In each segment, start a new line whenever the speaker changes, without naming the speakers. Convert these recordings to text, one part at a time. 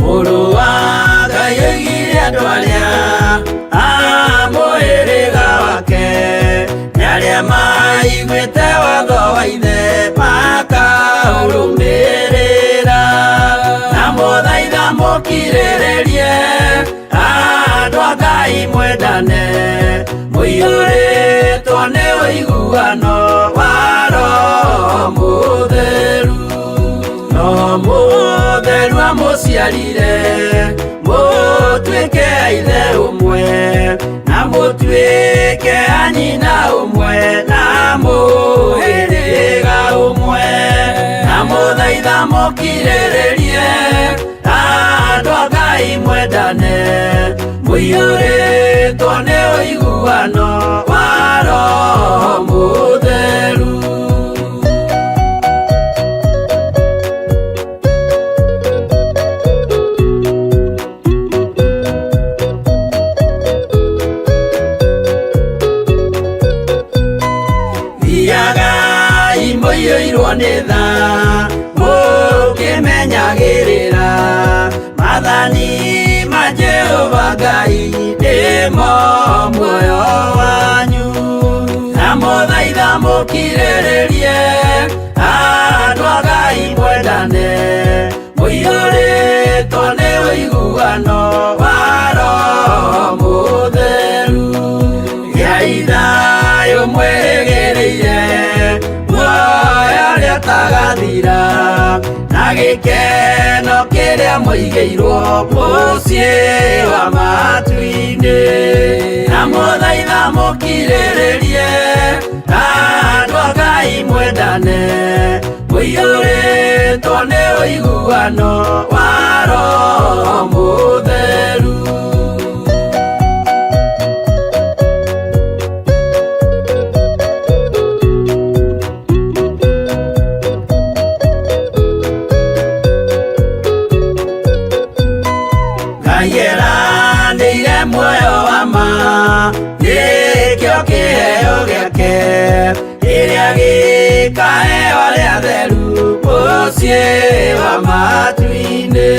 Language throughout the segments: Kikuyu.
Mũrũ wa Ngai oigire andũ arĩa a mũhĩrĩga wake nĩ arĩa maiguĩte watho wa ithe makaũrũmĩrĩra na mũthaitha mũkirĩrĩrie andũ a Ngai mwendane mũiyũrĩtwo nĩ ũiguano wa Roho Mũtheru. No Mũtheru amũciarire mũtuĩke a ithe ũmwe na mũtuĩke a nyina ũmwe na mũhĩrĩga ũmwe na mũthaitha mũkirĩrĩrie andũ a Ngai mwendane mũiyũrĩtwo nĩ ũiguano wa Roho Mũtheru. Thiagai mũiyũirwo nĩ tha mũkĩmenyagĩrĩra maathani ma Jehova Ngai nĩmo muoyo wanyu na mũthaitha mũkirĩrĩrie andũ a Ngai mwendane mũiyũrĩtwo nĩ ũiguano wa Roho Mũtheru. Gĩai thayũ mwĩrĩgĩrĩire muoyo ũrĩa ũtagathira na gĩkeno kĩrĩa mũigĩirwo mũciĩ wa matu-inĩ na mũthaitha mũkirĩrĩrie andũ a Ngai mwendane mũiyũrĩtwo nĩ ũiguano wa Roho Mũtheru. Ngai eranĩire muoyo wa ma nĩkĩo kĩheo gĩake kĩrĩa gĩkaheo arĩa atheru mũciĩ wa matu-inĩ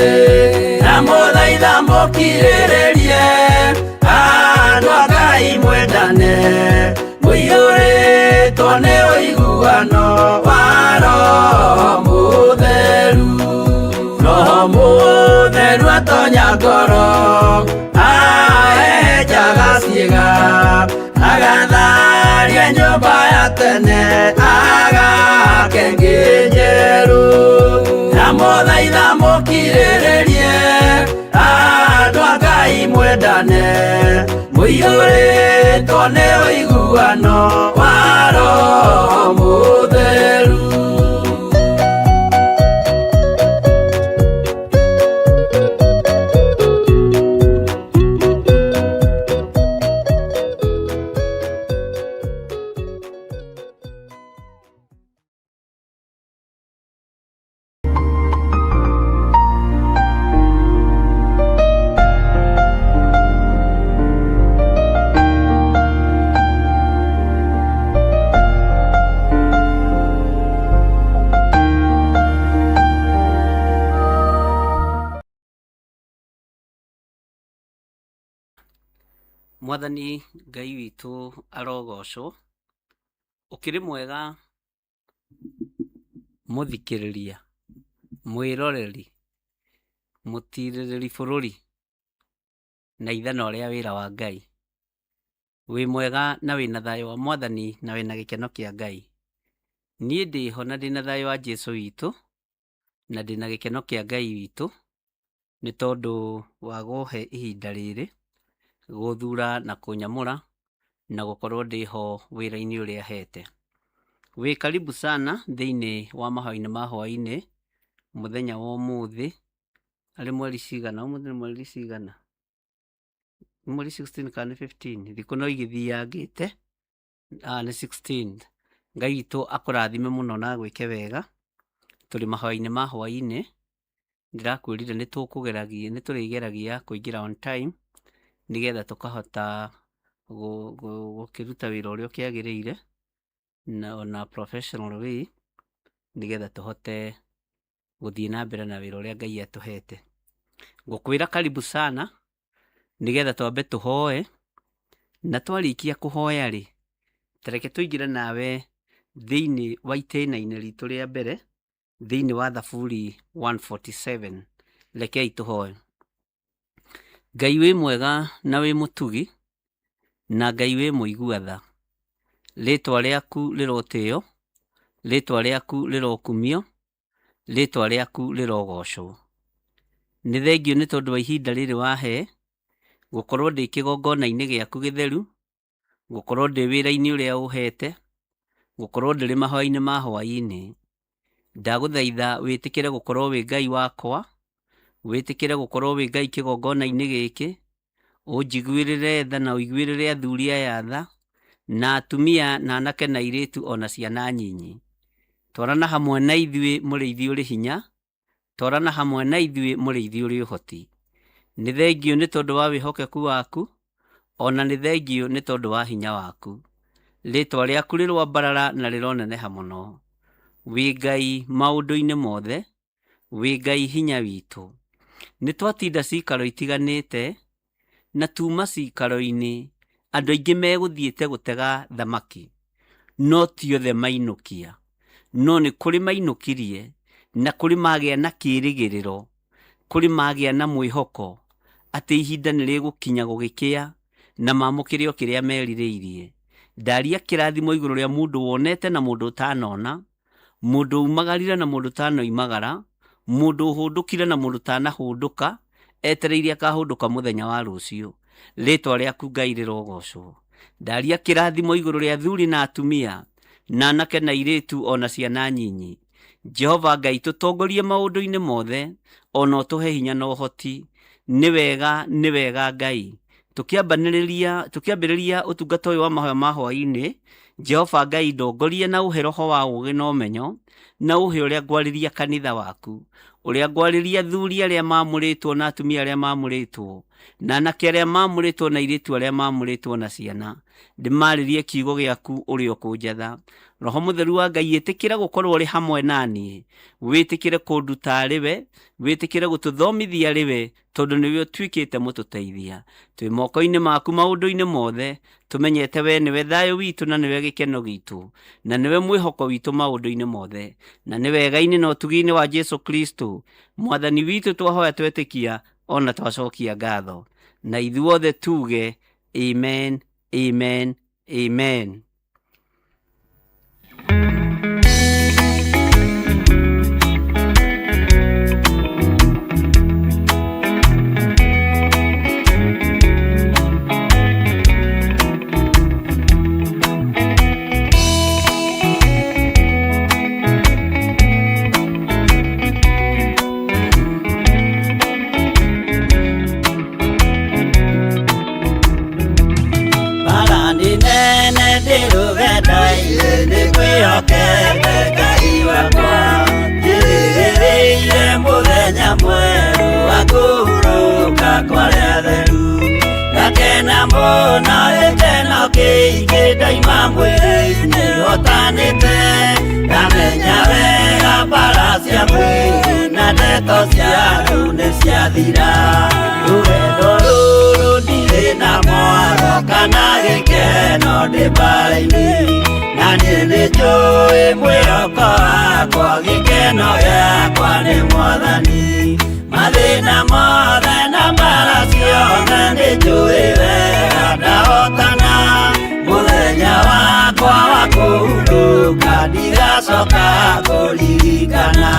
na mũthaitha mũkirĩrĩrie andũ a Ngai mwendane mũiyũrĩtwo nĩ ũiguano wa Roho Mũtheru. Roho Mũtheru atonya ngoro ahehenjaga ciĩga agatharia nyũmba ya tene agake ĩngĩ njerũ na mũthaitha mũkirĩrĩrie andũ a Ngai mwendane mũiyũrĩtwo nĩ ũiguano wa Roho Mũtheru.
Mwathani Ngai witũ arogocwo. Ũkĩrĩ mwega mũthikĩrĩria, mwĩroreri, mũtirĩrĩri bũrũri na ithanwa rĩa wĩra wa Ngai. Wĩ mwega na wĩna thayũ wa Mwathani na wĩna gĩkeno kĩa Ngai. Niĩ ndĩho na ndĩna thayũ wa Jesu witũ na ndĩna gĩkeno kĩa Ngai witũ nĩ tondũ wa gũhe ihinda rĩrĩ, gũthura na kũnyamũra na gũkorwo ndĩho wĩra-inĩ ũrĩa hete. Wĩ karibu sana thĩinĩ wa mahoya-inĩ ma hwaĩ-inĩ mũthenya wa ũmũthĩ, arĩ mweri cigana? Ũmũthĩ nĩ mweri cigana? Nĩ mweri 16 kana nĩ 15? Thikũ no igĩthiangĩte, nĩ 16. Ngai witũ akũrathime mũno na agwĩke wega. Tũrĩ mahoya-inĩ ma hwaĩ-inĩ. Ndĩrakwĩrire nĩ tũkũgeragia, nĩ tũrĩgeragia kũingĩra on time nĩgetha tũkahota gũkĩruta wĩra ũrĩa ũkĩagĩrĩire na on a professional way nĩgetha tũhote gũthiĩ na mbere na wĩra ũrĩa Ngai atũhete. Ngũkwĩra karibu sana nĩgetha twambe tũhoe, na twarĩkia kũhoya rĩ, ta reke tũingĩre nawe thĩinĩ wa itĩna-inĩ ritũ rĩa mbere thĩinĩ wa Thaburi 147. Rekei tũhoe. Ngai wĩ mwega na wĩ mũtugi, na Ngai wĩ mũigua tha, rĩtwa rĩaku rĩrotĩo, rĩtwa rĩaku rĩrokumio, rĩtwa rĩaku rĩrogocwo. Nĩ thengiũ nĩ tondũ wa ihinda rĩrĩ wahe, gũkorwo ndĩ kĩgongona-inĩ gĩaku gĩtheru, gũkorwo ndĩ wĩra-inĩ ũrĩa ũhete, gũkorwo ndĩrĩ mahoya-inĩ ma hwaĩ-inĩ. Ndagũthaitha wĩtĩkĩre gũkorwo wĩ Ngai wakwa, wĩtĩkĩre gũkorwo wĩ Ngai kĩgongona-inĩ gĩkĩ, ũnjiguĩrĩre tha na ũiguĩrĩre athuri aya tha, na atumia na anake na airĩtu ona ciana nyinyi. Twarana hamwe na ithuĩ mũrĩithi ũrĩ hinya, twarana hamwe na ithuĩ mũrĩithi ũrĩ ũhoti. Nĩ thengiũ nĩ tondũ wa wĩhokeku waku, ona nĩ thengiũ nĩ tondũ wa hinya waku. Rĩtwa rĩaku rĩroambarara na rĩroneneha mũno. Wĩ Ngai maũndũ-inĩ mothe, wĩ Ngai hinya witũ. Nĩ twatinda cikaro itiganĩte, na tuma cikaro-inĩ andũ aingĩ megũthiĩte gũtega thamaki, no ti othe mainũkia. No nĩ kũrĩ mainũkirie, na kũrĩ magĩa na kĩrĩgĩrĩro, kũrĩ magĩa na mwĩhoko atĩ ihinda nĩ rĩgũkinya gũgĩkĩa na mamũkĩre o kĩrĩa merirĩirie. Ndaria kĩrathimo igũrũ rĩa mũndũ wonete na mũndũ ũtanona, mũndũ umagarire na mũndũ ũtanoimagara, mũndũ ũhũndũkire na mũndũ ũtanahũndũka, etereire akahũndũka mũthenya wa rũciũ. Rĩtwa rĩaku Ngai rĩrogocwo. Ndaria kĩrathimo igũrũ rĩa athuri na atumia, na anake na airĩtu ona ciana nyinyi. Jehova Ngai tũtongorie maũndũ-inĩ mothe, ona ũtũhe hinya na ũhoti. Nĩ wega, nĩ wega Ngai. Tũkĩambanĩrĩria, tũkĩambĩrĩria ũtungata ũyũ wa mahoya ma hwaĩ-inĩ, Jehova Ngai ndongorie na ũhe roho wa ũũgĩ na ũmenyo, na ũhe ũrĩa ngwarĩria kanitha waku, ũrĩa ngwarĩria athuri arĩa maamũrĩtwo na atumia arĩa maamũrĩtwo, na anake arĩa maamũrĩtwo na airĩtu arĩa maamũrĩtwo na ciana. Ndĩmarĩrie kiugo gĩaku ũrĩa ũkũnjatha. Roho Mũtheru wa Ngai ĩtĩkĩra gũkorwo ũrĩ hamwe na niĩ, wĩtĩkĩre kũnduta arĩ we, wĩtĩkĩre gũtũthomithia arĩ we, tondũ nĩwe ũtuĩkĩte mũtũteithia. Twĩ moko-inĩ maku maũndũ-inĩ mothe, tũmenyete we nĩwe thayũ witũ na nĩwe gĩkeno gitũ, na nĩwe mwĩhoko witũ maũndũ-inĩ mothe. Na nĩ wega-inĩ na ũtugi-inĩ wa Jesu Kristo, Mwathani witũ twahoya twetĩkia ona twacokia ngatho. Na ithuothe tuge amen, amen, amen.
Bara nĩ nene ndĩ rũgendo-inĩ nĩ ngwĩhokete Ngai wakwa njĩrĩgĩrĩire mũthenya mwerũ wa kũhurũka kwa arĩa atheru ngakena mũno gĩkeno kĩingĩ ndaima mwĩrĩ-inĩ hotanĩte ndamenya wega mbara cia mwĩrĩ na ndeto cia andũ nĩ ciathira rũgendo rũrũ ndirĩ na mwaro kana gĩkeno ndĩ mbara-inĩ na niĩ nĩ njũĩ mwĩhoko wakwa gĩkeno gĩakwa nĩ mwathani mathĩna mothe na mbara ciothe nĩ njũĩ wega ndahotana mũthenya wakwa wa kũhurũka ndigacoka kũririkana.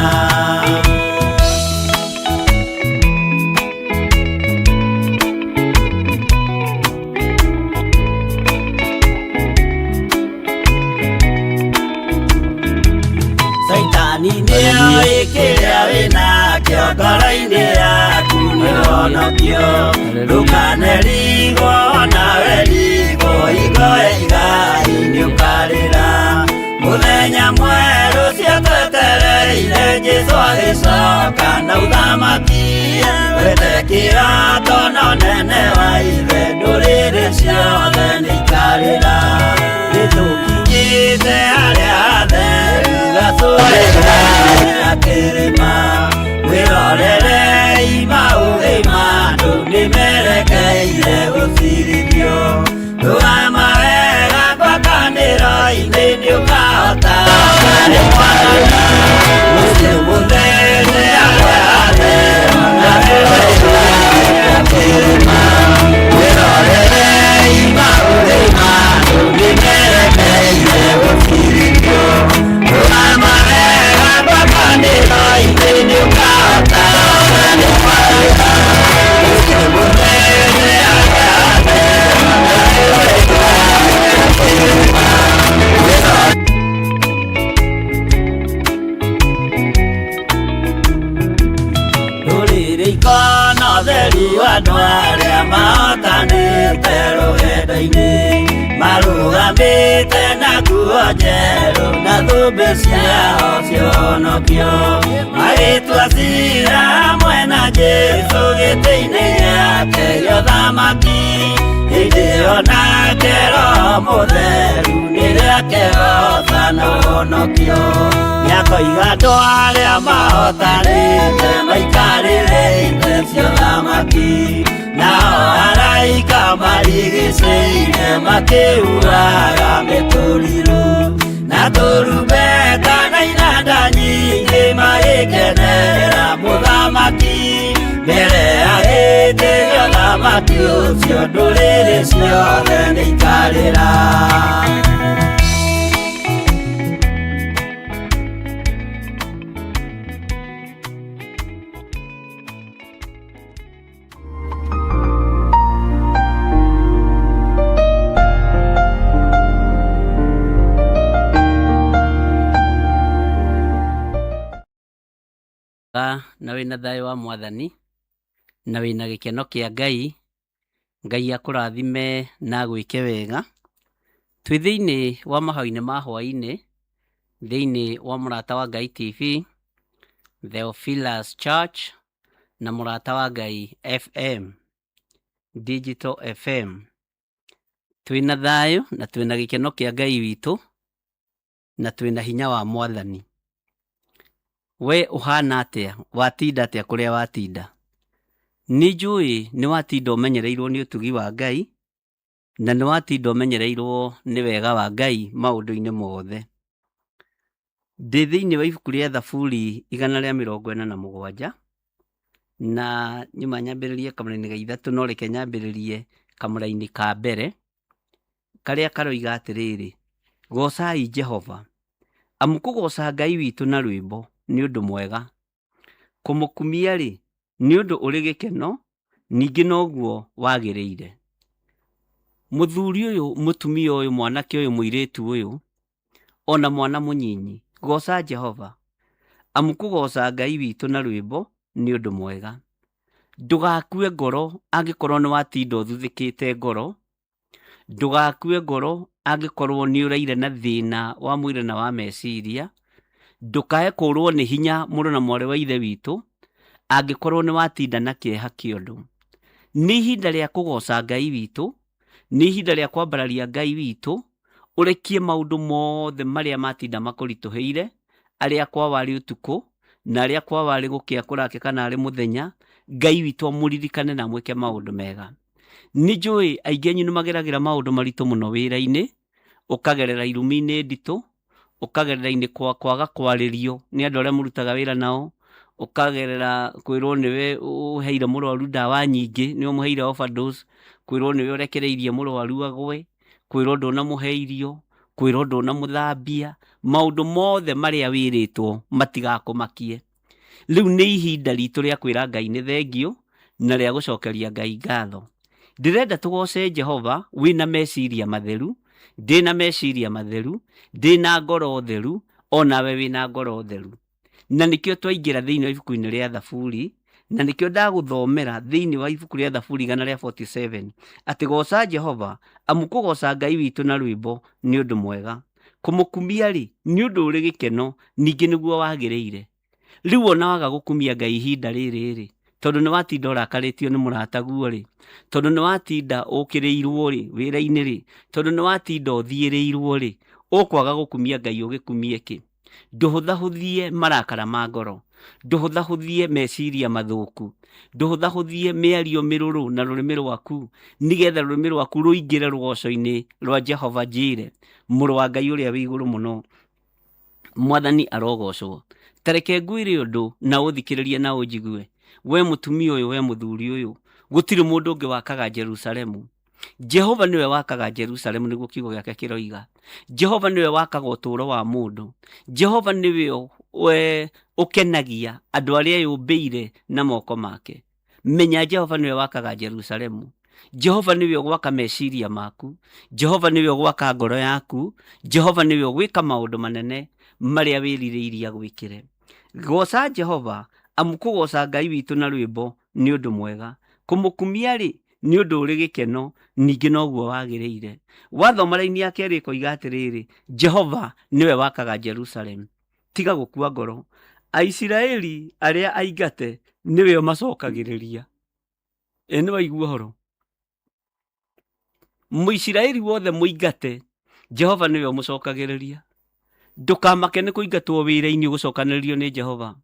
Saitani nĩoĩ kĩrĩa wĩnakĩo ngoro-inĩ yaku nĩhonokio ndũkanerigwo nawe rigwo hingo ya igai nĩũkarĩra mũthenya mwerũ ciatwetereire. Twetereire Jesũ agĩcoka na ũthamaki, wetĩkĩra tondũ nene wa ithe, ndũrĩrĩ ciothe nĩikarĩra. Nĩtũkinyĩte harĩa hatheru gacũrĩra kĩrĩma, mwĩrorerei maũthĩ ma andũ nĩmerekeire gũcirithio. Rũgama wega ngwatanĩro-inĩ nĩũkahota harĩ Mwathani, mũciĩ mũtheru harĩa hatheru gacũrĩra kĩrĩma, mwĩrorerei maũthĩ ma andũ nĩmerekeire gũcirithio. Rũgama wega ngwatanĩro-inĩ nĩũkahota harĩ Mwathani, mũciĩ mũtheru harĩa hatheru Rũrĩrĩ ikona ũtheru andũ arĩa mahotanĩte rũgendo-inĩ, marũgamĩte na nguo njerũ na thũmbĩ ciao cionokio, magĩtua cira hamwe na Jesũ gĩtĩ-inĩ gĩake gĩa ũthamaki. Hĩndĩ ĩyo nake Roho Mũtheru nĩrĩakegoca na ũhonokio, nĩakoiga andũ arĩa mahotanĩte maikarĩre itĩ cia ũthamaki, nao araika marigicĩirie makĩhuhaga mĩtũrirũ na tũrumbeta na inanda nyingĩ magĩkenera mũthamaki mbere ya gĩtĩ gĩa ũthamaki ũcio ndũrĩrĩ ciothe nĩikarĩra.
Na wĩna thayũ wa Mwathani, na wĩna gĩkeno kĩa Ngai, Ngai akũrathime na agwĩke wega. Twĩ thĩinĩ wa mahoya-inĩ ma hwaĩ-inĩ, thĩinĩ wa Mũrata wa Ngai TV, Theophilus Church, na Mũrata wa Ngai FM, Digital FM. Twĩna thayũ na twĩna gĩkeno kĩa Ngai witũ, na twĩna hinya wa Mwathani. We ũhana atĩa? Watinda atĩa kũrĩa watinda? Nĩ njũĩ nĩ watinda ũmenyereirwo nĩ ũtugi wa Ngai, na nĩ watinda ũmenyereirwo nĩ wega wa Ngai maũndũ-inĩ mothe. Ndĩ thĩinĩ wa ibuku rĩa Thaburi 147, na nyuma nyambĩrĩrie kamũrainĩ ga ithatũ, no reke nyambĩrĩrie kamũrainĩ ka mbere, karĩa karoiga atĩrĩrĩ, goocai Jehova, amu kũgooca Ngai witũ na rwĩmbo nĩ ũndũ mwega, kũmũkumia-rĩ, nĩ ũndũ ũrĩ gĩkeno, ningĩ noguo wagĩrĩire. Mũthuri ũyũ, mũtumia ũyũ, mwanake ũyũ, mũirĩtu ũyũ, ona mwana mũnyinyi, gooca Jehova, amu kũgooca Ngai witũ na rwĩmbo nĩ ũndũ mwega. Ndũgakue ngoro angĩkorwo nĩ watinda ũthuthĩkĩte ngoro, ndũgakue ngoro angĩkorwo nĩ ũraire na thĩna wa mwĩrĩ na wa meciria, ndũkae kũrwo nĩ hinya mũrũ na mwarĩ wa ithe witũ, angĩkorwo nĩ watinda na kĩeha kĩa ũndũ. Nĩ ihinda rĩa kũgoca Ngai witũ, nĩ ihinda rĩa kwambararia Ngai witũ, ũrekie maũndũ mothe marĩa matinda makũritũhĩire, arĩa kwao arĩ ũtukũ, na arĩa kwao arĩ gũkĩa kũrakĩa kana arĩ mũthenya, Ngai witũ amũririkane na amwĩke maũndũ mega. Nĩ njũĩ aingĩ anyu nĩ mageragĩra maũndũ maritũ mũno wĩra-inĩ, ũkagerera irumi-inĩ nditũ, ũkagerera-inĩ kwa kwaga kwarĩrio nĩ andũ arĩa mũrutaga wĩra nao, ũkagerera kwĩrwo nĩwe ũheire mũrwaru ndawa nyingĩ, nĩwe ũmũheire overdose, kwĩrwo nĩwe ũrekereirie mũrwaru agwe, kwĩrwo ndũnamũhe irio, kwĩrwo ndũnamũthambia, maũndũ mothe marĩa wĩrĩtwo matigakũmakie. Rĩu nĩ ihinda ritũ rĩa kwĩra Ngai nĩ thengiũ na rĩa gũcokeria Ngai ngatho. Ndĩrenda tũgoce Jehova wĩna meciria matheru, ndĩna meciria matheru, ndĩna ngoro theru, onawe wĩna ngoro theru. Na nĩkĩo twaingĩra thĩinĩ wa ibuku-inĩ rĩa Thaburi, na nĩkĩo ndagũthomera thĩinĩ wa ibuku rĩa Thaburi 147, atĩ goca Jehova, amu kũgoca Ngai witũ na rwĩmbo nĩ ũndũ mwega. Kũmũkumia rĩ, nĩ ũndũ ũrĩ gĩkeno, ningĩ nĩguo wagĩrĩire. Rĩu ona waga gũkumia Ngai ihinda rĩrĩ rĩ, tondũ nĩ watinda ũrakarĩtio nĩ mũrataguo rĩ, tondũ nĩ watinda ũkĩrĩirwo rĩ, wĩra-inĩ rĩ, tondũ nĩ watinda ũthiĩrĩirwo rĩ, ũkwaga gũkumia Ngai ũgĩkumie kĩ? Ndũhũthahũthie marakara ma ngoro, ndũhũthahũthie meciria mathũku, ndũhũthahũthie mĩario mĩrũrũ na rũrĩmĩ rwaku, nĩgetha rũrĩmĩ rwaku rũingĩre rũgoco-inĩ rwa Jehova Jire, mũrũ wa Ngai ũrĩa wĩ igũrũ mũno. Mwathani arogocwo. Ta reke ngwĩre ũndũ na ũthikĩrĩrie na ũnjigue. We mũtumia ũyũ, we mũthuri ũyũ, gũtirĩ mũndũ ũngĩ wakaga Jerusalemu. Jehova nĩwe wakaga Jerusalemu, nĩguo kiugo gĩake kĩroiga. Jehova nĩwe wakaga ũtũũro wa mũndũ. Jehova nĩwe ũkenagia andũ arĩa eyũmbĩire na moko make. Menya Jehova nĩwe wakaga Jerusalemu. Jehova nĩwe ũgwaka meciria maku. Jehova nĩwe ũgwaka ngoro yaku. Jehova nĩwe ũgwĩka maũndũ manene marĩa wĩrirĩirie agwĩkĩre. Gooca Jehova, amu kũgooca Ngai witũ na rwĩmbo nĩ ũndũ mwega. Kũmũkumia-rĩ, nĩ ũndũ ũrĩ gĩkeno, ningĩ noguo wagĩrĩire. Wathoma raini ya kerĩ ĩkoiga atĩrĩrĩ, Jehova nĩwe wakaga Jerusalemu. Tiga gũkua ngoro. Aisiraeli arĩa aingate nĩwe ũmacokagĩrĩria. Ĩ nĩ waigua ũhoro? Mũisiraeli wothe mũingate, Jehova nĩwe ũmũcokagĩrĩria. Ndũkamake nĩ kũingatwo wĩra-inĩ ũgũcokanĩrĩrio nĩ Jehova.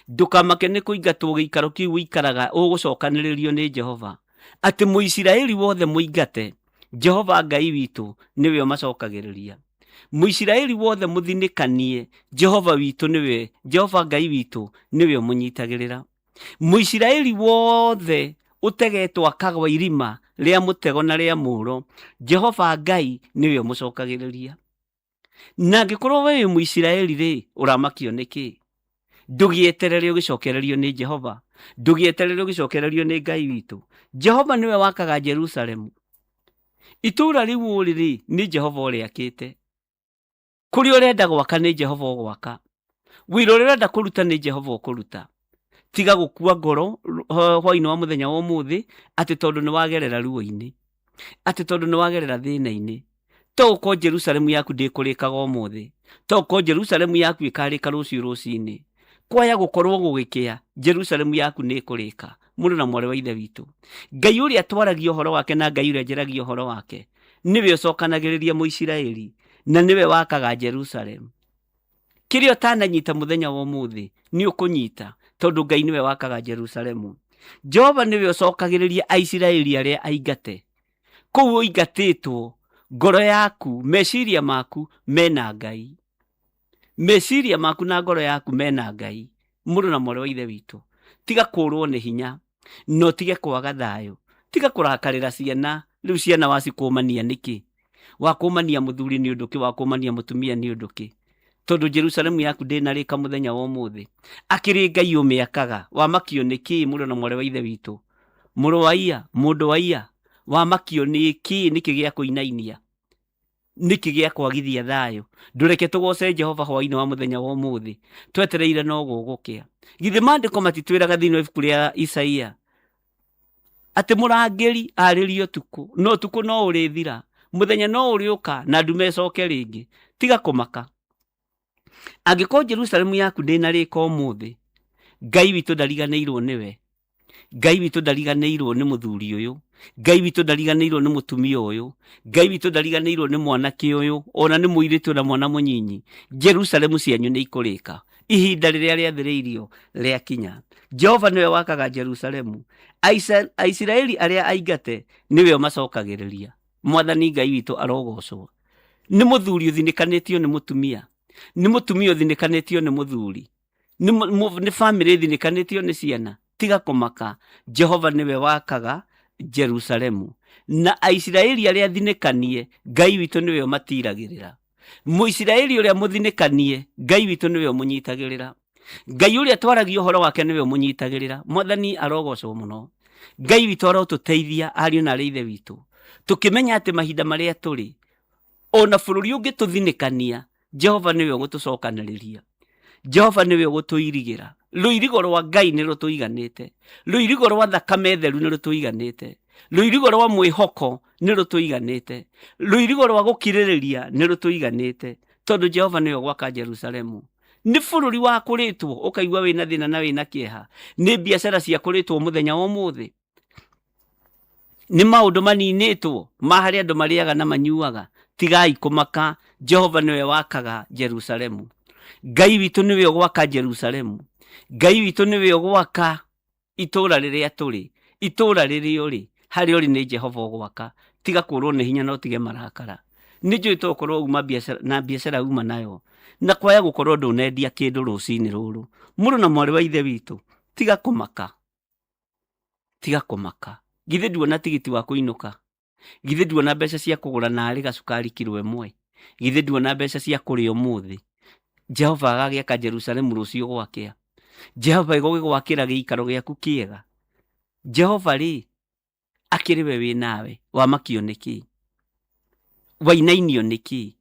Ndũkamake nĩ kũingatwo gĩikaro kĩu ũikaraga ũgũcokanĩrĩrio nĩ Jehova. Atĩ Mũisiraeli wothe mũingate, Jehova Ngai witũ nĩwe ũmacokagĩrĩria. Mũisiraeli wothe mũthinĩkanie, Jehova witũ nĩwe, Jehova Ngai witũ nĩwe ũmũnyitagĩrĩra. Mũisiraeli wothe ũtegetwo akagwa irima rĩa mũtego na rĩa mũũro, Jehova Ngai nĩwe ũmũcokagĩrĩria. Na angĩkorwo we wĩ Mũisiraeli rĩ, ũramakio nĩ kĩ? Ndũgĩeterere ũgĩcokererio nĩ Jehova, ndũgĩeterere ũgĩcokererio nĩ Ngai witũ. Jehova nĩwe wakaga Jerusalemu. Itũũra rĩu ũrĩ rĩ, nĩ Jehova ũrĩakĩte. Kũrĩa ũrenda gwaka nĩ Jehova ũgwaka. Wĩra ũrĩa ũrenda kũruta nĩ Jehova ũkũruta. Tiga gũkua ngoro hwainĩ wa mũthenya wa ũmũthĩ atĩ tondũ nĩ wagerera ruo-inĩ, atĩ tondũ nĩ wagerera thĩna-inĩ. To gũkorwo Jerusalemu yaku ndĩkũrĩkaga ũmũthĩ, to gũkorwo Jerusalemu yaku ĩkarĩka rũciũ rũcinĩ. Kwaya gũkorwo gũgĩkĩa, Jerusalemu yaku nĩ ĩkũrĩka. Mũrũ na mwarĩ wa Ithe witũ, Ngai ũrĩa twaragia ũhoro wake na Ngai ũrĩa njaragia ũhoro wake, nĩwe ũcokanagĩrĩria Mũisiraeli na nĩwe wakaga Jerusalemu. Kĩrĩa ũtananyita mũthenya wa ũmũthĩ nĩ ũkũnyita, tondũ Ngai nĩwe wakaga Jerusalemu. Jehova nĩwe ũcokagĩrĩria Aisiraeli arĩa aingate. Kũu ũingatĩtwo, ngoro yaku, meciria maku mena Ngai. Meciria maku na ngoro yaku mena Ngai. Mũrũ na mwarĩ wa Ithe witũ, tiga kũrwo nĩ hinya na ũtige kwaga thayũ. Tiga kũrakarĩra ciana. Rĩu ciana wacikũmania nĩkĩ? Wakũmania mũthuri nĩ ũndũ kĩ? Wakũmania mũtumia nĩ ũndũ kĩ? Tondũ Jerusalemu yaku ndĩnarĩka mũthenya wa ũmũthĩ. Akĩrĩ Ngai ũmĩakaga. Wamakio nĩ kĩ mũrũ na mwarĩ wa Ithe witũ? Mũrũ wa iya, mũndũ wa iya, wamakio nĩ kĩ? Nĩkĩ gĩa kũinainia? Nĩkĩ gĩa kwagithia thayũ? Ndũreke tũgoce Jehova hwainĩ wa mũthenya wa ũmũthĩ, twetereire no gũgũkĩa. Githĩ maandĩko matitwĩraga thĩinĩ wa ibuku rĩa Isaia atĩ mũrangĩri arĩrie ũtukũ, no ũtukũ no ũrĩthira, mũthenya no ũrĩũka na ndume ĩcoke rĩngĩ. Tiga kũmaka. Angĩkorwo Jerusalemu yaku ndĩnarĩka ũmũthĩ, Ngai witũ ndariganĩirwo nĩwe. Ngai witũ ndariganĩirwo nĩ mũthuri ũyũ. Ngai witũ ndariganĩirwo nĩ mũtumia ũyũ. Ngai witũ ndariganĩirwo nĩ mwanake ũyũ, ona nĩ mũirĩtu na mwana mũnyinyi. Jerusalemu cianyu nĩ ikũrĩka ihinda rĩrĩa rĩathĩrĩirio rĩakinya. Jehova nĩwe wakaga Jerusalemu. Aisiraeli arĩa aingate nĩwe ũmacokagĩrĩria. Mwathani Ngai witũ arogocwo. Nĩ mũthuri ũthinĩkanĩtio nĩ mũtumia, nĩ mũtumia ũthinĩkanĩtio nĩ mũthuri, nĩ bamĩrĩ ĩthinĩkanĩtio nĩ ciana. Tiga kũmaka, Jehova nĩwe wakaga Jerusalemu. Na Aisiraeli arĩa athinĩkanie, Ngai witũ nĩwe ũmatiragĩrĩra. Mũisiraeli ũrĩa mũthinĩkanie, Ngai witũ nĩwe ũmũnyitagĩrĩra. Ngai ũrĩa twaragia ũhoro wake nĩwe ũmũnyitagĩrĩra. Mwathani arogocwo mũno. Ngai witũ arotũteithia ariũ na arĩ ithe witũ, tũkĩmenya atĩ mahinda marĩa tũrĩ, ona bũrũri ũngĩtũthinĩkania, Jehova nĩwe ũgũtũcokanĩrĩria. Jehova nĩwe ũgũtũirigĩra. Rũirigo rwa Ngai nĩ rũtũiganĩte. Rũirigo rwa thakame theru nĩ rũtũiganĩte. Rũirigo rwa mwĩhoko nĩ rũtũiganĩte. Rũirigo rwa gũkirĩrĩria nĩ rũtũiganĩte. Tondũ Jehova nĩwe gwaka Jerusalemu. Nĩ bũrũri wakũrĩtwo ũkaigua wĩna thĩna na wĩna kĩeha. Nĩ biacara ciakũrĩtwo mũthenya wa ũmũthĩ. Nĩ maũndũ maninĩtwo ma harĩa andũ marĩaga na manyuaga. Tigai kũmaka, Jehova nĩwe wakaga Jerusalemu. Ngai witũ nĩwe ũgwaka Jerusalemu. Ngai witũ nĩwe ũgwaka itũũra rĩrĩa tũrĩ, itũũra rĩrĩa ũrĩ, harĩa ũrĩ nĩ Jehova ũgwaka. Tiga kũrwo nĩ hinya na ũtige marakara. Nĩ njũĩ to ũkorwo uma biacara, na biacara uma nayo, na kwaya gũkorwo ndũnendia kĩndũ rũcinĩ rũrũ. Mũrũ na mwarĩ wa ithe witũ, tiga kũmaka, tiga kũmaka. Githĩ nduona tigiti wa kũinũka? Githĩ nduona mbeca cia kũgũra narĩ gacukari kiro ĩmwe? Githĩ nduona mbeca cia kũrĩa ũmũthĩ? Jehova agagĩaka Jerusalemu rũciũ gwakĩa. Jehova egũgĩgwakĩra gĩikaro gĩaku kĩega. Jehova rĩ, akĩrĩ we wĩ nawe, wamakio nĩkĩ? Wainainio nĩkĩ?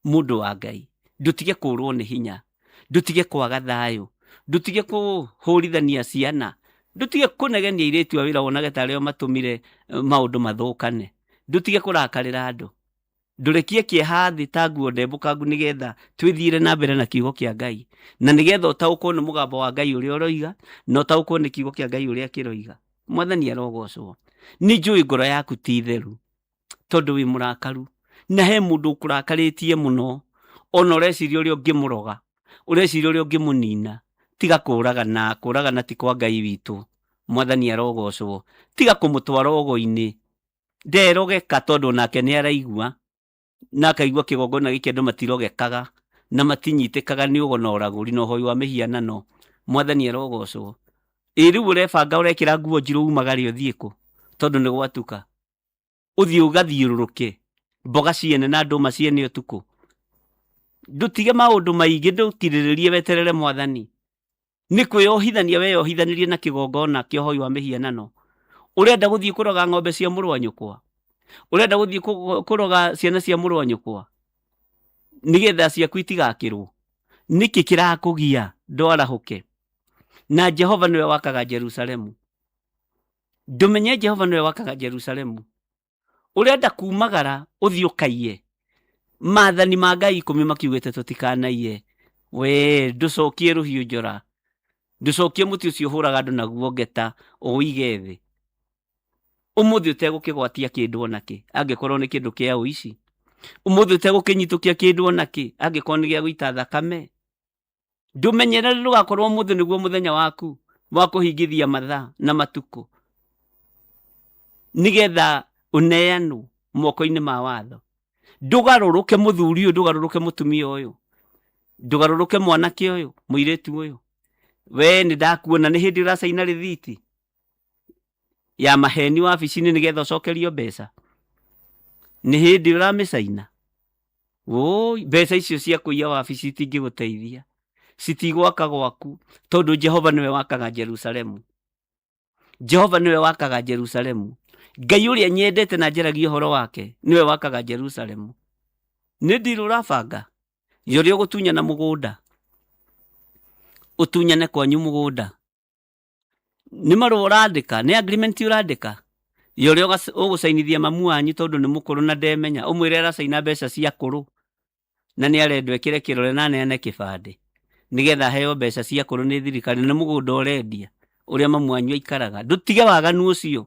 Mũndũ wa Ngai, ndũtige kũrwo nĩ hinya, ndũtige kwaga thayũ, ndũtige kũhũrithania ciana, ndũtige kũnegenia airĩtu a wĩra wonage tarĩ o matũmire maũndũ mathũkane, ndũtige kũrakarĩra andũ, ndũrekie kĩeha thĩ ta nguo ndembũkangu nĩgetha twĩthiĩre na mbere na kiugo kĩa Ngai, na nĩgetha ũtaũkwo nĩ mũgambo wa Ngai ũrĩa ũroiga, na ũtaũkwo nĩ kiugo kĩa Ngai ũrĩa kĩroiga. Mwathani arogocwo. Nĩ njũĩ ngoro yaku ti theru, tondũ wĩ mũrakaru na he mũndũ ũkũrakarĩtie mũno, ona ũreciria ũrĩa ũngĩmũroga, ũreciria ũrĩa ũngĩmũnina. Tiga kũragana, kũragana ti kwa Ngai witũ. Mwathani arogocwo. Tiga kũmũtwara ũgo-inĩ, nderogeka tondũ onake nĩ araigua na akaigua kĩgongona gĩkĩ andũ matirogekaga na matinyitĩkaga nĩ ũgo na ũragũri na ũhoi wa mĩhianano. Mwathani arogocwo. Ĩ rĩu ũrebanga ũrekĩra nguo njirũ umagare ũthiĩ kũ tondũ nĩ gwatuka? Ũthiĩ ũgathiũrũrũke mboga ciene na ndũma ciene ũtukũ. Ndũtige maũndũ maingĩ, ndũkirĩrĩrie weterere Mwathani. Nĩ kwĩyohithania weyohithanirie na kĩgongona kĩa ũhoi wa mĩhianano. Ũrenda gũthiĩ kũroga ng'ombe cia mũrũ wa nyũkwa? Ũrenda gũthiĩ kũroga ciana cia mũrũ wa nyũkwa nĩgetha ciaku itigakĩrwo? Nĩkĩ kĩrakũgia ndwarahũke? Na Jehova nĩwe wakaga Jerusalemu. Ndũmenye Jehova nĩwe wakaga Jerusalemu. Ũrenda kumagara ũthiĩ ũkaiye. Maathani ma Ngai ikũmi makiugĩte tũtikanaiye. We ndũcokie rũhiũ njora, ndũcokie mũtĩ ũcio ũhũraga andũ naguo ngeta ũwĩige thĩ. Ũmũthĩ ũtegũkĩgwatia kĩndũ ona kĩ, angĩkorwo nĩ kĩndũ kĩa ũici. Ũmũthĩ ũtegũkĩnyitũkia kĩndũ ona kĩ, angĩkorwo nĩ gĩa gũita thakame. Ndũmenyerere ndũgakorwo ũmũthĩ nĩguo mũthenya waku wa kũhingithia mathaa na matukũ, nĩgetha ũneanwo moko-inĩ ma watho. Ndũgarũrũke mũthuri ũyũ, ndũgarũrũke mũtumia ũyũ, ndũgarũrũke mwanake ũyũ, mũirĩtu ũyũ. We nĩ ndakuona nĩ hĩndĩ ũracaina rĩthiti ya maheni wabici-inĩ nĩgetha ũcokerio mbeca. Nĩ hĩndĩ ũramĩcaina. Wũi, mbeca icio cia kũiya wabici itingĩgũteithia, citigwaka gwaku, tondũ Jehova nĩwe wakaga Jerusalemu. Jehova nĩwe wakaga Jerusalemu. Ngai ũrĩa nyendete na njaragia ũhoro wake nĩwe wakaga Jerusalemu. Nĩ ndirũ ũrabanga ya ũrĩa ũgũtunyana mũgũnda, ũtunyane kwanyu mũgũnda. Nĩ marũa ũrandĩka, nĩ agreement ũrandĩka ya ũrĩa ũgũcainithia mamu wanyu tondũ nĩ mũkũrũ na ndemenya, ũmwĩre aracaina mbeca cia kũrũ na nĩ arendwo ekĩre kĩrore na aneane kĩbandĩ nĩgetha aheo mbeca cia kũrũ nĩ thirikari, na nĩ mũgũnda ũrendia ũrĩa mamu wanyu aikaraga. Ndũtige waganu ũcio.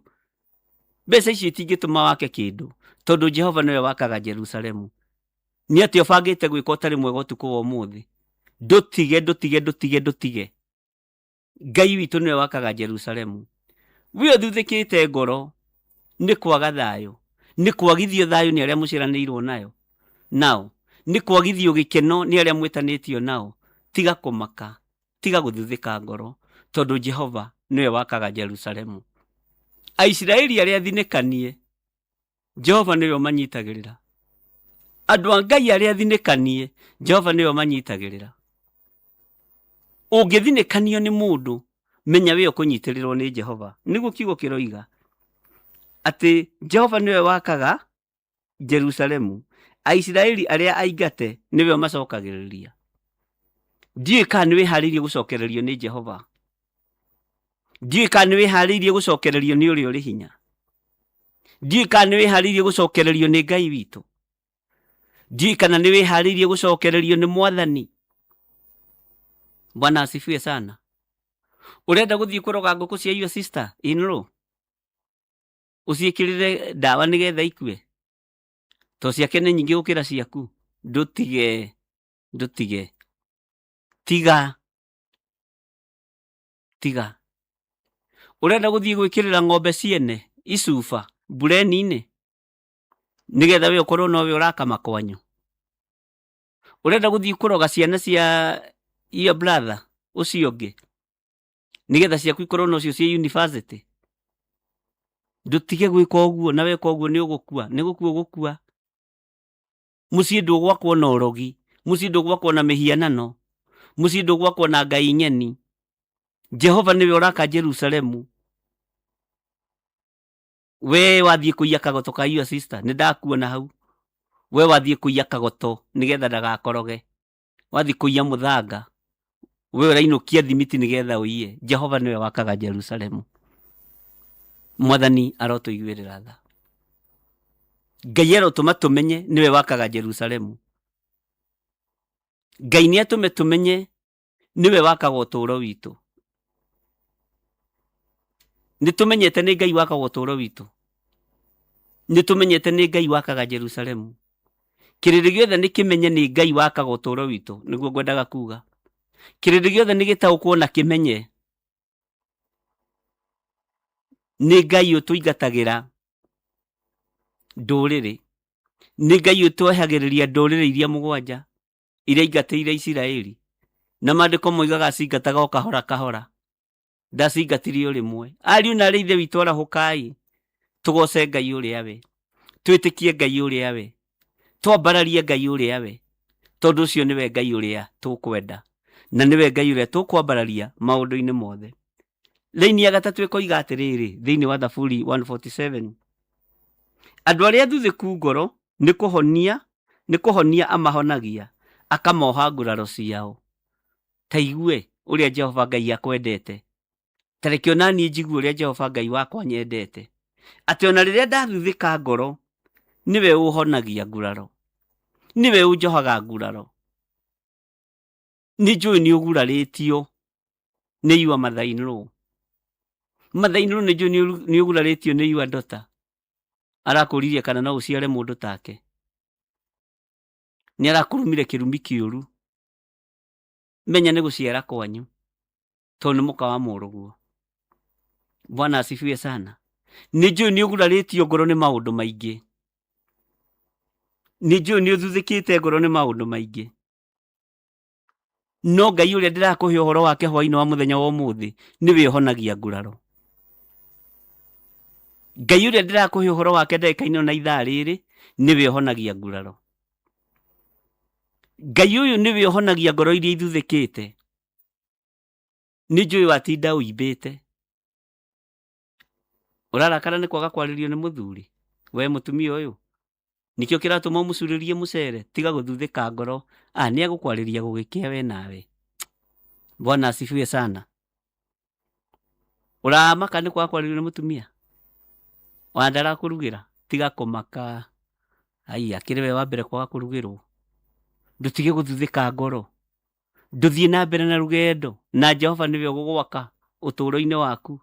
Mbeca icio itingĩtũma wake kĩndũ tondũ Jehova nĩwe wakaga Jerusalemu. Nĩ atĩa ũbangĩte gwĩka ũtarĩ mwega ũtukũ wa ũmũthĩ? Ndũtige, ndũtige, ndũtige, ndũtige. Ngai witũ nĩwe wakaga Jerusalemu. We ũthuthĩkĩte ngoro nĩ kwaga thayũ, nĩ kwagithio thayũ nĩ arĩa mũciaranĩirwo nayo nao, nĩ kwagithio gĩkeno nĩ arĩa mwĩtanĩtio nao. Tiga kũmaka, tiga gũthuthĩka ngoro, tondũ Jehova nĩwe wakaga Jerusalemu. Aisiraeli arĩa athinĩkanie, Jehova nĩwe ũmanyitagĩrĩra. Andũ a Ngai arĩa athinĩkanie, Jehova nĩwe ũmanyitagĩrĩra. Ũngĩthinĩkanio nĩ mũndũ, menya we ũkũnyitĩrĩrwo nĩ Jehova. Nĩguo kiugo kĩroiga atĩ Jehova nĩwe wakaga Jerusalemu, Aisiraeli arĩa aingate nĩwe ũmacokagĩrĩria. Ndiũĩ kana nĩ wĩharĩirie gũcokererio nĩ Jehova. Ndiũĩ kana nĩ wĩharĩirie gũcokererio nĩ ũrĩa ũrĩ hinya. Ndiũĩ kana nĩ wĩharĩirie gũcokererio nĩ Ngai witũ. Ndiũĩ kana nĩ wĩharĩirie gũcokererio nĩ Mwathani. Bwana asifiwe sana. Ũrenda gũthiĩ kũroga ngũkũ cia your sister in law, ũciĩkĩrĩre ndawa nĩgetha ikue, to ciake nĩ nyingĩ gũkĩra ciaku? Ndũtige, ndũtige, tiga, tiga. Ũrenda gũthiĩ gwĩkĩrĩra ng'ombe ciene icuba mbureni-inĩ nĩgetha we ũkorwo nowe ũrakama kwanyu? Ũrenda gũthiĩ kũroga ciana cia your brother ũcio ũngĩ nĩgetha ciaku ikorwo nocio ciĩ university? Ndũtige gwĩka ũguo, na weka ũguo nĩ ũgũkua, nĩ gũkua ũgũkua. Mũciĩ ndũgwakwo na ũrogi, mũciĩ ndũgwakwo na mĩhianano, mũciĩ ndũgwakwo na ngai ng'eni. Jehova nĩwe ũraka Jerusalemu. We wathiĩ kũiya kagoto ka your sister, nĩ ndakuona hau. We wathiĩ kũiya kagoto nĩgetha ndagakoroge, wathiĩ kũiya mũthanga, we ũrainũkia thimiti nĩgetha ũiye. Jehova nĩwe wakaga Jerusalemu. Mwathani arotũiguĩrĩra tha. Ngai arotũma tũmenye nĩwe wakaga Jerusalemu. Ngai nĩ atũme tũmenye nĩwe wakaga ũtũũro witũ. Nĩ tũmenyete nĩ Ngai wakaga ũtũũro witũ. Nĩ tũmenyete nĩ Ngai wakaga Jerusalemu. Kĩrĩndĩ gĩothe nĩ kĩmenye nĩ Ngai wakaga ũtũũro witũ, nĩguo ngwendaga kuga. Kĩrĩndĩ gĩothe nĩ gĩtaũkwo na kĩmenye nĩ Ngai ũtũingatagĩra ndũrĩrĩ, nĩ Ngai ũtwehagĩrĩria ndũrĩrĩ iria mũgwanja iria aingatĩire Isiraeli. Na maandĩko moigaga acingataga o kahora kahora, ndacingatire o rĩmwe. Ariũ na arĩ ithe witũ, arahũkai tũgoce Ngai ũrĩa we, twĩtĩkie Ngai ũrĩa we, twambararie Ngai ũrĩa we, tondũ ũcio nĩwe Ngai ũrĩa tũkwenda na nĩwe Ngai ũrĩa tũkwambararia maũndũ-inĩ mothe. Raini ya gatatũ ĩkoiga atĩrĩrĩ thĩinĩ wa Thaburi 147, andũ arĩa athuthĩku ngoro nĩ kũhonia, nĩ kũhonia amahonagia, akamoha nguraro ciao. Ta igue ũrĩa Jehova Ngai akwendete. Ta reke ona niĩ njigue ũrĩa Jehova Ngai wakwa anyendete, atĩ ona rĩrĩa ndathuthĩka ngoro, nĩwe ũhonagia nguraro, nĩwe ũnjohaga nguraro. Nĩ njũĩ nĩ ũgurarĩtio nĩ your mother in law. Mother in law nĩ njũĩ nĩ ũgurarĩtio nĩ your daughter. Arakũririe kana no ũciare mũndũ take. Nĩ arakũrumire kĩrumi kĩũru. Menya nĩ gũciara kwanyu, tondũ nĩ mũka wa mũrũguo. Bwana asifiwe sana. Nĩ njũĩ nĩ ũgurarĩtio ngoro nĩ maũndũ maingĩ. Nĩ njũĩ nĩ ũthuthĩkĩte ngoro nĩ maũndũ maingĩ. No Ngai ũrĩa ndĩrakũhe ũhoro wake hwainĩ wa mũthenya wa ũmũthĩ nĩwe ũhonagia nguraro. Ngai ũrĩa ndĩrakũhe ũhoro wake ndagĩka-inĩ ĩno na ithaa rĩrĩ nĩwe ũhonagia nguraro. Ngai ũyũ nĩwe ũhonagia ngoro iria ithuthĩkĩte. Nĩ njũĩ watinda ũimbĩte. Ũrarakara nĩ kwaga kwarĩrio nĩ mũthuri? We mũtumia ũyũ, nĩkĩo kĩratũma ũmũcurĩrie mũcere? Tiga gũthuthĩka ngoro. Ah, nĩ egũkwarĩria gũgĩkĩa we nawe. Bwana asifiwe sana. Ũramaka nĩ kwaga kwarĩrio nĩ mũtumia? Ona ndarakũrugĩra? Tiga kũmaka. Aiya, akĩrĩ we wa mbere kwaga kũrugĩrwo? Ndũtige gũthuthĩka ngoro. Ndũthiĩ na mbere na rũgendo, na Jehova nĩwe ũgũgwaka ũtũũro-inĩ waku.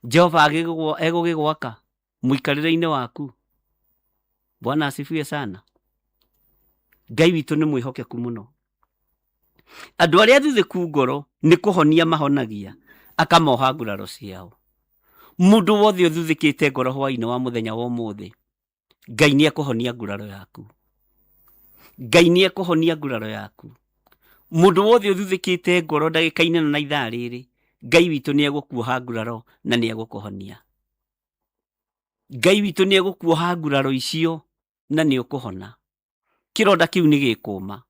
Jehova egũgĩgwaka mũikarĩre-inĩ waku. Bwana asifiwe sana. Ngai witũ nĩ mwĩhokeku mũno. Andũ arĩa athuthĩku ngoro nĩ kũhonia mahonagia, akamoha nguraro ciao. Mũndũ wothe ũthuthĩkĩte ngoro hwainĩ wa mũthenya wa ũmũthĩ, Ngai nĩ ekũhonia nguraro yaku. Ngai nĩ ekũhonia nguraro yaku. Mũndũ wothe ũthuthĩkĩte ngoro ndagĩka-inĩ ĩno na ithaa rĩrĩ, Ngai witũ nĩ egũkuoha nguraro na nĩ egũkũhonia. Ngai witũ nĩ egũkuoha nguraro icio na nĩ ũkũhona. Kĩronda kĩu nĩ gĩkũma.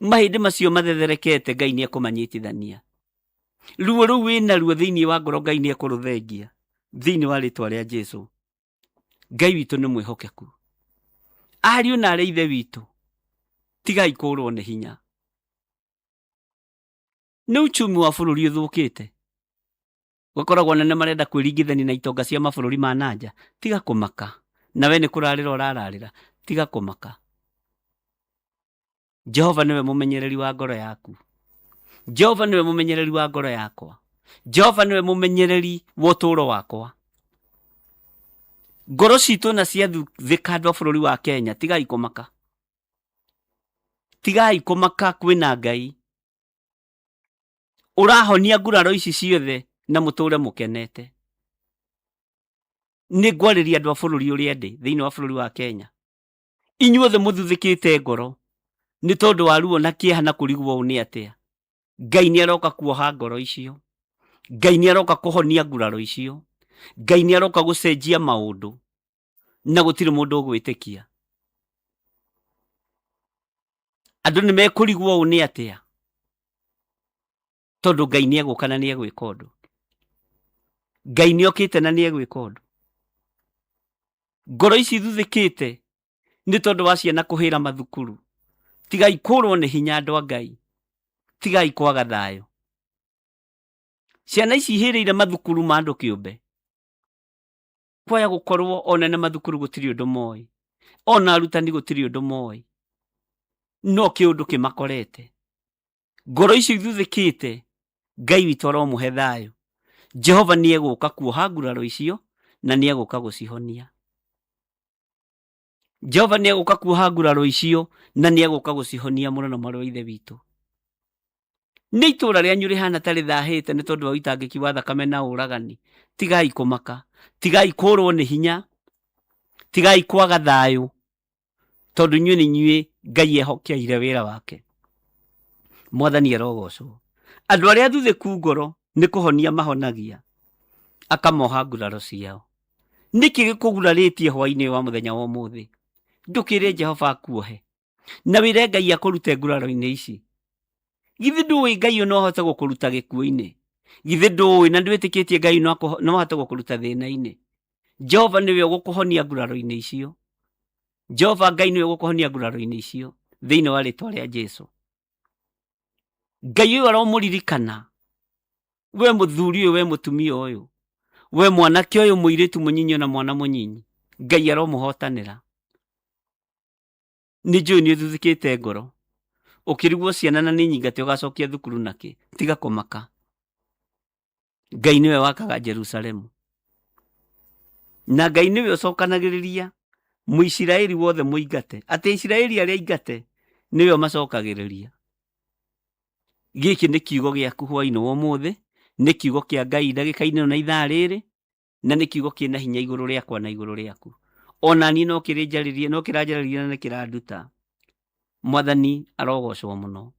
Mahĩndĩ macio mathetherekete Ngai nĩ ekũmanyitithania. Ruo rũu wĩna ruo thĩinĩ wa ngoro Ngai nĩ ekũrũthengia thĩinĩ wa rĩtwa rĩa Jesu. Ngai witũ nĩ mwĩhokeku. Ariũ na arĩ ithe witũ, tigai kũrwo nĩ hinya. Nĩ uchumi wa bũrũri ũthũkĩte. Gũkoragwo anene marenda kwĩringithania na itonga cia mabũrũri ma nanja. Tiga kũmaka. Na we nĩ kũrarĩra ũrararĩra. Tiga kũmaka. Jehova nĩwe mũmenyereri wa ngoro yaku. Jehova nĩwe mũmenyereri wa ngoro yakwa. Jehova nĩwe mũmenyereri wa ũtũũro wakwa. Ngoro citũ na ciathuthĩka andũ a bũrũri wa Kenya, tigai kũmaka. Tigai kũmaka, kwĩna Ngai ũrahonia nguraro ici ciothe na mũtũre mũkenete. Nĩ ngwarĩria andũ a bũrũri ũrĩa ndĩ thĩinĩ wa bũrũri wa Kenya. Inyuothe mũthuthĩkĩte ngoro nĩ tondũ wa ruo na kĩeha na kũrigwo ũũ nĩ atĩa. Ngai nĩ aroka kuoha ngoro icio. Ngai nĩ aroka kũhonia nguraro icio. Ngai nĩ aroka gũcenjia maũndũ na gũtirĩ mũndũ ũgwĩtĩkia. Andũ nĩ mekũrigwo ũũ nĩ atĩa, tondũ Ngai nĩ egũka na nĩ egwĩka ũndũ. Ngai nĩ okĩte na nĩ egwĩka ũndũ. Ngoro ici ithuthĩkĩte nĩ tondũ wa ciana kũhĩra mathukuru, tigai kũrwo nĩ hinya andũ a Ngai, tigai kwaga thayũ. Ciana ici ihĩrĩire mathukuru ma andũ kĩũmbe, kwaya gũkorwo ona nĩ mathukuru gũtirĩ ũndũ moĩ, ona arutani gũtirĩ ũndũ moĩ, no kĩũndũ kĩmakorete. Ngoro icio ithuthĩkĩte, Ngai witũ aromũhe thayũ. Jehova nĩ egũka kuoha nguraro icio na nĩ egũka gũcihonia. Jehova nĩ egũka kuoha nguraro icio na nĩ egũka gũcihonia mũno na mwarĩ wa Ithe witũ. Nĩ itũũra rĩanyu rĩhana ta rĩthahĩte nĩ tondũ wa ũitangĩki wa thakame na ũragani. Tigai kũmaka, tigai kũrwo nĩ hinya, tigai kwaga thayũ, tondũ inyuĩ nĩ inyuĩ Ngai ehokeire wĩra wake. Mwathani arogocwo. Andũ arĩa athuthĩku ngoro nĩ kũhonia mahonagia, akamoha nguraro ciao. Nĩkĩ gĩkũgurarĩtie hwainĩ wa mũthenya wa ũmũthĩ? Ndũkĩre Jehova akuohe na wĩre Ngai akũrute nguraro-inĩ ici. Githĩ ndũĩ Ngai no ahote gũkũruta gĩkuũ-inĩ? Githĩ ndũĩ na ndwĩtĩkĩtie Ngai no ahote gũkũruta thĩna-inĩ? Jehova nĩwe ũgũkũhonia nguraro-inĩ icio. Jehova Ngai nĩwe ũgũkũhonia nguraro-inĩ icio thĩinĩ wa rĩtwa rĩa Jesu. Ngai ũyũ aromũririkana, we mũthuri ũyũ, we mũtumia ũyũ, we mwanake ũyũ, mũirĩtu mũnyinyi ona mwana mũnyinyi. Ngai aromũhotanĩra. Nĩ njũĩ nĩ ũthuthĩkĩte ngoro ũkĩrigwo ciana na nĩ nyingate ũgacokia thukuru nakĩ. Tiga kũmaka, Ngai nĩwe wakaga Jerusalemu na Ngai nĩwe ũcokanagĩrĩria Mũisiraeli wothe mũingate, atĩ Isiraeli arĩa aingate nĩwe ũmacokagĩrĩria. Gĩkĩ nĩ kiugo gĩaku hwainĩ wa ũmũthĩ, nĩ kiugo kĩa Ngai ndagĩka-inĩ ĩno na ithaa rĩrĩ, na nĩ kiugo kĩna hinya igũrũ rĩakwa na igũrũ rĩaku. Ona niĩ no kĩrĩnjarĩrie, no kĩranjarĩria na nĩ kĩranduta. Mwathani arogocwo mũno.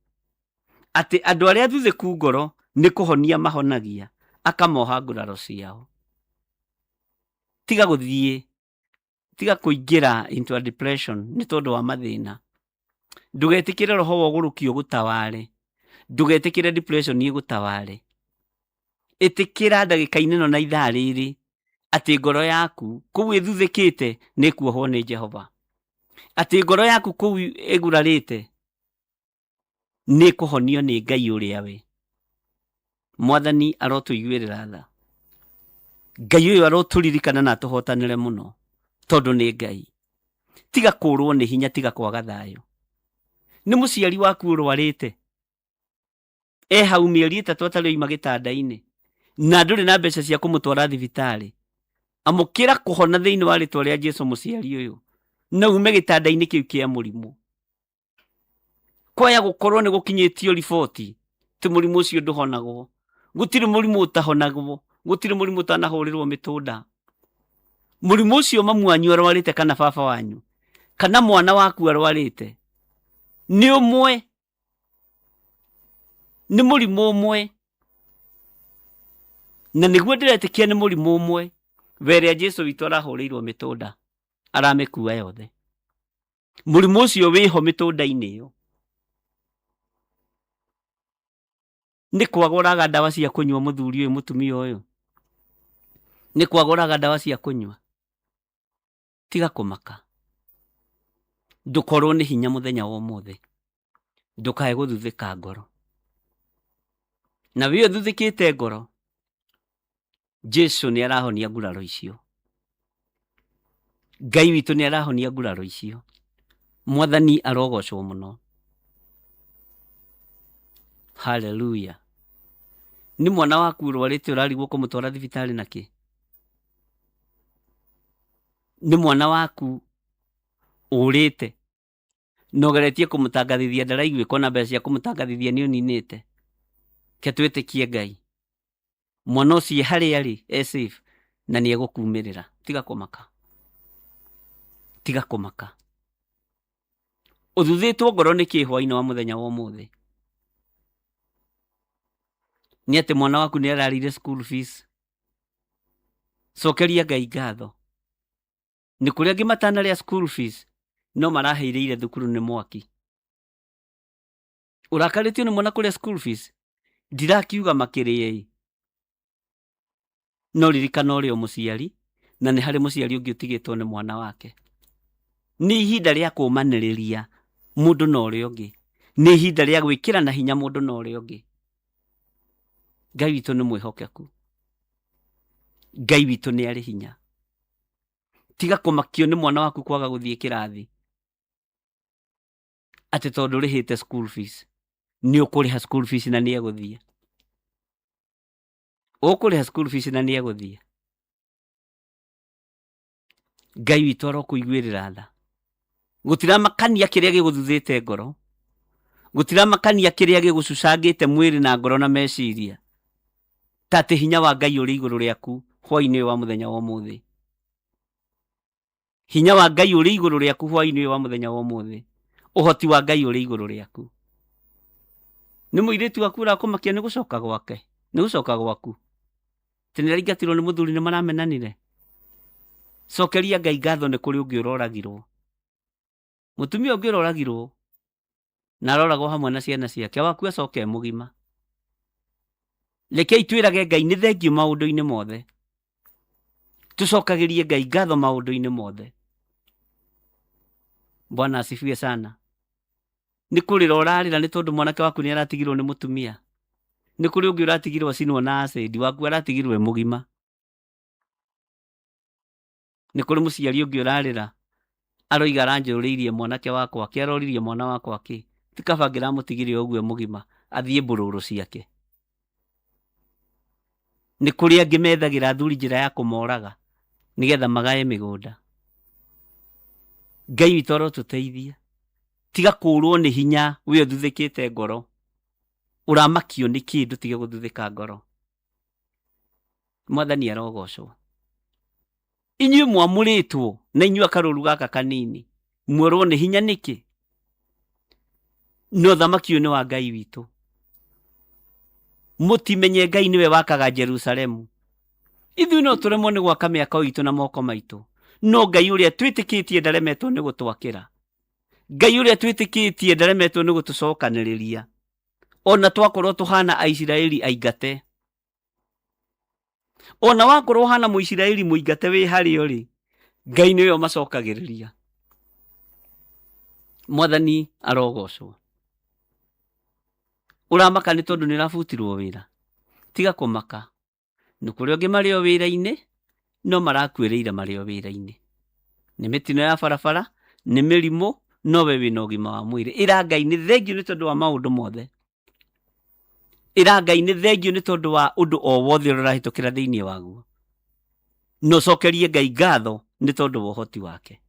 Atĩ andũ arĩa athuthĩku ngoro nĩ kũhonia mahonagia, akamoha nguraro ciao. Tiga gũthiĩ, tiga kũingĩra into a depression nĩ tondũ wa mathĩna. Ndũgetĩkĩre roho wa ũgũrũki ũgũtaware. Ndũgetĩkĩre depression ĩgũtaware. Ĩtĩkĩra ndagĩka-inĩ ĩno na ithaa rĩrĩ atĩ ngoro yaku kũu ĩthuthĩkĩte nĩ ĩkuohwo nĩ Jehova. Atĩ ngoro yaku kũu ĩgurarĩte nĩ ĩkũhonio nĩ Ngai ũrĩa we. Mwathani arotũiguĩrĩra tha. Ngai ũyũ arotũririkana na atũhotanĩre mũno tondũ nĩ Ngai. Tiga kũrwo nĩ hinya, tiga kwaga thayũ. Nĩ mũciari waku ũrwarĩte e hau mĩeri 3 atarĩ oima gĩtanda-inĩ na ndũrĩ na mbeca cia kũmũtwara thibitarĩ. Amũkĩra kũhona thĩinĩ wa rĩtwa rĩa Jesu mũciari ũyũ na ume gĩtanda-inĩ kĩu kĩa mũrimũ. Kwaya gũkorwo nĩ gũkinyĩtio riboti ti mũrimũ ũcio ndũhonagwo. Gũtirĩ mũrimũ ũtahonagwo, gũtirĩ mũrimũ ũtanahũrĩrwo mĩtũnda. Mũrimũ ũcio mamu wanyu arwarĩte kana baba wanyu kana mwana waku arwarĩte nĩ ũmwe, nĩ mũrimũ ũmwe, na nĩguo ndĩretĩkia nĩ mũrimũ ũmwe werĩa Jesu witũ arahũrĩirwo mĩtũnda aramĩkua yothe. Mũrimũ ũcio wĩho mĩtũnda-inĩ ĩyo. Nĩ kwaga ũraga ndawa cia kũnyua mũthuri ũyũ, mũtumia ũyũ, nĩ kwaga ũraga ndawa cia kũnyua. Tiga kũmaka, ndũkorwo nĩ hinya mũthenya wa ũmũthĩ, ndũkae gũthuthĩka ngoro. Na wĩ ũthuthĩkĩte ngoro, Jesu nĩ arahonia nguraro icio. Ngai witũ nĩ arahonia nguraro icio. Mwathani arogocwo mũno. Haleluya. Nĩ mwana waku ũrwarĩte ũrarigwo kũmũtwara thibitarĩ nakĩ? Nĩ mwana waku ũrĩte na ũgeretie kũmũtangathithia ndaraiguĩka ona mbeca cia kũmũtangathithia nĩ ũninĩte? Ke twĩtĩkie Ngai. Mwana ũcio harĩa arĩ e safe na nĩ egũkumĩrĩra. Tiga kũmaka. Tiga kũmaka. Ũthuthĩtwo ngoro nĩ kĩ hwainĩ wa mũthenya wa ũmũthĩ? Nĩ atĩ mwana waku nĩ ararĩire school fees. Cokeria Ngai ngatho. Nĩ kũrĩ angĩ matanarĩa school fees no maraheirĩire thukuru nĩ mwaki. Ũrakarĩtio nĩ mwana kũrĩa school fees? Ndirakiuga makĩrĩe-ĩ. No ririkana ũrĩ o mũciari na nĩ harĩ mũciari ũngĩ ũtigĩtwo nĩ mwana wake. Nĩ ihinda rĩa kũmanĩrĩria mũndũ na ũrĩa ũngĩ. Nĩ ihinda rĩa gwĩkĩrana hinya mũndũ na ũrĩa ũngĩ. Ngai witũ nĩ mwĩhokeku. Ngai witũ nĩ arĩ hinya. Tiga kũmakio nĩ mwana waku kwaga gũthiĩ kĩrathi atĩ tondũ ũrĩhĩte school fees. Nĩ ũkũrĩha school fees na nĩ egũthiĩ. Ũkũrĩha school fees na nĩ egũthiĩ. Ngai witũ arokũiguĩrĩra tha. Gũtiramakania kĩrĩa gĩgũthuthĩte ngoro, gũtiramakania kĩrĩa gĩgũcucangĩte mwĩrĩ na ngoro na meciria, ta atĩ hinya wa Ngai ũrĩ igũrũ rĩaku hwaĩ-inĩ ũyũ wa mũthenya wa ũmũthĩ. Hinya wa Ngai ũrĩ igũrũ rĩaku hwaĩ-inĩ ũyũ wa mũthenya wa ũmũthĩ. Ũhoti wa Ngai ũrĩ igũrũ rĩaku. Nĩ mũirĩtu waku ũrakũmakia nĩ gũcoka gwake, nĩ gũcoka gwaku. Atĩ nĩ araingatirwo nĩ mũthuri nĩ maramenanire. Cokeria Ngai ngatho nĩ kũrĩ ũngĩ ũroragirwo. Mũtumia ũngĩ ũroragirwo na aroragwo hamwe na ciana ciake, waku acoke e mũgima. Rekei twĩrage Ngai nĩ thengiũ maũndũ-inĩ mothe. Tũcokagĩrie Ngai ngatho maũndũ-inĩ mothe. Bwana asifiwe sana. Nĩ kũrĩra ũrarĩra nĩ tondũ mwanake waku nĩ aratigirwo nĩ mũtumia. Nĩ kũrĩ ũngĩ ũratigirwo acinwo na acid, waku aratigirwo e mũgima. Nĩ kũrĩ mũciari ũngĩ ũrarĩra aroiga aranjũrĩirie mwanake wakwa kĩ, aroririe mwana wakwa kĩ, ti kaba ngĩramũtigire o ũguo e mũgima athiĩ mbũrũrũ ciake. Nĩ kũrĩ angĩ methagĩra athuri njĩra ya kũmoraga nĩgetha magae mĩgũnda. Ngai witũ arotũteithia. Tiga kũrwo nĩ hinya we ũthuthĩkĩte ngoro. Ũramakio nĩ kĩ ndũtige gũthuthĩka ngoro. Mwathani arogocwo. Inyuĩ mwamũrĩtwo na inyuĩ akarũru gaka kanini muorwo nĩ hinya nĩkĩ? No thamaki ũyũ nĩ wa Ngai witũ. Mũtimenye Ngai nĩwe wakaga Jerusalemu. Ithuĩ no tũremwo nĩ gwaka mĩako itũ na moko maitũ, no Ngai ũrĩa twĩtĩkĩtie ndaremetwo nĩ gũtwakĩra. Ngai ũrĩa twĩtĩkĩtie ndaremetwo nĩ gũtũcokanĩrĩria. Ona twakorwo tũhana Aisiraeli aingate. Ona wakorwo ũhana Mũisiraeli mũingate wĩ harĩa ũrĩ, Ngai nĩwe ũmacokagĩrĩria. Mwathani arogocwo. Ũramaka nĩ tondũ nĩ ũrabutirwo wĩra? Tiga kũmaka. Nĩ kũrĩ angĩ marĩ o wĩra-inĩ, no marakuĩrĩire marĩ o wĩra-inĩ. Nĩ mĩtino ya barabara, nĩ mĩrimũ, no we wĩna ũgima wa mwĩrĩ. Ĩra Ngai nĩ thengiũ nĩ tondũ wa maũndũ mothe. Ĩra Ngai nĩ thengiũ nĩ tondũ wa ũndũ o wothe ũrĩa ũrahĩtũkĩra thĩinĩ waguo. Na ũcokerie Ngai ngatho nĩ tondũ wa ũhoti wake.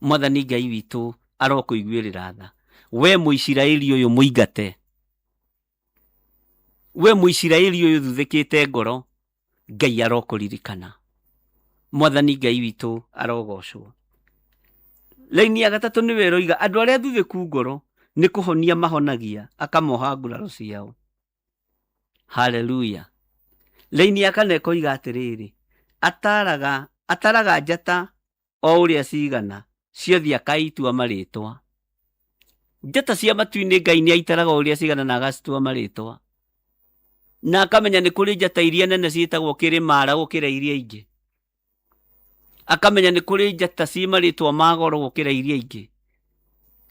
Mwathani Ngai witũ arokũiguĩrĩra tha. We Mũisiraeli ũyũ mũingate. We Mũisiraeli ũyũ ũthuthĩkĩte ngoro, Ngai arokũririkana. Mwathani Ngai witũ arogocwo. Laini ya gatatũ nĩwe ĩroiga andũ arĩa athuthĩku ngoro nĩ kũhonia mahonagia akamoha nguraro ciao. Haleluya. Laini ya kana ĩkoiga atĩrĩrĩ, ataraga, ataraga njata o ũrĩa cigana, ciothe akaitua marĩtwa. Njata cia matu-inĩ Ngai nĩ aitaraga o ũrĩa cigana na agacitua marĩtwa. Na akamenya nĩ kũrĩ njata iria nene ciĩtagwo kĩrĩmara gũkĩra iria ingĩ. Akamenya nĩ kũrĩ njata ciĩ marĩtwa ma goro gũkĩra iria ingĩ.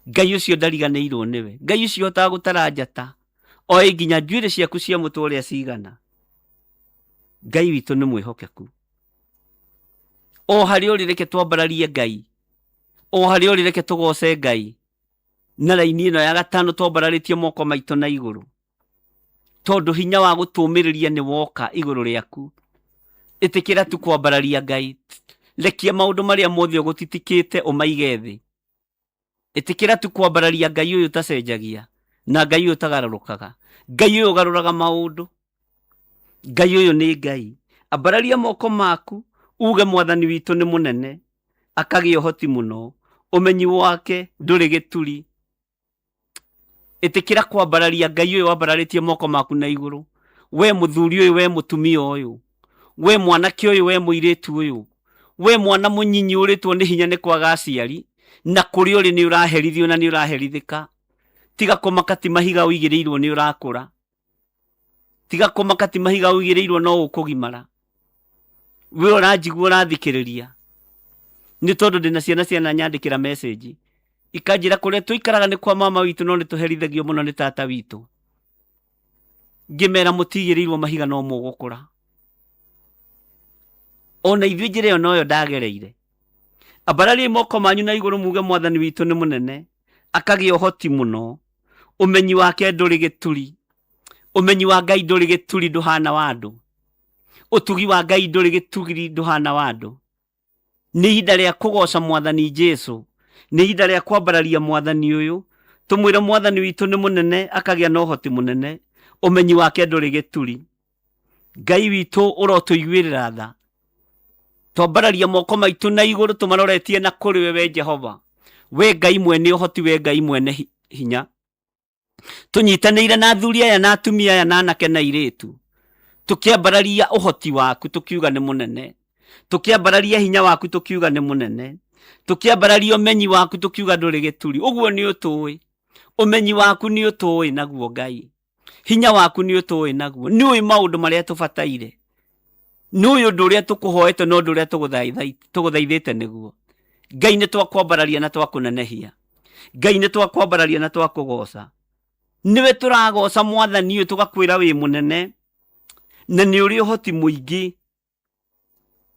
Ngai ũcio ndariganĩirwo nĩwe. Ngai ũcio ũhotaga gũtara njata, oĩ nginya njuĩrĩ ciaku cia mũtwe ũrĩa cigana. Ngai witũ nĩ mwĩhokeku. O harĩa ũrĩ reke twambararie Ngai. O harĩa ũrĩ reke tũgoce Ngai na raini ĩno ya gatano twambararĩtie moko maitũ na igũrũ, tondũ hinya wa gũtũmĩrĩria nĩ woka igũrũ rĩaku. Ĩtĩkĩra tu kwambararia Ngai, rekia maũndũ marĩa mothe ũgũtitikĩte ũmaige thĩ. Ĩtĩkĩra tu kwambararia Ngai ũyũ ũtacenjagia na Ngai ũyũ ũtagarũrũkaga, Ngai ũyũ ũgarũraga maũndũ. Ngai ũyũ nĩ Ngai. Ambararia moko maku uge mwathani witũ nĩ mũnene, akagĩa ũhoti mũno, ũmenyi wake ndũrĩ gĩturi. Ĩtĩkĩra kwambararia Ngai ũyũ wambararĩtie moko maku na igũrũ. We mũthuri ũyũ, we mũtumia ũyũ, we mwanake ũyũ, we mũirĩtu ũyũ, we mwana mũnyinyi ũrĩtwo nĩ hinya nĩ kwaga aciari, na kũrĩa ũrĩ nĩ ũraherithio na nĩ ũraherithĩka. Tiga kũmaka ti mahiga ũigĩrĩirwo nĩ ũrakũra. Tiga kũmaka ti mahiga ũigĩrĩirwo no ũkũgimara. We ũranjigua ũrathikĩrĩria, nĩ tondũ ndĩna ciana ciananyandĩkĩra message ikanjĩra kũrĩa tũikaraga nĩ kwa mama witũ no nĩ tũherithagio mũno nĩ tata witũ. Ngĩmera mũtigĩrĩirwo mahiga no mũgũkũra. Ona ithuĩ njĩra ĩyo noyo ndagereire. Ambarariai moko manyu na igũrũ muge mwathani witũ nĩ mũnene, akagĩa ũhoti mũno, ũmenyi wake ndũrĩ gĩturi, ũmenyi wa Ngai ndũrĩ gĩturi ndũhana wa andũ, ũtugi wa Ngai ndũrĩ gĩturi ndũhana wa andũ. Nĩ ihinda rĩa kũgoca mwathani Jesu, nĩ ihinda rĩa kwambararia mwathani ũyũ, tũmwĩre mwathani witũ nĩ mũnene, akagĩa na ũhoti mũnene, ũmenyi wake ndũrĩ gĩturi. Ngai witũ ũrotũiguĩrĩra tha. Twambararia moko maitũ na igũrũ tũmaroretie na kũrĩ we, we Jehova, we Ngai mwene ũhoti, we Ngai mwene hinya. Tũnyitanĩire na athuri aya na atumia aya na anake na airĩtu, tũkĩambararia ũhoti waku tũkiuga nĩ mũnene, tũkĩambararia hinya waku tũkiuga nĩ mũnene, tũkĩambararia ũmenyi waku tũkiuga ndũrĩ gĩturi. Ũguo nĩ ũtũĩ, ũmenyi waku nĩ ũtũĩ naguo Ngai, hinya waku nĩ ũtũĩ naguo, nĩ ũĩ maũndũ marĩa tũbataire, nĩ ũĩ ũndũ ũrĩa tũkũhoete na ũndũ ũrĩa tũgũthaithĩte nĩguo. Ngai nĩ twakwambararia na twakũnenehia, Ngai nĩ twakwambararia na twakũgoca. Nĩwe tũragoca mwathani ũyũ, tũgakwĩra wĩ mũnene na nĩ ũrĩ ũhoti mũingĩ,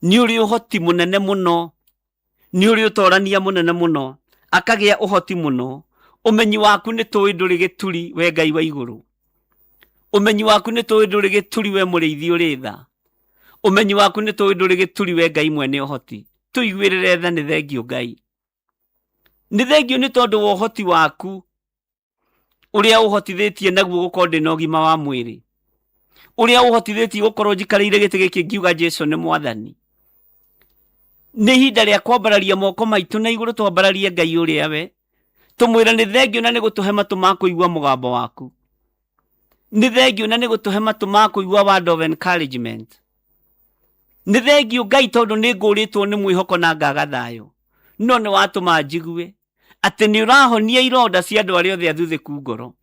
nĩ ũrĩ ũhoti mũnene mũno, nĩ ũrĩ ũtorania mũnene mũno, akagĩa ũhoti mũno. Ũmenyi waku nĩ tũĩ ndũrĩ gĩturi, we Ngai wa igũrũ. Ũmenyi waku nĩ tũĩ ndũrĩ gĩturi, we mũrĩithi ũrĩ tha. Ũmenyi waku nĩ tũĩ ndũrĩ gĩturi, we Ngai mwene ũhoti. Tũiguĩrĩre tha, nĩ thengiũ Ngai. Nĩ thengiũ nĩ tondũ wa ũhoti waku ũrĩa ũhotithĩtie naguo gũkorwo ndĩ na ũgima wa mwĩrĩ, ũrĩa ũhotithĩtie gũkorwo njikarĩire gĩtĩ gĩkĩ ngiuga Jesu nĩ mwathani. Nĩ ihinda rĩa kwambararia moko maitũ na igũrũ, twambararie Ngai ũrĩa we, tũmwĩre nĩ thengiũ na nĩ gũtũhe matũ ma kũigua mũgambo waku. Nĩ thengiũ na nĩ gũtũhe matũ ma kũigua word of encouragement. Nĩ thengiũ Ngai tondũ nĩ ngũrĩtwo nĩ mwĩhoko na ngaga thayũ, no nĩ watũma njigue atĩ nĩ ũrahonia ironda cia andũ arĩa othe athuthĩku ngoro.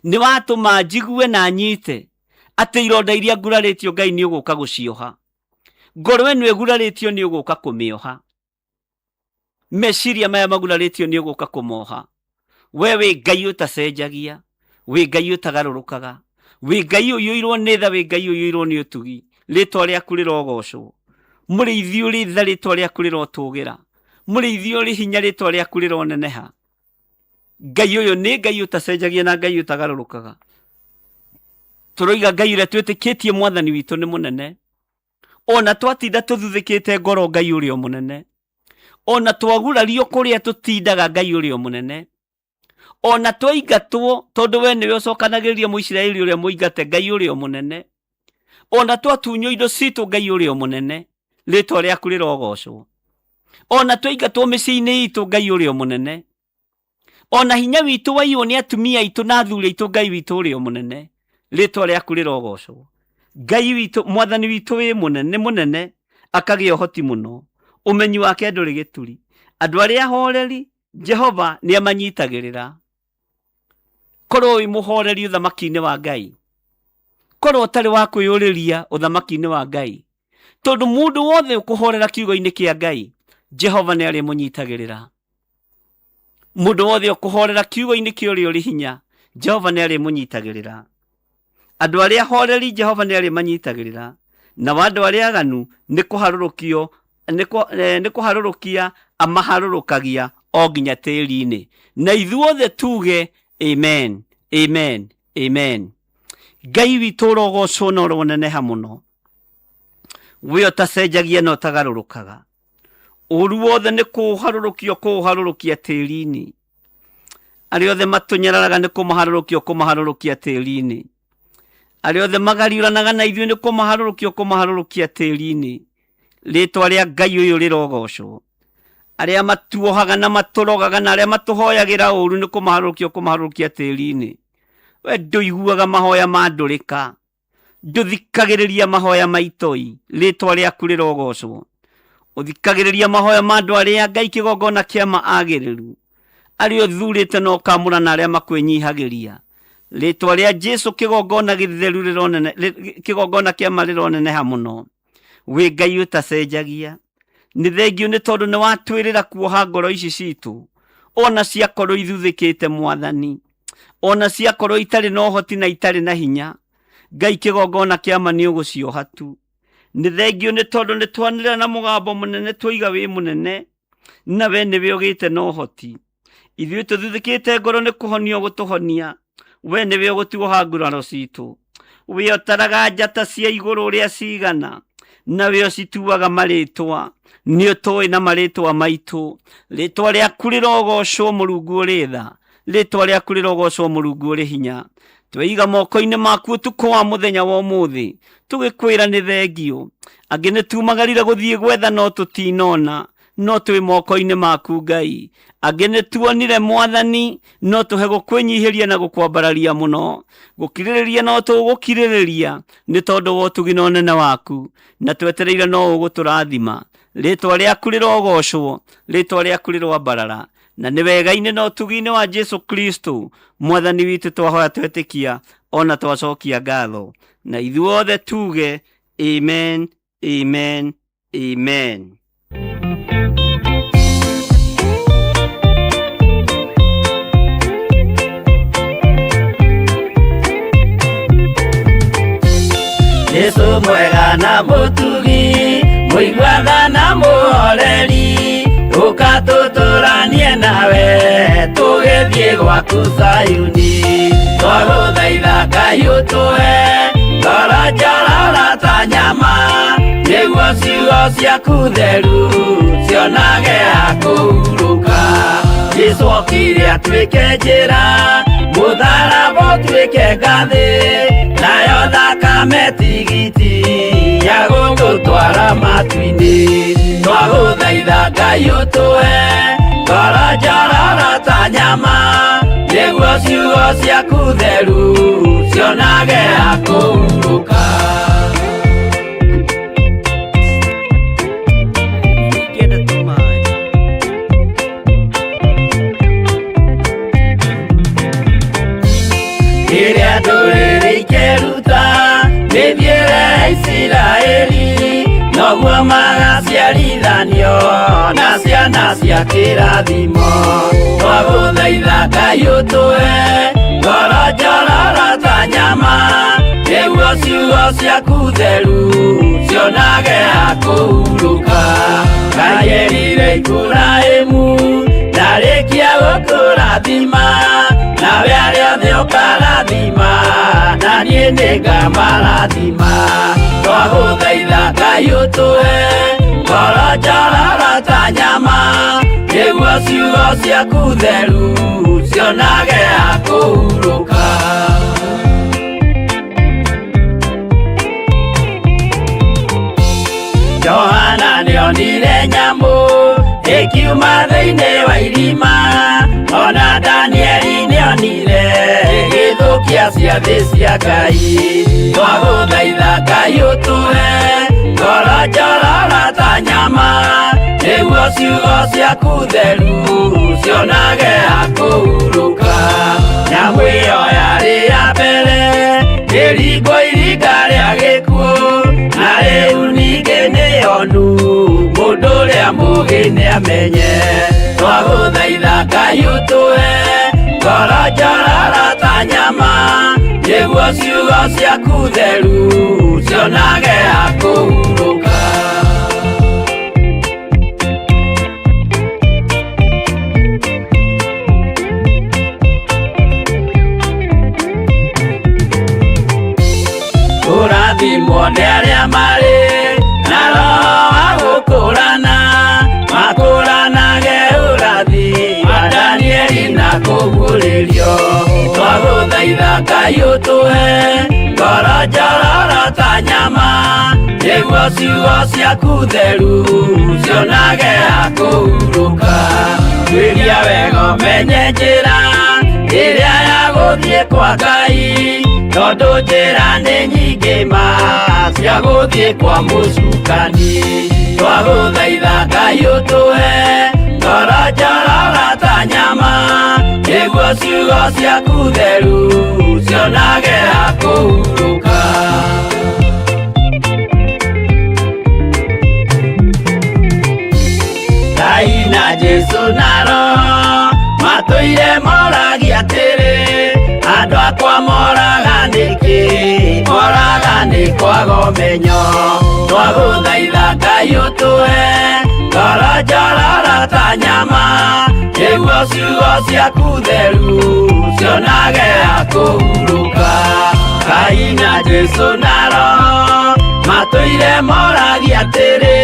Nĩ watũma njigue na nyite atĩ ironda iria ngurarĩtio Ngai nĩ ũgũka gũcioha. Ngoro ĩno ĩgurarĩtio nĩ ũgũka kũmĩoha. Meciria maya magurarĩtio nĩ ũgũka kũmoha. We wĩ Ngai ũtacenjagia, wĩ Ngai ũtagarũrũkaga, wĩ Ngai ũiyũirwo nĩ tha, wĩ Ngai ũiyũirwo nĩ ũtugi. Rĩtwa rĩaku rĩrogocwo. Mũrĩithi ũrĩ tha, rĩtwa rĩaku rĩrotũgĩra. Mũrĩithi ũrĩ hinya, rĩtwa rĩaku rĩroneneha. Ngai ũyũ nĩ Ngai ũtacenjagia na Ngai ũtagarũrũkaga. Tũroiga Ngai ũrĩa twĩtĩkĩtie mwathani witũ nĩ mũnene. Ona twatinda tũthuthĩkĩte ngoro, Ngai ũrĩ o mũnene. Ona twagurario kũrĩa tũtindaga, Ngai ũrĩ o mũnene. Ona twaingatwo, tondũ we nĩwe ũcokanagĩrĩria Mũisiraeli ũrĩa mũingate, Ngai ũrĩ o mũnene. Ona twatunywo indo citũ, Ngai ũrĩ o mũnene. Rĩtwa rĩaku rĩrogocwo. Ona twaingatwo mĩciĩ-inĩ itũ, Ngai ũrĩ o mũnene. Ona hinya witũ waiywo nĩ atumia aitũ na athuri aitũ, Ngai witũ ũrĩ o mũnene. Rĩtwa rĩaku rĩrogocwo. Ngai witũ, mwathani witũ wĩ mũnene, nĩ mũnene, akagĩa ũhoti mũno. Ũmenyi wake ndũrĩ gĩturi. Andũ arĩa ahoreri, Jehova nĩ amanyitagĩrĩra. Korwo wĩ mũhoreri ũthamaki-inĩ wa Ngai, korwo ũtarĩ wa kwĩyũrĩria ũthamaki-inĩ wa Ngai, tondũ mũndũ wothe ũkũhorera kiugo-inĩ kĩa Ngai, Jehova nĩ arĩmũnyitagĩrĩra. Mũndũ wothe ũkũhorera kiugo-inĩ kĩa ũrĩa ũrĩ hinya, Jehova nĩ arĩmũnyitagĩrĩra. Andũ arĩa ahoreri Jehova nĩ arĩmanyitagĩrĩra, nao andũ arĩa aganu nĩ kũharũrũkio nĩ kũharũrũkia amaharũrũkagia O nginya tĩri-inĩ. Na ithuothe tuge amen, amen, amen. Ngai witũ ũrogocwo na ũroneneha mũno. We ũtacenjagia na ũtagarũrũkaga. Ũru wothe nĩ kũũharũrũkia ũkũũharũrũkia tĩri-inĩ. Arĩa othe matũnyararaga nĩ kũmaharũrũkia ũkũmaharũrũkia tĩri-inĩ. Arĩa othe magariũranaga na ithuĩ nĩ kũmaharũrũkia ũkũmaharũrũkia tĩri-inĩ. Rĩtwa rĩa Ngai ũyũ rĩrogocwo. Arĩa matuohaga na matũrogaga na arĩa matũhoyagĩra ũru nĩ kũmaharũrũkia ũkũmaharũrũkia tĩri-inĩ. We ndũiguaga mahoya ma ndũrĩka. Ndũthikagĩrĩria mahoya ma itoi. Rĩtwa rĩaku rĩrogocwo. Ũthikagĩrĩria mahoya ma andũ arĩa Ngai kĩgongona kĩa ma agĩrĩru. Arĩa ũthurĩte na ũkamũra na arĩa makwĩnyihagĩria. Rĩtwa rĩa Jesu kĩgongona gĩtheru rĩronene, kĩgongona kĩa ma rĩroneneha mũno. Wĩ Ngai ũtacenjagia. Nĩ thengio nĩ tondũ nĩ watwĩrĩra kuoha ngoro ici citũ. Ona ciakorwo ithuthĩkĩte Mwathani. Ona ciakorwo itarĩ na ũhoti na itarĩ na hinya. Ngai kĩgongona kĩa ma nĩ ũgũcioha tu. Nĩ thengio nĩ tondũ nĩ twanĩrĩra na mũgambo mũnene twoiga wĩ mũnene na we nĩwe ũgĩte na ũhoti. Ithuĩ tũthuthĩkĩte ngoro nĩ kũhonia ũgũtũhonia. We nĩwe ũgũtuoha nguraro citũ. We ũtaraga njata cia igũrũ ũrĩa cigana, na we ũcituaga marĩtwa. Nĩ ũtũĩ na marĩtwa maitũ. Rĩtwa rĩaku rĩrogocwo Mũrungu ũrĩ tha. Rĩtwa rĩaku rĩrogocwo Mũrungu ũrĩ hinya. Tweiga moko-inĩ maku ũtukũ wa mũthenya wa ũmũthĩ, tũgĩkwĩra nĩ thengio. Angĩ nĩ tumagarire gũthiĩ gwetha no tũtinona, no twĩ moko-inĩ maku Ngai. Angĩ nĩ tuonire Mwathani, no tũhe gũkwĩnyihĩria na gũkwambararia mũno. Gũkirĩrĩria no tũgũkirĩrĩria, nĩ tondũ wa ũtugi na ũnene waku, na twetereire no ũgũtũrathima. Rĩtwa rĩaku rĩrogocwo, rĩtwa rĩaku rĩroambarara. Na nĩ wega-inĩ na ũtugi-inĩ wa Jesu Kristo Mwathani witũ twahoya twetĩkia ona twacokia ngatho. Na ithuothe tuge amen, amen, amen.
Jesu mwega na mũtugi, mũiguaga na mũhoreri, ũka tũtũranie nawe, tũgĩthiĩ gwaku Zayuni. Twagũthaitha Ngai ũtũhe ngoro njororo ta nyama, nĩguo ciugo ciaku theru cionage ha kũhurũka. Jesu okire atuĩke njĩra, mũtharaba ũtuĩke ngathĩ, nayo thakame tigiti ya gũtũtwara matu-inĩ. Twagũthaitha Ngai ũtũhe ngoro njororo ta nyama, nĩguo ciugo ciaku theru cionage ha kũhurũka.
Ingĩenda tu maĩ.
Rĩrĩa ndũrĩrĩ ikeruta mĩthiĩre ya Isiraeli, noguo magaciarithanio na ciana cia kĩrathimo. Twagũthaitha Ngai ũtũhe ngoro njororo ta nyama, nĩguo ciugo ciaku theru cionage ha kũhurũka. Ngai erire Iburahĩmu ndarĩkia gũkũrathima, nawe arĩa othe ũkarathima, na niĩ nĩngamarathima. Twagũthaitha Ngai ũtũhe ngoro njororo ta nyama, nĩguo ciugo ciaku theru cionage ha kũhurũka. Johana nĩonire nyamũ ĩkiuma thĩinĩ wa irima, ona Danieli nĩonire ĩgĩthũkia ciathĩ cia Ngai. Twagũthaitha Ngai ũtũhe ngoro njororo ta nyama, nĩguo ciugo ciaku theru cionage ha kũhurũka. Nyamũ ĩyo yarĩ ya mbere ĩringwo iringa rĩa gĩkuũ, na rĩu ningĩ nĩyonu mũndũ ũrĩa mũũgĩ nĩamenye. Twagũthaitha Ngai ũtũhe ngoro njororo ta nyama, nĩguo ciugo ciaku theru cionage ha kũhurũka. Kũrathimwo nĩ arĩa marĩ na roho wa gũkũrana, makũranage ũrathi wa Danieli na kũguũrĩrio. Twagũthaitha Ngai ũtũhe ngoro njororo ta nyama, nĩguo ciugo ciaku theru cionage ha kũhurũka. Tuĩria wega ũmenye njĩra ĩrĩa ya gũthiĩ kwa Ngai, tondũ njĩra nĩ nyingĩ ma cia gũthiĩ kwa mũcukani. Twagũthaitha Ngai ũtũhe ngoro njororo ta nyama, nĩguo ciugo ciaku theru cionage ha kũhurũka. Ngai na Jesu na Roho matũire moragia atĩrĩ, andũ akwa moraga nĩkĩ? Moraga nĩ kwaga ũmenyo. Twagũthaitha Ngai ũtũhe ngoro njororo ta nyama, nĩguo ciugo ciaku theru cionage ha kũhurũka. Ngai na Jesu na Roho matũire moragia atĩrĩ,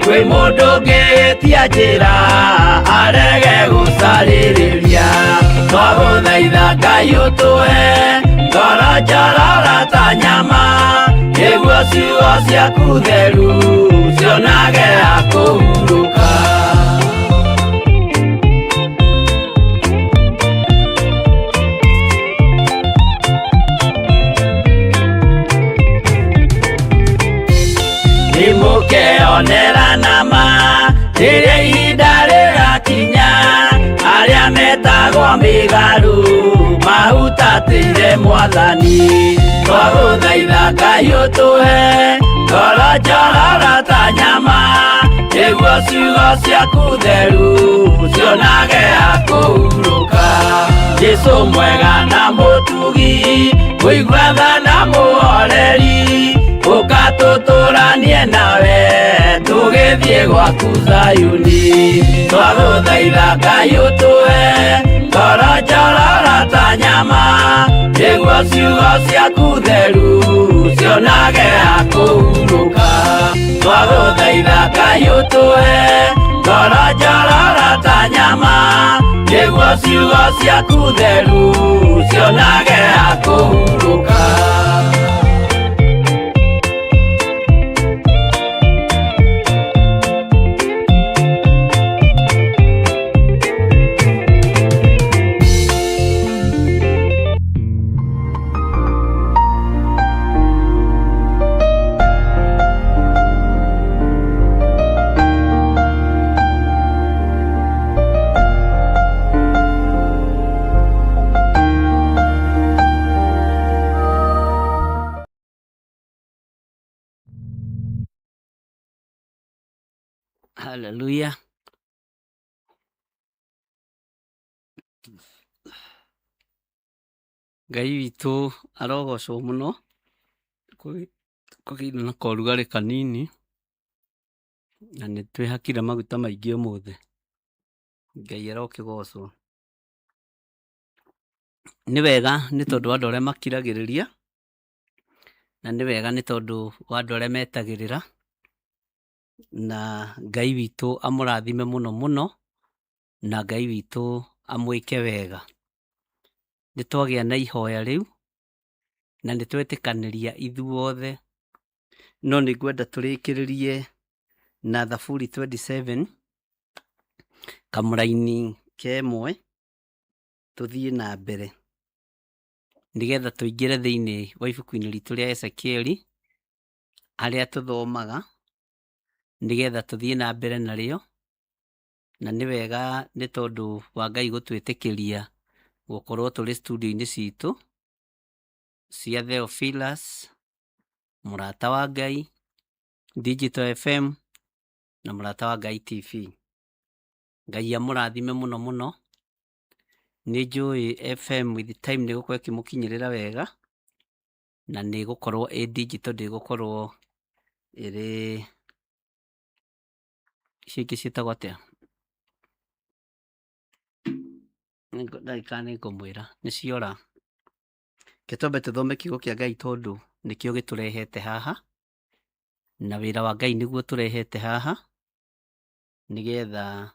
kwĩ mũndũ ũngĩtia njĩra arege gũcarĩrĩria. Twagũthaitha Ngai ũtũhe ngoro njororo ta nyama, nĩguo ciugo ciaku theru cionage ha kũhurũka. Nĩmũkeonera nama rĩrĩa ihinda rĩgakinya, arĩa metagwo mĩgarũ mahutatĩire Mwathani. Twagũthaitha Ngai ũtũhe ngoro njororo ta nyama, nĩguo ciugo ciaku theru cionage ha kũhurũka. Jesu mwega na mũtugi, mũigua tha na mũhoreri, ũka tũtũranie nawe tũgĩthiĩ gwaku Zayuni. Twagũthaitha Ngai ũtũhe ngoro njororo ta nyama, nĩguo ciugo ciaku theru cionage ha kũhurũka. Twagũthaitha Ngai ũtũhe ngoro njororo ta nyama, nĩguo ciugo ciaku theru cionage ha kũhurũka.
Haleluya. Ngai witũ arogocwo mũno. Kũgĩire na korugarĩ kanini na nĩ twĩhakire maguta maingĩ ũmũthĩ. Ngai arokĩgocwo. Nĩ wega nĩ tondũ wa andũ arĩa makiragĩrĩria, na nĩ wega nĩ tondũ wa andũ arĩa metagĩrĩra, na Ngai witũ amũrathime mũno mũno, na Ngai witũ amwĩke wega. Nĩ twagĩa na ihoya rĩu, na nĩ twetĩkanĩria ithuothe, no nĩ ngwenda tũrĩkĩrĩrie na Thaburi 27 kamũraini ka ĩmwe tũthiĩ na mbere, nĩgetha tũingĩre thĩinĩ wa ibuku-inĩ ritũ rĩa Ezekieli, harĩa tũthomaga, nĩgetha tũthiĩ na mbere narĩo, na nĩ wega nĩ tondũ wa Ngai gũtwĩtĩkĩria gũkorwo tũrĩ studio-inĩ citũ cia Theophilus, Mũrata wa Ngai, Digital FM na Mũrata wa Ngai TV. Ngai amũrathime mũno mũno. Nĩ njũĩ FM with time nĩ ĩgũkorwo ĩkĩmũkinyĩrĩra wega, na nĩ ĩgũkorwo ĩ digital ndĩgũkorwo ĩrĩ icio ingĩ ciĩtagwo atĩa? Ndagĩka nĩ ngũmwĩra nĩ ciora. Reke twambe tũthome kiugo kĩa Ngai tondũ Nĩkĩo gĩtũrehete haha, na wĩra wa Ngai nĩguo tũrehete haha, nĩgetha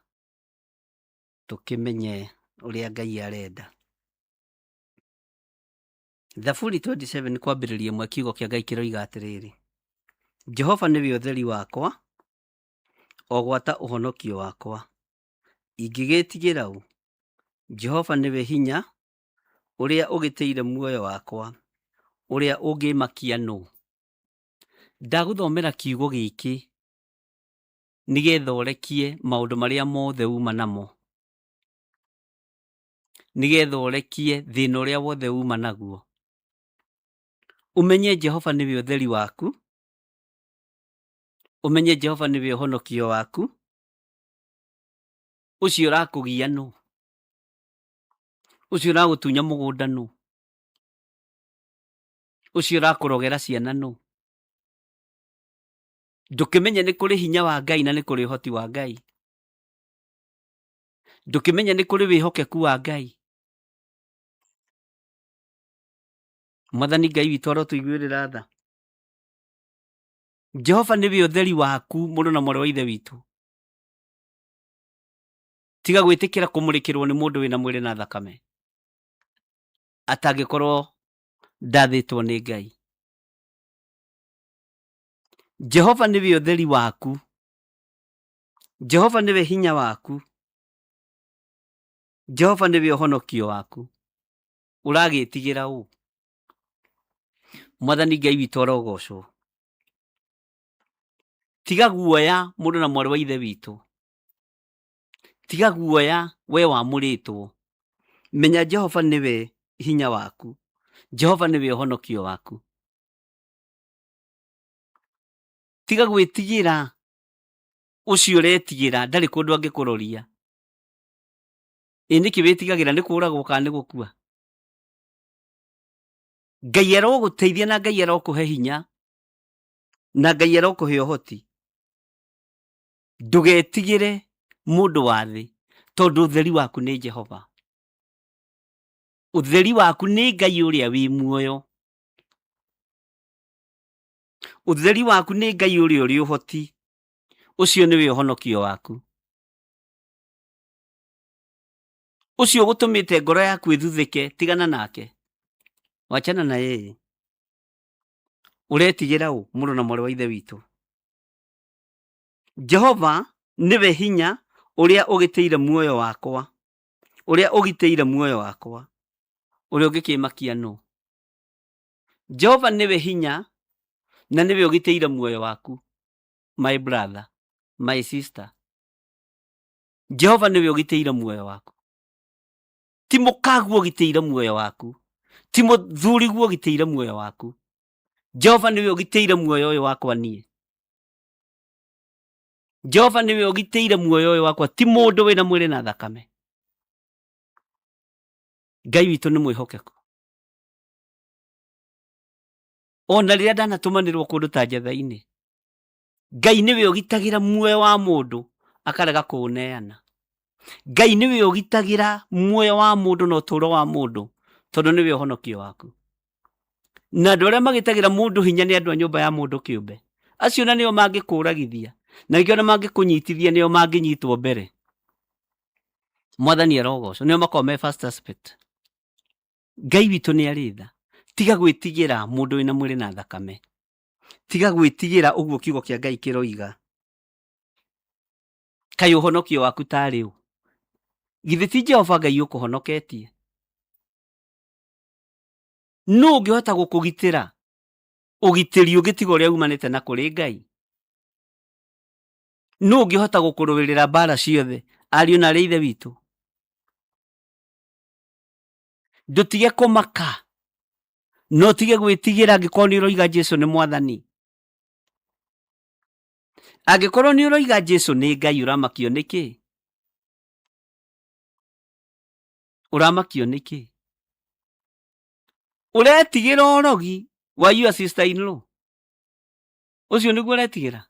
tũkĩmenye ũrĩa Ngai arenda. Thaburi 27 kwambĩrĩria ĩmwe kiugo kĩa Ngai kĩroiga atĩrĩrĩ, Jehova nĩwe ũtheri wakwa, o gwata ũhonokio wakwa. Ingĩgĩtigĩra ũ? Jehova nĩwe hinya ũrĩa ũgitĩire muoyo wakwa, ũrĩa ũngĩmakia nũ? Ndagũthomera kiugo gĩkĩ nĩgetha ũrekie maũndũ marĩa mothe uma namo, nĩgetha ũrekie thĩna ũrĩa wothe uma naguo. Ũmenye Jehova nĩwe ũtheri waku, ũmenye Jehova nĩwe ũhonokio waku, ũcio ũrakũgia nũ? Ũcio ũragũtunya mũgũnda nũ? Ũcio ũrakũrogera ciana nũ? Ndũkĩmenye nĩ kũrĩ hinya wa Ngai na nĩ kũrĩ ũhoti wa Ngai. Ndũkĩmenye nĩ kũrĩ wĩhokeku wa Ngai. Mwathani Ngai witũ arotũiguĩrĩra tha. Jehova nĩwe ũtheri waku mũrũ na mwarĩ wa ithe witũ. Tiga gwĩtĩkĩra kũmũrĩkĩrwo nĩ mũndũ wĩna mwĩrĩ na thakame atangĩkorwo ndathĩtwo nĩ Ngai. Jehova nĩwe ũtheri waku. Jehova nĩwe hinya waku. Jehova nĩwe ũhonokio waku. Ũragĩtigĩra ũ? Mwathani Ngai witũ arogocwo. Tiga guoya mũndũ na mwarĩ wa ithe witũ. Tiga guoya we wamũrĩtwo. Menya Jehova nĩwe hinya waku. Jehova nĩwe ũhonokio waku. Tiga gwĩtigĩra ũcio ũretigĩra ndarĩ kũndũ angĩkũroria. Ĩ nĩkĩ wĩtigagĩra nĩ kũragwo kana nĩ gũkua? Ngai arogũteithia na Ngai arokũhe hinya na Ngai arokũhe ũhoti. Ndũgetigĩre mũndũ wa thĩ tondũ ũtheri waku nĩ Jehova. Ũtheri waku nĩ Ngai ũrĩa wĩ muoyo. Ũtheri waku nĩ Ngai ũrĩa ũrĩ ũhoti. Ũcio nĩwe ũhonokio waku. Ũcio ũgũtũmĩte ngoro yaku ĩthuthĩke, tigana nake. Wachana na yeye. Ũretigĩra ũ mũrũ na mwarĩ wa ithe witũ? Jehova nĩwe hinya ũrĩa ũgitĩire muoyo wakwa, ũrĩa ũgitĩire muoyo wakwa. Ũrĩa ũngĩkĩmakia nũ? Jehova nĩwe hinya na nĩwe ũgitĩire muoyo waku. My brother, my sister. Jehova nĩwe ũgitĩire muoyo waku. Ti mũkaguo ũgitĩire muoyo waku. Ti mũthuriguo ũgitĩire muoyo waku. Jehova nĩwe ũgitĩire muoyo ũyũ wakwa niĩ. Jehova nĩwe ũgitĩire muoyo ũyũ wakwa, ti mũndũ wĩna mwĩrĩ na thakame. Ngai witũ nĩ mwĩhokeku. Ona rĩrĩa ndanatũmanĩrwo kũndũ ta njetha-inĩ, Ngai nĩwe ũgitagĩra muoyo wa mũndũ akarega kũũneana. Ngai nĩwe ũgitagĩra muoyo wa mũndũ na ũtũũro wa mũndũ tondũ nĩwe ũhonokio waku. Na andũ arĩa magitagĩra mũndũ hinya nĩ andũ a nyũmba ya mũndũ kĩũmbe. Acio na nĩo mangĩkũragithia na nĩkĩo na mangĩkũnyitithia nĩo mangĩnyitwo mbere. Mwathani arogocwo, nĩo makoragwo me first suspect. Ngai witũ nĩ arĩ tha. Tiga gwĩtigĩra mũndũ wĩna mwĩrĩ na thakame. Tiga gwĩtigĩra ũguo kiugo kĩa Ngai kĩroiga. Kaĩ ũhonokio waku tarĩ ũ? Githĩ ti Jehova Ngai ũkũhonoketie? Nũ ũngĩhota gũkũgitĩra ũgitĩri ũngĩ tiga ũrĩa umanĩte na kũrĩ Ngai? Nũ ũngĩhota gũkũrũĩrĩra mbara ciothe ariũ na arĩ ithe witũ? Ndũtige kũmaka na ũtige gwĩtigĩra angĩkorwo nĩ ũroiga Jesu nĩ mwathani. Angĩkorwo nĩ ũroiga Jesu nĩ Ngai ũramakio nĩkĩ? Ũramakio nĩkĩ? Ũretigĩra ũrogi wa your sister in law? Ũcio nĩguo ũretigĩra?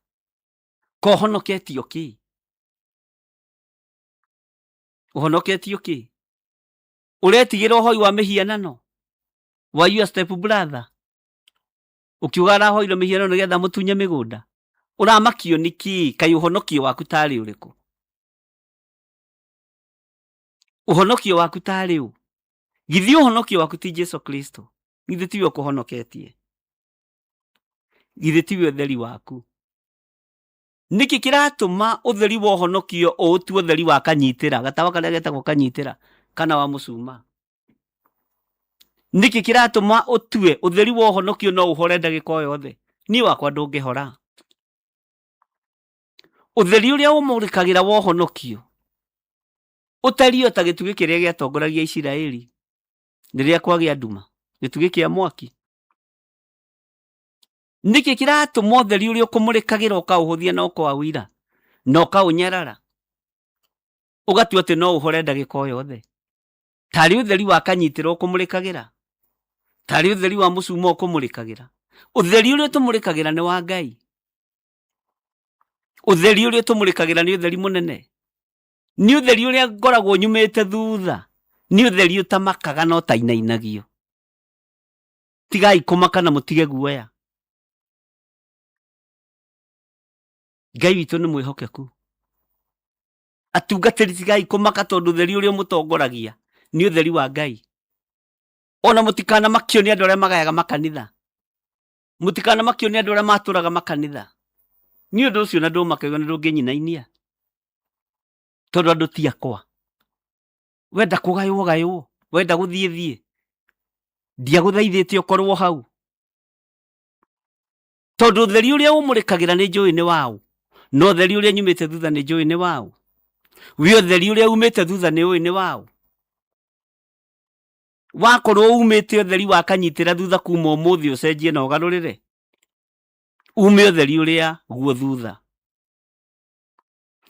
Ko ũhonoketio kĩ? Ũhonoketio kĩ? Ũretigĩra ũhoi wa mĩhianano wa your step brother? Ũkiuga arahoire mĩhianano nĩgetha mũtunye mĩgũnda. Ũramakio nĩ kĩĩ? Kaĩ ũhonokio waku tarĩ ũrĩkũ? Ũhonokio waku tarĩ ũ? Githĩ ũhonokio waku ti Jesu Kristo? Githĩ tiwe ũkũhonoketie? Githĩ tiwe ũtheri waku? Nĩkĩ kĩratũma ũtheri wa ũhonokio ũũtue ũtheri wa kanyitĩra, gatawa karĩa getagwo kanyitĩra kana wa mũcuma? Nĩkĩ kĩratũma ũtue ũtheri wa ũhonokio no ũhore ndagĩka o yothe? Niĩ wakwa ndũngĩhora. Ũtheri ũrĩa ũmũrĩkagĩra wa ũhonokio ũtariĩ o ta gĩtugĩ kĩrĩa gĩatongoragia Isiraeli rĩrĩa kwagĩa nduma, gĩtugĩ kĩa mwaki. Nĩkĩ kĩratũma ũtheri ũrĩa ũkũmũrĩkagĩra ũkaũhũthia na ũkaũira na ũkaũnyarara, ũgatua atĩ no ũhore ndagĩka o yothe? Tarĩ ũtheri wa kanyitĩra ũkũmũrĩkagĩra, tarĩ ũtheri wa mũcuma ũkũmũrĩkagĩra. Ũtheri ũrĩa ũtũmũrĩkagĩra nĩ wa Ngai. Ũtheri ũrĩa ũtũmũrĩkagĩra nĩ ũtheri mũnene, nĩ ũtheri ũrĩa ngoragwo nyumĩte thutha, nĩ ũtheri ũtamakaga na ũtainainagio. Tigai kũmaka na mũtige guoya. Ngai witũ nĩ mwĩhokeku. Atungatĩri tigai kũmaka tondũ ũtheri ũrĩa ũmũtongoragia nĩ ũtheri wa Ngai. Ona mũtikanamakio nĩ andũ arĩa magayaga makanitha, mũtikanamakio nĩ andũ arĩa matũraga makanitha. Nĩ ũndũ ũcio na ndũmakagio na ndũngĩnyinainia tondũ andũ ti akwa. Wenda kũgaywo gaywo, wenda gũthiĩ thiĩ, ndiagũthaithĩte ũkorwo hau, tondũ ũtheri ũrĩa ũmũrĩkagĩra nĩ njũĩ nĩ waũ, na ũtheri ũrĩa nyumĩte thutha nĩ njũĩ nĩ waũ. Wĩ ũtheri ũrĩa umĩte thutha nĩ ũĩ nĩ waũ. Wakorwo umĩte ũtheri wa kanyitĩra thutha kuma ũmũthĩ ũcenjie na ũgarũrĩre, ume ũtheri ũrĩa guo thutha.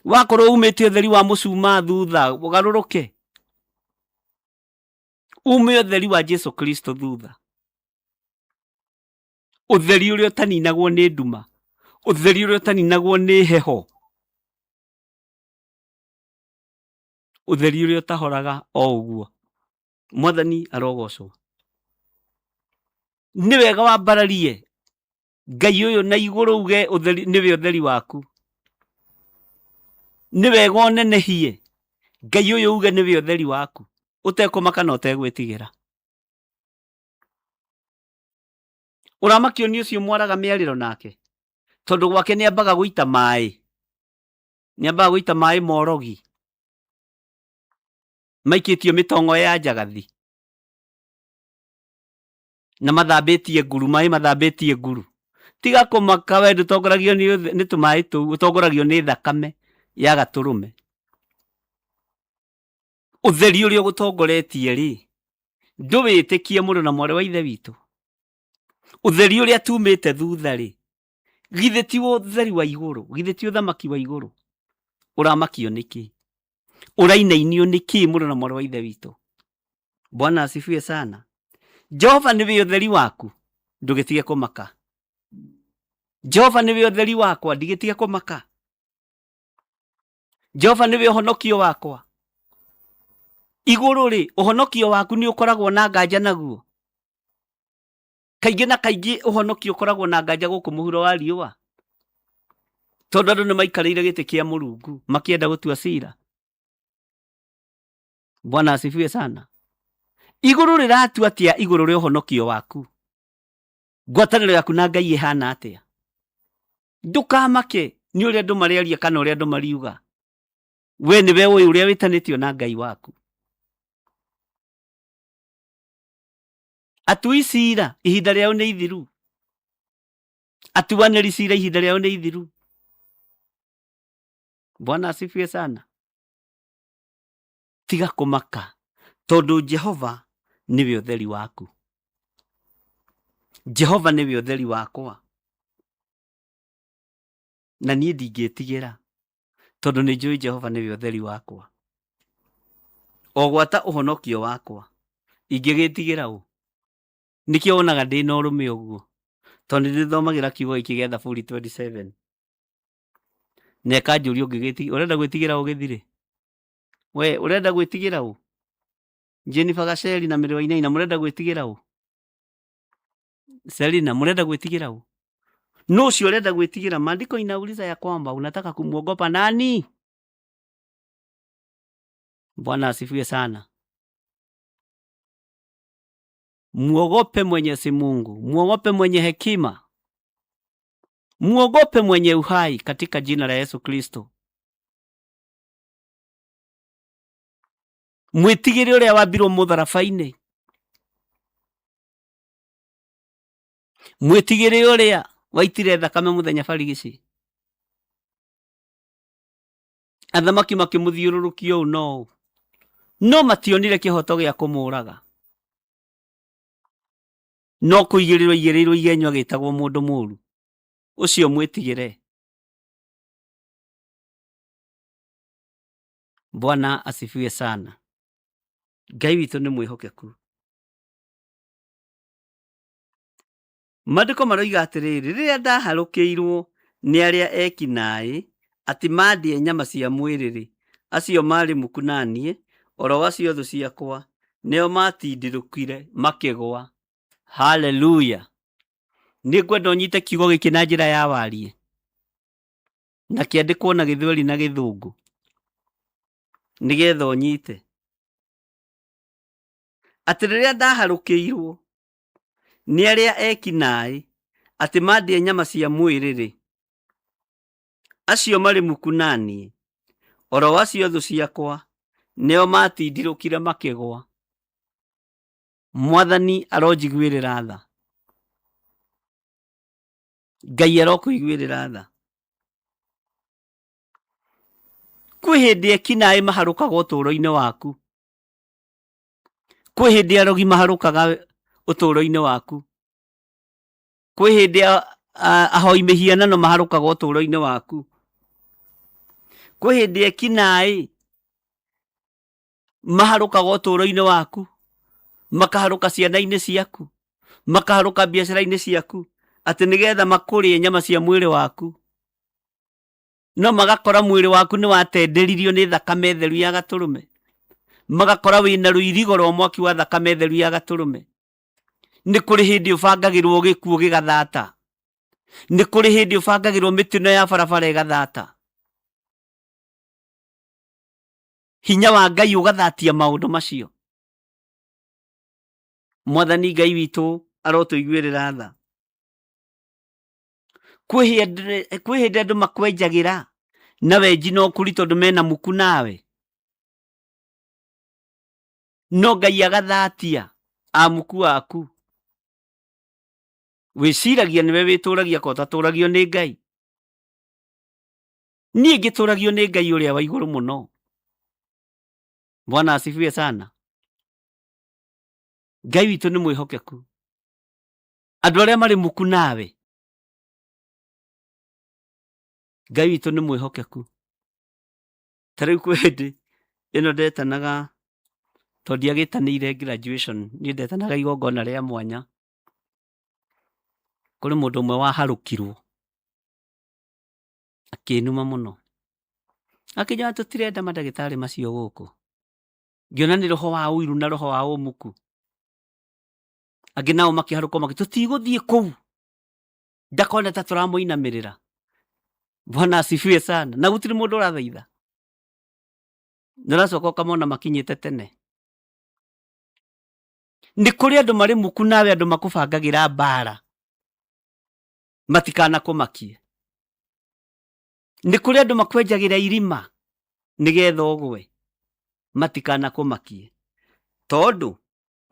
Wakorwo umĩte ũtheri wa mũcuma thutha ũgarũrũke, ume ũtheri wa Jesu Kristo thutha, ũtheri ũrĩa ũtaninagwo nĩ nduma, ũtheri ũrĩa ũtaninagwo nĩ heho, ũtheri ũrĩa ũtahoraga o ũguo. Mwathani arogocwo. Nĩ wega wambararie Ngai ũyũ na igũrũ uge ũtheri nĩwe ũtheri waku. Nĩ wega ũnenehie Ngai ũyũ uge nĩwe ũtheri waku, ũtekũmaka na ũtegwĩtigĩra. Ũramakio nĩ ũcio mwaraga mĩarĩro nake, tondũ gwake nĩ ambaga gũita maĩ, nĩ ambaga gũita maĩ morogi maikĩtio mĩtongo ya njagathi na mathambĩtie nguru, maĩ mathambĩtie nguru. Tiga kũmaka we ndũtongoragio nĩ tũmaĩ tũu, ũtongoragio nĩ thakame ya gatũrũme. Ũtheri ũrĩa ũgũtongoretie rĩ, ndũwĩtĩkie mũrũ na mwarĩ wa ithe witũ. Ũtheri ũrĩa tumĩte thutha rĩ, githĩ ti ũtheri wa igũrũ? Githĩ ti ũthamaki wa igũrũ? Ũramakio nĩkĩ? Ũrainainio nĩkĩ mũrũ na mwarĩ wa ithe witũ? Bwana asifiwe sana. Jehova nĩwe ũtheri waku, ndũgĩtige kũmaka. Jehova nĩwe ũtheri wakwa, ndigĩtige kũmaka. Jehova nĩwe ũhonokio wakwa. Igũrũ rĩ, ũhonokio waku nĩ ũkoragwo na nganja naguo. Kaingĩ na kaingĩ ũhonokio ũkoragwo na nganja gũkũ mũhuro wa riũa, tondũ andũ nĩ maikarĩire gĩtĩ kĩa Mũrungu makĩenda gũtua cira. Bwana asifiwe sana. Igũrũ rĩratua atĩa igũrũ rĩa ũhonokio waku? Ngwatanĩro yaku na Ngai ĩhana atĩa? Ndũkamake nĩ ũrĩa andũ marĩaria kana ũrĩa andũ mariuga. We nĩwe ũĩ ũrĩa wĩtanĩtio na Ngai waku. Atui cira ihinda rĩao nĩ ithiru, atuanĩri cira ihinda rĩao nĩ ithiru. Bwana asifiwe sana. Tiga kũmaka tondũ Jehova nĩwe ũtheri waku. Jehova nĩwe ũtheri wakwa, na niĩ ndingĩtigĩra tondũ nĩ njũĩ Jehova nĩwe ũtheri wakwa. O gwata ũhonokio wakwa, ingĩgĩtigĩra ũ? Nĩkĩo wonaga ndĩ na ũrũme ũguo, tondũ nĩ ndĩthomagĩra kiugo gĩkĩ gĩa Thaburi 27 na ĩkanjũria ũngĩgĩtigĩra, ũrenda gwĩtigĩra ũgĩthire? We ũrenda gwĩtigĩra ũ? Jennifer Gaceri na Mĩrĩ Wainaina mũrenda gwĩtigĩra ũ? Selina, murenda gwĩtigĩra ũ? No ũcio ũrenda gwĩtigĩra? Maandiko inauliza ya kwamba unataka kumwogopa nani? Bwana asifiwe sana. Muogope Mwenyezi Mungu, muogope mwenye hekima, muogope mwenye uhai katika jina la Yesu Kristo. Mwĩtigĩre ũrĩa wambirwo mũtharaba-inĩ, mwĩtigĩre ũrĩa waitire thakame mũthenya barigici. Athamaki makĩmũthiũrũrũkia ũũ no ũũ, no mationire kĩhoto gĩa kũmũraga, no kũigĩrĩrwo igĩrĩirwo igenyo agĩtagwo mũndũ mũũru. Ũcio mwĩtigĩre. Bwana asifiwe sana. Ngai witũ nĩ mwĩhokeku. Maandĩko maroiga atĩrĩrĩ, rĩrĩa ndaharũkĩirwo nĩ arĩa eki naĩ atĩ mandĩe nyama cia mwĩrĩ-rĩ, acio marĩ muku na niĩ, oro acio thũ ciakwa, nĩo matindirũkire makĩgwa. Haleluya! Nĩ ngwenda ũnyite kiugo gĩkĩ na njĩra ya warie, na kĩandĩkwo na gĩthweri na gĩthũngũ, nĩgetha ũnyite atĩ rĩrĩa ndaharũkĩirwo nĩ arĩa eki naĩ atĩ mandĩe nyama cia mwĩrĩ-rĩ, acio marĩ muku na niĩ, oro acio thũ ciakwa, nĩo matindirũkire makĩgwa. Mwathani aronjiguĩrĩra tha. Ngai arokũiguĩrĩra tha. Kwĩ hĩndĩ eki naĩ maharũkaga ũtũũro-inĩ waku. Kwĩ hĩndĩ arogi maharũkaga ũtũũro-inĩ waku. Kwĩ hĩndĩ ahoi mĩhianano maharũkaga ũtũũro-inĩ waku. Kwĩ hĩndĩ eki naĩ maharũkaga ũtũũro-inĩ waku, makaharũka ciana-inĩ ciaku, makaharũka biacara-inĩ ciaku, atĩ nĩgetha makũrĩe nyama cia mwĩrĩ waku. No magakora mwĩrĩ waku nĩ watenderirio nĩ thakame theru ya gatũrũme, magakora wĩna rũirigo rwa mwaki wa thakame theru ya gatũrũme. Nĩ kũrĩ hĩndĩ ũbangagĩrwo gĩkuũ gĩgathata, nĩ kũrĩ hĩndĩ ũbangagĩrwo mĩtino ya barabara ĩgathata. Hinya wa Ngai ũgathatia maũndũ macio. Mwathani Ngai witũ arotũiguĩrĩra tha. Kwĩ hĩndĩ andũ makwenjagĩra na wenji na ũkuri tondũ mena muku nawe, no Ngai agathatia amuku aku. Wĩciragia nĩwe wĩtũragia ko ũtatũragio nĩ Ngai. Niĩ ngĩtũragio nĩ Ngai ũrĩa wa igũrũ mũno. Bwana asifiwe sana. Ngai witũ nĩ mwĩhokeku. Andũ arĩa marĩ muku nawe, Ngai witũ nĩ mwĩhokeku. Ta rĩu kwĩ hĩndĩ ĩno ndetanaga, tondũ ndiagĩtanĩire graduation, niĩ ndetanaga igongona rĩa mwanya. Kũrĩ mũndũ ũmwe waharũkirwo akĩnuma mũno, akĩnjĩra tũtirenda mandagĩtarĩ macio gũkũ. Ngĩona nĩ roho wa ũiru na roho wa ũmuku. Angĩ nao makĩharũka makĩ tũtigũthiĩ kũu, ndakone ta tũramũinamĩrĩra. Bwana asifiwe sana. Na gũtirĩ mũndũ ũrathaitha, na ũracoka ũkamona makinyĩte tene. Nĩ kũrĩ andũ marĩ muku nawe, andũ makũbangagĩra mbara matikanakũmakie. Nĩ kũrĩ andũ makwenjagĩra irima nĩgetha ũgwe matikanakũmakie, tondũ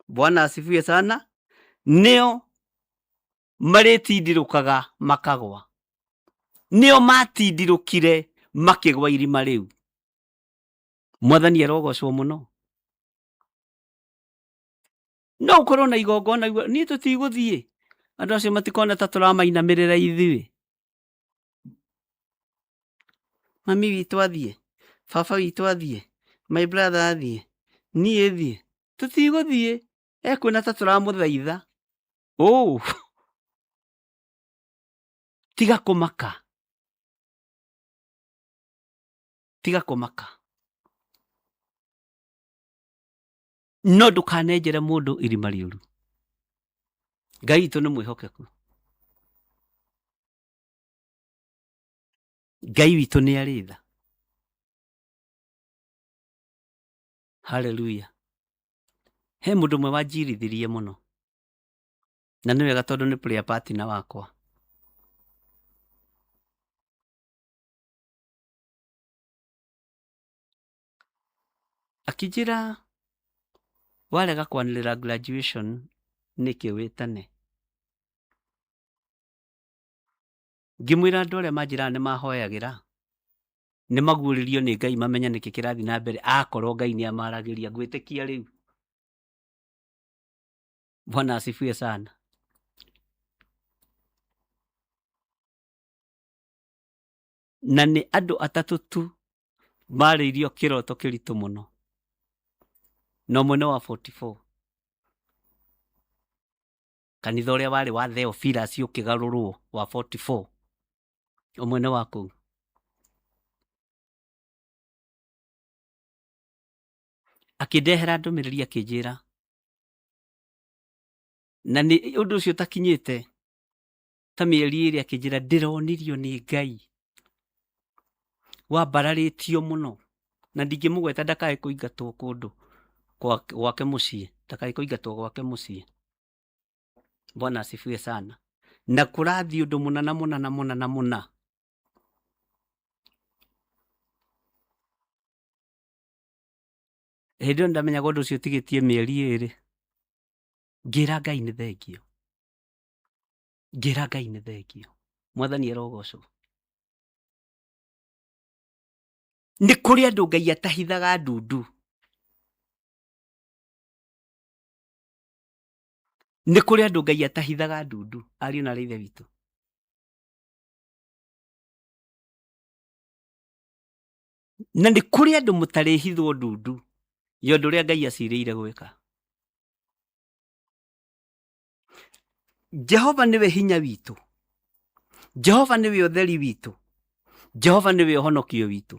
Bwana asifiwe sana, nĩo marĩtindirũkaga makagwa, nĩo matindirũkire makĩgwa irima rĩu. Mwathani arogocwo mũno. No ũkorwo na igongona, niĩ tũtigũthiĩ, andũ acio matikona ta tũramainamĩrĩra ithuĩ. Mami witũ athiĩ, baba witũ athiĩ, my brother athiĩ, niĩ thiĩ, tũtigũthiĩ, ekuona ta tũramũthaitha. Ũũ, tiga kũmaka, tiga kũmaka. No ndũkanenjere mũndũ irima rĩũru. Ngai witũ nĩ mwĩhokeku. Ngai witũ nĩ arĩ tha. Haleluya. He mũndũ ũmwe wanjirithirie mũno, na nĩ wega tondũ nĩ prayer partner wakwa. Akĩnjĩra warega kwanĩrĩra graduation nĩkĩ wĩtane? Ngĩmwĩra andũ arĩa manjĩraga nĩ mahoyagĩra nĩ maguũrĩrio nĩ Ngai mamenye nĩkĩ kĩrathiĩ na mbere akorwo Ngai nĩ amaragĩria ngwĩtĩkia rĩu. Bwana asifiwe sana. Na nĩ andũ atatũ tu marĩirio kĩroto kĩritũ mũno, na ũmwe nĩ wa 44 kanitha ũrĩa warĩ wa Theophilus ũkĩgarũrwo wa 44 ũmwe nĩ wa kũu. Akĩndehera ndũmĩrĩri akĩnjĩra, na nĩ ũndũ ũcio ũtakinyĩte ta mĩeri ĩrĩ, akĩnjĩra ndĩronirio nĩ Ngai wambararĩtio mũno, na ndingĩmũgweta ndakae kũingatwo kũndũ gwake mũciĩ, ndakae kũingatwo gwake mũciĩ. Bwana asifiwe sana. Na kũrathiĩ ũndũ mũna na mũna na mũna na mũna. Hĩndĩ ĩyo nĩndamenyaga ũndũ ũcio ũtigĩtie mĩeri ĩrĩ, ngĩra Ngai nĩ thengio, ngĩra Ngai nĩ thengio. Mwathani arogocwo. Nĩ kũrĩ andũ Ngai atahithaga ndundu. Nĩ kũrĩ andũ Ngai atahithaga ndundu, ariũ na aarĩ a Ithe witũ. Na nĩ kũrĩ andũ mũtarĩhithwo ndundu ya ũndũ ũrĩa Ngai acirĩire gwĩka. Jehova nĩwe hinya witũ, Jehova nĩwe ũtheri witũ, Jehova nĩwe ũhonokio witũ.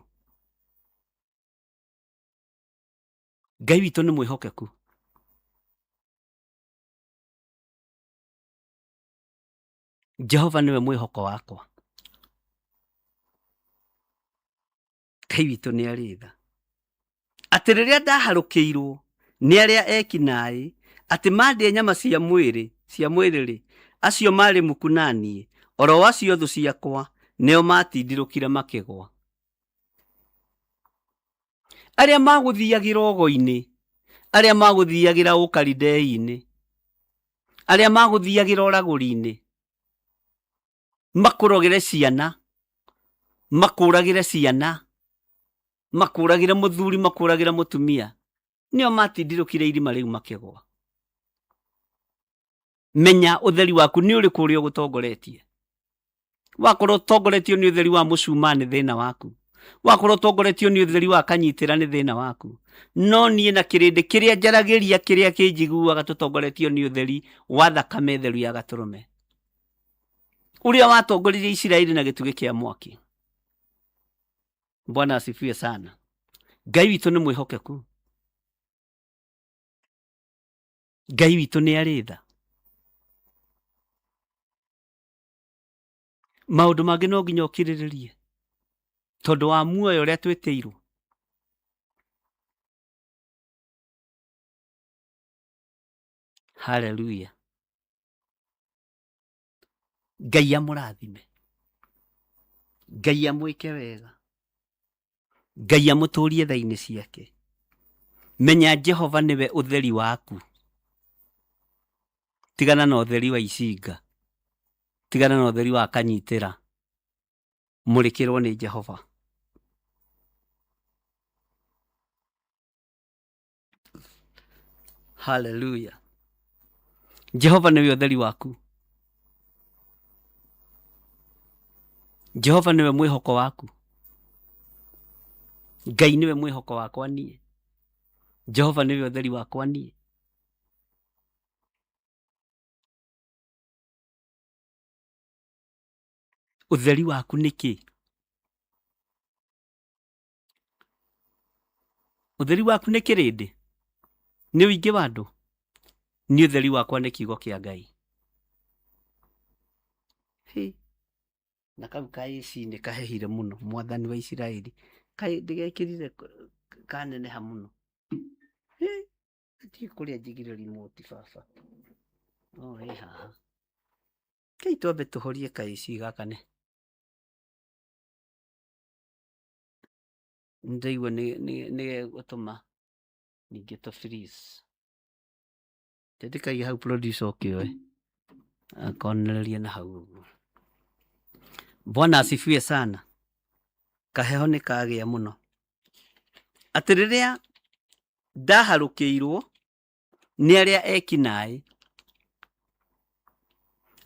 Ngai witũ nĩ mwĩhokeku. Jehova nĩwe mwĩhoko wakwa. Ngai witũ nĩ arĩ tha. Atĩ rĩrĩa ndaharũkĩirwo nĩ arĩa eki naĩ, atĩ mandĩe nyama cia mwĩrĩ cia mwĩrĩ-rĩ, acio marĩ muku na niĩ, oro acio thũ ciakwa, nĩo matindirũkire makĩgwa. Arĩa magũthiagĩra ũgo-inĩ, arĩa magũthiagĩra ũkaridei-inĩ, arĩa magũthiagĩra ũragũri-inĩ, makũrogere ciana, makũragĩre ciana, makũragĩre mũthuri, makũragĩre mũtumia, nĩo matindirũkire irima rĩu makĩgwa. Menya ũtheri waku nĩ ũrĩkũ ũrĩa ũgũtongoretie. Wakorwo ũtongoretio nĩ ũtheri wa mũcumaa nĩ thĩna waku, wakorwo ũtongoretio nĩ ũtheri wa kanyitĩra nĩ thĩna waku. No niĩ na kĩrĩndĩ kĩrĩa njaragĩria kĩrĩa kĩnjiguaga tũtongoretio nĩ ũtheri wa thakame theru ya gatũrũme, ũrĩa watongoririe Isiraeli na gĩtugĩ kĩa mwaki. Bwana asifiwe sana. Ngai witũ nĩ mwĩhokeku. Ngai witũ nĩ arĩ tha. Maũndũ mangĩ no nginya ũkirĩrĩrie tondũ wa muoyo ũrĩa twĩtĩirwo. Haleluya. Ngai amũrathime, Ngai amwĩke wega, Ngai amũtũrie tha-inĩ ciake. Menya Jehova nĩwe ũtheri waku. Tigana na ũtheri wa icinga, tigana na ũtheri wa kanyitĩra, mũrĩkĩrwo nĩ Jehova. Haleluya. Jehova nĩwe ũtheri waku. Jehova nĩwe mwĩhoko waku. Ngai nĩwe mwĩhoko wakwa niĩ. Jehova nĩwe ũtheri wakwa niĩ. Ũtheri waku nĩ kĩ? Ũtheri waku nĩ kĩrĩndĩ? Nĩ ũingĩ wa andũ? Niĩ ũtheri wakwa nĩ kiugo kĩa Ngai. Hĩ, na kau ka AC nĩ kahehire mũno mwathani wa Isiraeli kaĩ ndĩgekĩrire kaneneha mũno. Hĩ, ndiũĩ kũrĩa njigire remote baba. No ĩ haha. Kei twambe tũhorie ka AC gaka nĩ ndaigua nĩ gegũtũma ningĩ tũ freeze. Tĩndĩkagia hau producer ũkĩoe akonereria na hau ũguo. Bwana asifiwe sana. Kaheho nĩ kagĩa mũno. Atĩ rĩrĩa ndaharũkĩirwo nĩ arĩa eki naĩ,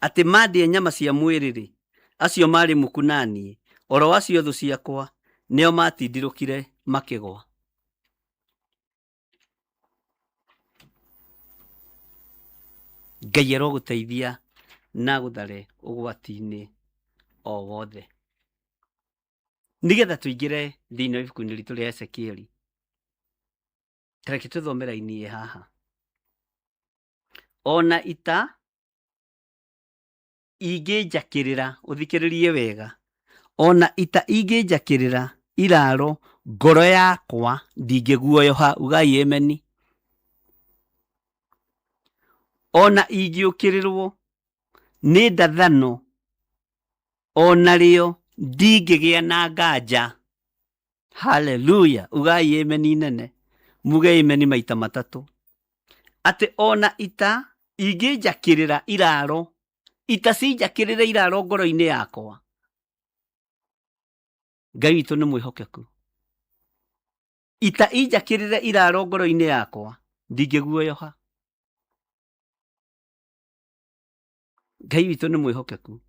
atĩ mandĩe nyama cia mwĩrĩ-rĩ, acio marĩ muku na niĩ, oro acio thũ ciakwa, nĩo matindirũkire makĩgwa. Ngai arogũteithia na agũthare ũgwati-inĩ o wothe. Nĩgetha tũingĩre thĩinĩ wa ibuku-inĩ ritũ rĩa Ezekieli, ta reke tũthome raini ĩ haha. Ona ita ingĩnjakĩrĩra, ũthikĩrĩrie wega, ona ita ingĩnjakĩrĩra iraro, ngoro yakwa ndingĩguoyoha. Ugai ameni. Ona ingĩũkĩrĩrwo nĩ ndathano, onarĩo ndingĩgĩa na nganja. Haleluya! Ugai ameni nene, muge ameni maita matatũ. Atĩ ona ita ingĩnjakĩrĩra iraro, ita cinjakĩrĩre iraro ngoro-inĩ yakwa, Ngai witũ nĩ mwĩhokeku. Ita injakĩrĩre iraro ngoro-inĩ yakwa, ndingĩguoyoha. Ngai witũ nĩ mwĩhokeku.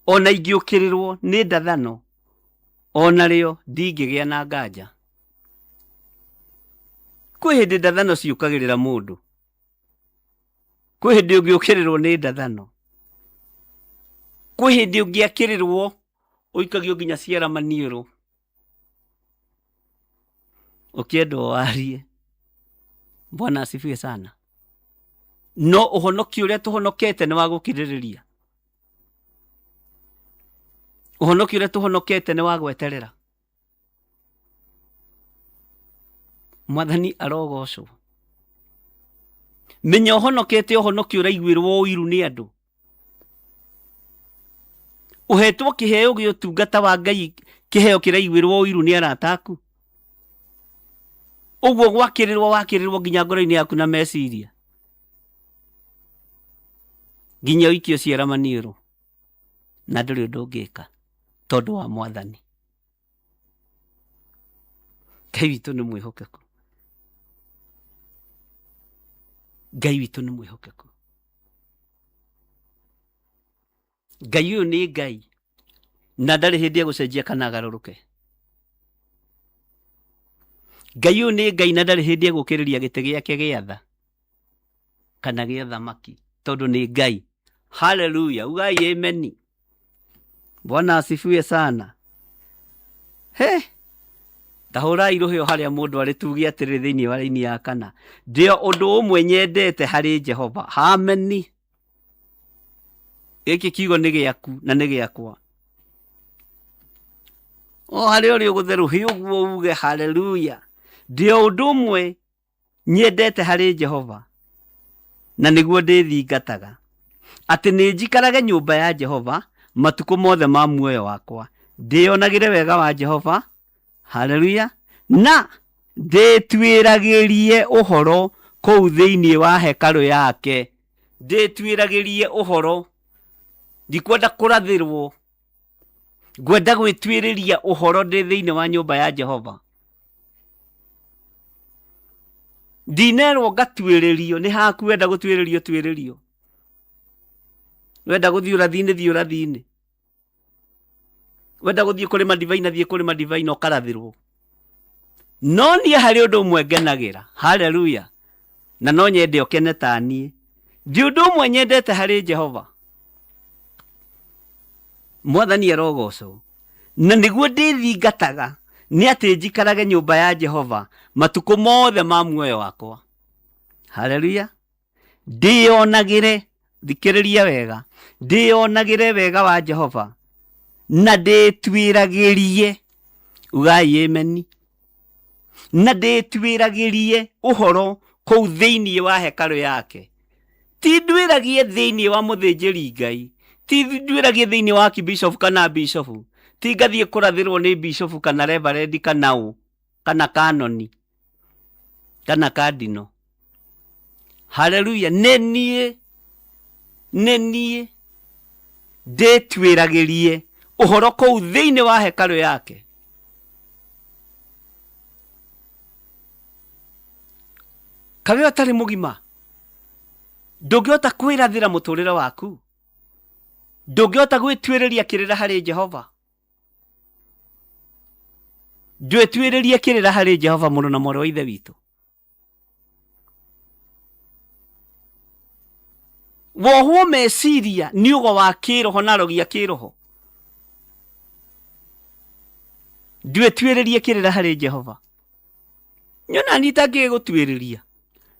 Ona ingĩũkĩrĩrwo nĩ ndathano, onarĩo ndingĩgĩa na nganja. Kwĩ hĩndĩ ndathano ciũkagĩrĩra mũndũ. Kwĩ hĩndĩ ũngĩũkĩrĩrwo nĩ ndathano. Kwĩ hĩndĩ ũngĩakĩrĩrwo ũikagio nginya ciara maniũrũ. Ũkĩendwo warie. Bwana asifiwe sana. No ũhonokio ũrĩa tũhonokete nĩ wa gũkirĩrĩria. Ũhonokio ũrĩa tũhonokete nĩ wa gweterera. Mwathani arogocwo. Menya ũhonokete ũhonokio ũraiguĩrwo ũiru nĩ andũ. Ũhetwo kĩheo gĩa ũtungata wa Ngai, kĩheo kĩraiguĩrwo ũiru nĩ arata aku. Ũguo gwakĩrĩrwo wakĩrĩrwo nginya ngoro-inĩ yaku na meciria. Nginya ũikio ciara maniũrũ. Na ndũrĩ ũndũ ũngĩka tondũ wa Mwathani. Ngai witũ nĩ mwĩhokeku. Ngai witũ nĩ mwĩhokeku. Ngai ũyũ nĩ Ngai na ndarĩ hĩndĩ egũcenjia kana agarũrũke. Ngai ũyũ nĩ Ngai na ndarĩ hĩndĩ egũkĩrĩria gĩtĩ gĩake gĩa tha kana gĩa thamaki tondũ nĩ Ngai. Haleluya, ugai ameni. Bwana asifiwe sana. He, ta hũrai rũhĩ o harĩa mũndũ arĩ tuge atĩrĩrĩ thĩinĩ wa raini ya kana ndĩo ũndũ ũmwe nyendete harĩ Jehova. Ameni. Gĩkĩ kiugo nĩ gĩaku na nĩ gĩakwa. O harĩa ũrĩ ũgũthe rũhĩ ũguo uge haleluya. Ndĩo ũndũ ũmwe nyendete harĩ Jehova na nĩguo ndĩthingataga, atĩ nĩ njikarage nyũmba ya Jehova matukũ mothe ma muoyo wakwa, ndĩyonagĩre wega wa Jehova, haleluya, na ndĩtuĩragĩrie ũhoro kũu thĩinĩ wa hekarũ yake. Ndĩtuĩragĩrie ũhoro, ndikwenda kũrathĩrwo, ngwenda gwĩtuĩrĩria ũhoro ndĩ thĩinĩ wa nyũmba ya Jehova. Ndinerwo ngatuĩrĩrio, nĩ haku wenda gũtuĩrĩrio tuĩrĩrio, wenda gũthiĩ ũrathi-inĩ thiĩ ũrathi-inĩ, wenda gũthiĩ kũrĩma ndivai na thiĩ kũrĩma ndivai na ũkarathĩrwo. No niĩ harĩ ũndũ ũmwe ngenagĩra, haleluya, na no nyende ũkene ta niĩ. Ndi ũndũ ũmwe nyendete harĩ Jehova, Mwathani arogocwo, na nĩguo ndĩthingataga nĩ atĩ njikarage nyũmba ya Jehova matukũ mothe ma muoyo wakwa. Haleluya. Ndĩyonagĩre, thikĩrĩria wega, Ndĩyonagĩre wega wa Jehova na ndĩtuĩragĩrie, ugai ameni, na ndĩtuĩragĩrie ũhoro kũu thĩinĩ wa hekarũ yake. Ti nduĩragie thĩinĩ wa mũthĩnjĩri Ngai, ti nduĩragie thĩinĩ wa kibishofu kana bishofu, ti ngathiĩ kũrathĩrwo nĩ bishofu kana reverendi kana ũ kana kanoni kana kandino. Haleluya. Nĩ niĩ, nĩ niĩ ndĩtuĩragĩrie ũhoro kũu thĩinĩ wa hekarũ yake. Kawe ũtarĩ mũgima, ndũngĩhota kwĩrathĩra mũtũrĩre waku, ndũngĩhota gwĩtuĩrĩria kĩrĩra harĩ Jehova. Ndwĩtuĩrĩrie kĩrĩra harĩ Jehova mũrũ na mwarĩ wa Ithe witũ. Wohwo meciria nĩ ũgo wa kĩroho na arogi a kĩroho. Ndwĩtuĩrĩrie kĩrĩra harĩ Jehova. Nyona niĩ itangĩgũtuĩrĩria.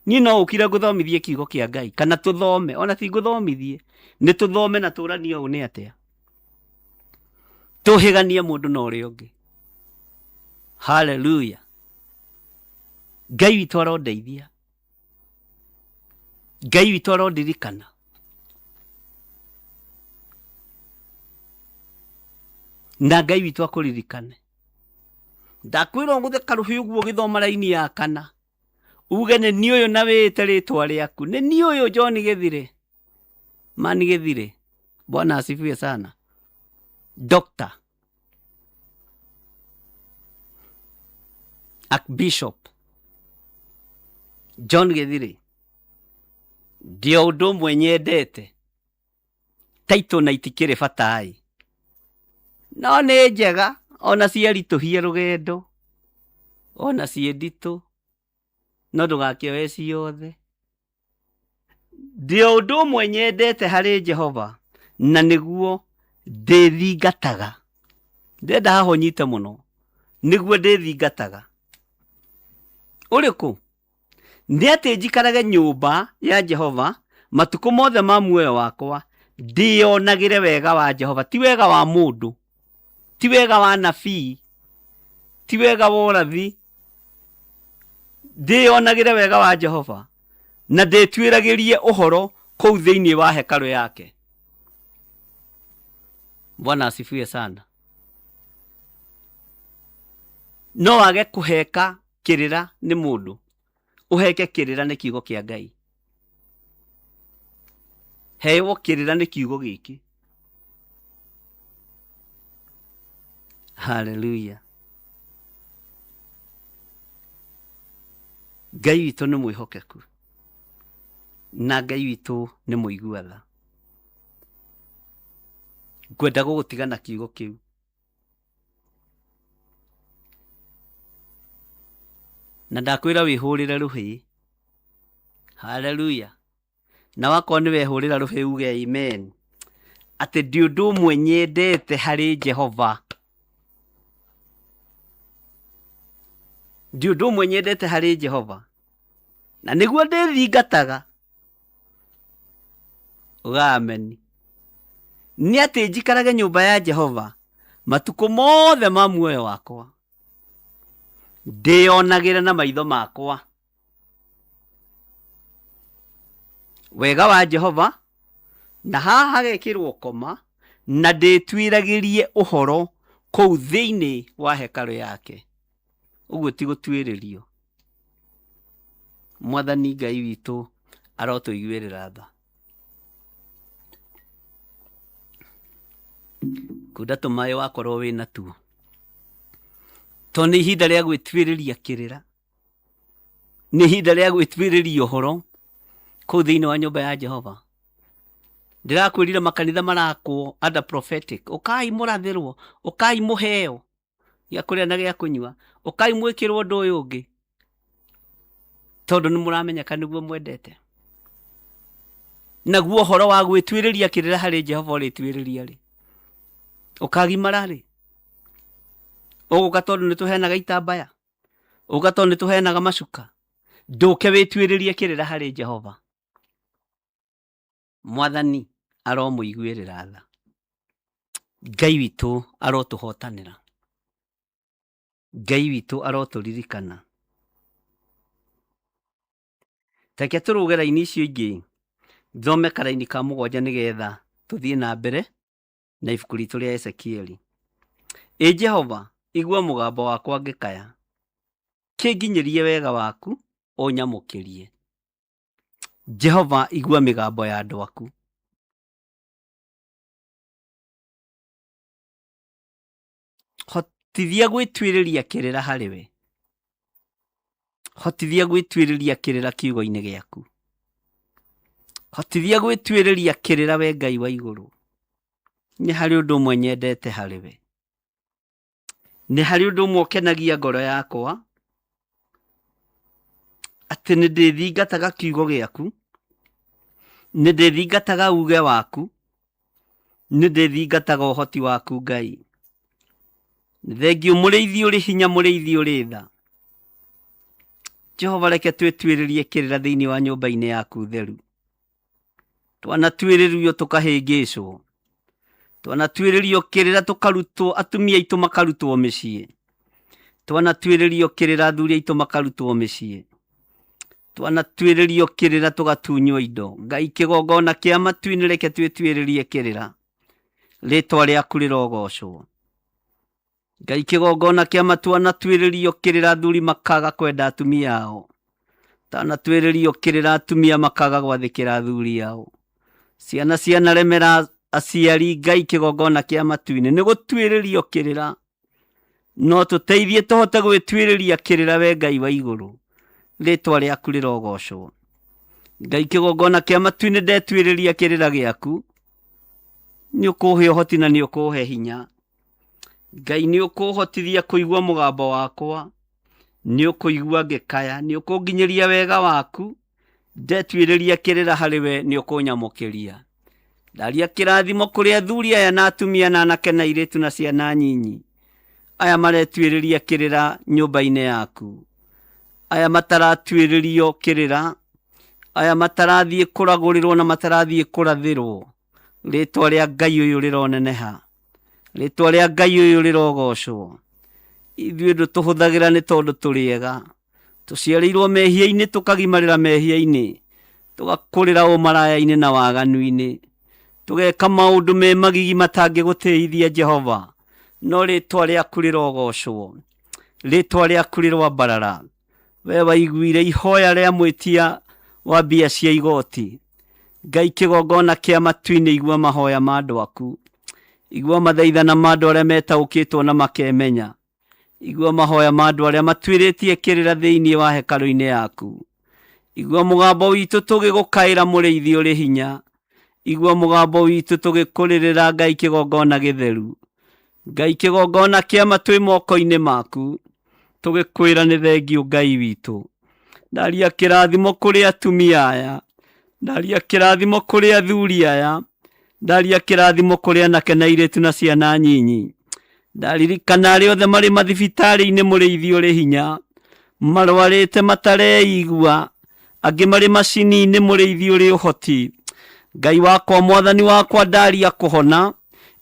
Niĩ no ũkire ngũthomithie kiugo kĩa Ngai kana tũthome, ona ti ngũthomithie, nĩ tũthome na tũranie ũũ nĩ atĩa. Tũhĩganie mũndũ na ũrĩa ũngĩ. Haleluya. Ngai witũ arondeithia. Ngai witũ arondirikana. Na Ngai witũ akũririkane. Ndakwĩra ũgũthe karũhĩ ũguo ũgĩthoma raini ya kana. Uge nĩ niĩ ũyũ na wĩĩte rĩtwa rĩaku. Nĩ niĩ ũyũ John Gĩthirĩ. Mani Gĩthirĩ. Bwana asifiwe sana. Doctor. Archbishop. John Gĩthirĩ. Ndĩ o ũndũ ũmwe nyendete. Title na itikĩrĩ bata-ĩ. No nĩ njega ona ciaritũhia rũgendo, ona ciĩ nditũ, no ndũgakĩoe ciothe. Ndĩ o ũndũ ũmwe nyendete harĩ Jehova, na nĩguo ndĩthingataga. Ndĩrenda haha ũnyite mũno. Nĩguo ndĩthingataga. Ũrĩkũ? Nĩ atĩ njikarage nyũmba ya Jehova matukũ mothe ma muoyo wakwa, ndĩyonagĩre wega wa Jehova. Ti wega wa mũndũ, ti wega wa nabii, ti wega wa ũrathi. Ndĩyonagĩre wega wa Jehova na ndĩtuĩragĩrie ũhoro kũu thĩinĩ wa hekarũ yake. Bwana asifiwe sana. No wage kũheka kĩrĩra nĩ mũndũ, ũheke kĩrĩra nĩ kiugo kĩa Ngai. Heo kĩrĩra nĩ kiugo gĩkĩ. Haleluya. Ngai witũ nĩ mwĩhokeku na Ngai witũ nĩ mũigua tha. Ngwenda gũgũtiga na kiugo kĩu. Na ndakwĩra wĩhũrĩre rũhĩ. Haleluya. Na wakorwo nĩ wehũrĩra rũhĩ uge amen. Atĩ ndi ũndũ ũmwe nyendete harĩ Jehova. Ndi ũndũ ũmwe nyendete harĩ Jehova. Na nĩguo ndĩthingataga. Uga ameni. Nĩ atĩ njikarage nyũmba ya Jehova matukũ mothe ma muoyo wakwa, ndĩyonagĩre na maitho makwa wega wa Jehova, na haha hagekĩrwo koma, na ndĩtuĩragĩrie ũhoro kũu thĩinĩ wa hekarũ yake. Ũguo ti gũtuĩrĩrio. Mwathani Ngai witũ arotũiguĩrĩra tha. Kunda tũmaĩ wakorwo wĩ natuo, tondũ nĩ ihinda rĩa gwĩtuĩrĩria kĩrĩra, nĩ ihinda rĩa gwĩtuĩrĩria ũhoro kũu thĩinĩ wa nyũmba ya Jehova. Ndĩrakwĩrire makanitha marakwo under prophetic, ũkai mũrathĩrwo, ũkai mũheo gĩa kũrĩa na gĩa kũnyua, ũkai mwĩkĩrwo ũndũ ũyũ ũngĩ, tondũ nĩ mũramenyeka nĩguo mwendete. Naguo ũhoro wa gwĩtuĩrĩria kĩrĩra harĩ Jehova ũrĩtuĩrĩria rĩ? Ũkagimara rĩ? Ũgũka tondũ nĩ tũheanaga itambaya? Ũgũka tondũ nĩ tũheanaga macuka? Ndũke wĩtuĩrĩrie kĩrĩra harĩ Jehova. Mwathani. Aromũiguĩrĩra tha. Ngai witũ arotũhotanĩra. Ngai witũ arotũririkana. Reke tũrũge raini icio ingĩ, thome karaini ka mũgwanja nĩgetha tũthiĩ na mbere na ibuku ritũ rĩa Ezekieli. Ĩ Jehova, igua mũgambo wakwa ngĩkaya, kĩnginyĩrie wega waku ũnyamũkĩrie. Jehova, igua mĩgambo ya andũ aku. Hotithia gwĩtuĩrĩria kĩrĩra harĩ we. Hotithia gwĩtuĩrĩria kĩrĩra kiugo-inĩ gĩaku. Hotithia gwĩtuĩrĩria kĩrĩra we Ngai wa igũrũ. Nĩ harĩ ũndũ ũmwe nyendete harĩ we. Nĩ harĩ ũndũ ũmwe ũkenagia ngoro yakwa, atĩ nĩ ndĩthingataga kiugo gĩaku, nĩ ndĩthingataga uge waku, nĩ ndĩthingataga ũhoti waku Ngai. Nĩ thengiũ mũrĩithi ũrĩ hinya, mũrĩithi ũrĩ tha. Jehova reke twĩtuĩrĩrie kĩrĩra thĩinĩ wa nyũmba-inĩ yaku theru. Twanatuĩrĩrio tũkahĩngĩcwo, twanatuĩrĩrio kĩrĩra tũkarutwo, atumia aitũ makarutwo mĩciĩ, twanatuĩrĩrio kĩrĩra athuri aitũ makarutwo mĩciĩ, twanatuĩrĩrio kĩrĩra tũgatunywo indo. Ngai kĩgongona kĩa matu-inĩ reke twĩtuĩrĩrie kĩrĩra, rĩtwa rĩaku rĩrogocwo. Ngai kĩgongona kĩa matu anatuĩrĩrio kĩrĩra athuri makaga kwenda atumia ao, tanatuĩrĩrio kĩrĩra atumia makaga gwathĩkĩra athuri ao, ciana cianaremera aciari. Ngai kĩgongona kĩa matu-inĩ nĩ gũtuĩrĩrio kĩrĩra, no tũteithie tũhote gwĩtuĩrĩria kĩrĩra we Ngai wa igũrũ, rĩtwa rĩaku rĩrogocwo. Ngai kĩgongona kĩa matu-inĩ ndetuĩrĩria kĩrĩra gĩaku, nĩ ũkũhe ũhoti na nĩ ũkũhe hinya. Ngai nĩ ũkũhotithia kũigua mũgambo wakwa, nĩ ũkũigua ngĩkaya, nĩ ũkũnginyĩria wega waku, ndetuĩrĩria kĩrĩra harĩ we nĩ ũkũnyamũkĩria. Ndaria kĩrathimo kũrĩ athuri aya na atumia na anake na airĩtu na ciana nyinyi, aya maretuĩrĩria kĩrĩra nyũmba-inĩ yaku, aya mataratuĩrĩrio kĩrĩra, aya matarathiĩ kũragũrĩrwo na matarathiĩ kũrathĩrwo. Rĩtwa rĩa Ngai ũyũ rĩroneneha, rĩtwa rĩa Ngai ũyũ rĩrogocwo. Ithuĩ ndũtũhũthagĩra nĩ tondũ tũrĩ ega, tũciarĩirwo mehia-inĩ tũkagimarĩra mehia-inĩ, tũgakũrĩra ũmaraya-inĩ na waganu-inĩ, tũgeka maũndũ me magigi matangĩgũtĩithia Jehova, no rĩtwa rĩaku rĩrogocwo, rĩtwa rĩaku rĩroambarara. We waiguire ihoya rĩa mwĩtia wa mbia cia igoti. Ngai kĩgongona kĩa matu-inĩ igua mahoya ma andũ aku. Igua mathaithana ma andũ arĩa metaũkĩtwo na makemenya. Igua mahoya ma andũ arĩa matuĩrĩtie kĩrĩra thĩinĩ wa hekarũ-inĩ yaku. Igua mũgambo witũ tũgĩgũkaĩra mũrĩithi ũrĩ hinya. Igua mũgambo witũ tũgĩkũrĩrĩra Ngai kĩgongona gĩtheru. Ngai kĩgongona kĩa ma twĩ moko-inĩ maku, tũgĩkwĩra nĩ thengiũ Ngai witũ. Ndaria kĩrathimo kũrĩ atumia aya, ndaria kĩrathimo kũrĩ athuri aya, ndaria kĩrathimo kũrĩ anake na airĩtu na ciana nyinyi. Ndaririkana arĩa othe marĩ mathibitarĩ-inĩ mũrĩithi ũrĩ hinya, marwarĩte matareigua, angĩ marĩ macini-inĩ mũrĩithi ũrĩ ũhoti. Ngai wakwa mwathani wakwa ndaria kũhona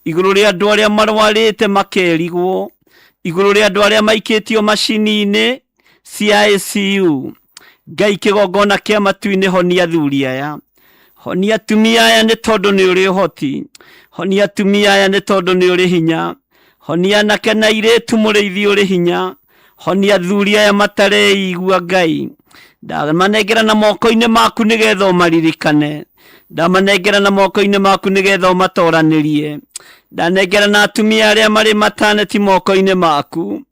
igũrũ rĩa andũ arĩa marwarĩte makerigwo, igũrũ rĩa andũ arĩa maikĩtio macini-inĩ cia ICU. Ngai kĩgongona kĩa matu-inĩ honia athuri aya, honia atumia aya nĩ tondũ nĩ ũrĩ ũhoti, honia atumia aya nĩ tondũ nĩ ũrĩ hinya, honia anake na airĩtu mũrĩithi ũrĩ hinya, honia athuri aya matareigua Ngai. Ndamanengera na moko-inĩ maku nĩgetha ũmaririkane, ndamanengera na moko-inĩ maku nĩgetha ũmatoranĩrie, ndanengera na atumia arĩa marĩ mataneti moko-inĩ maku,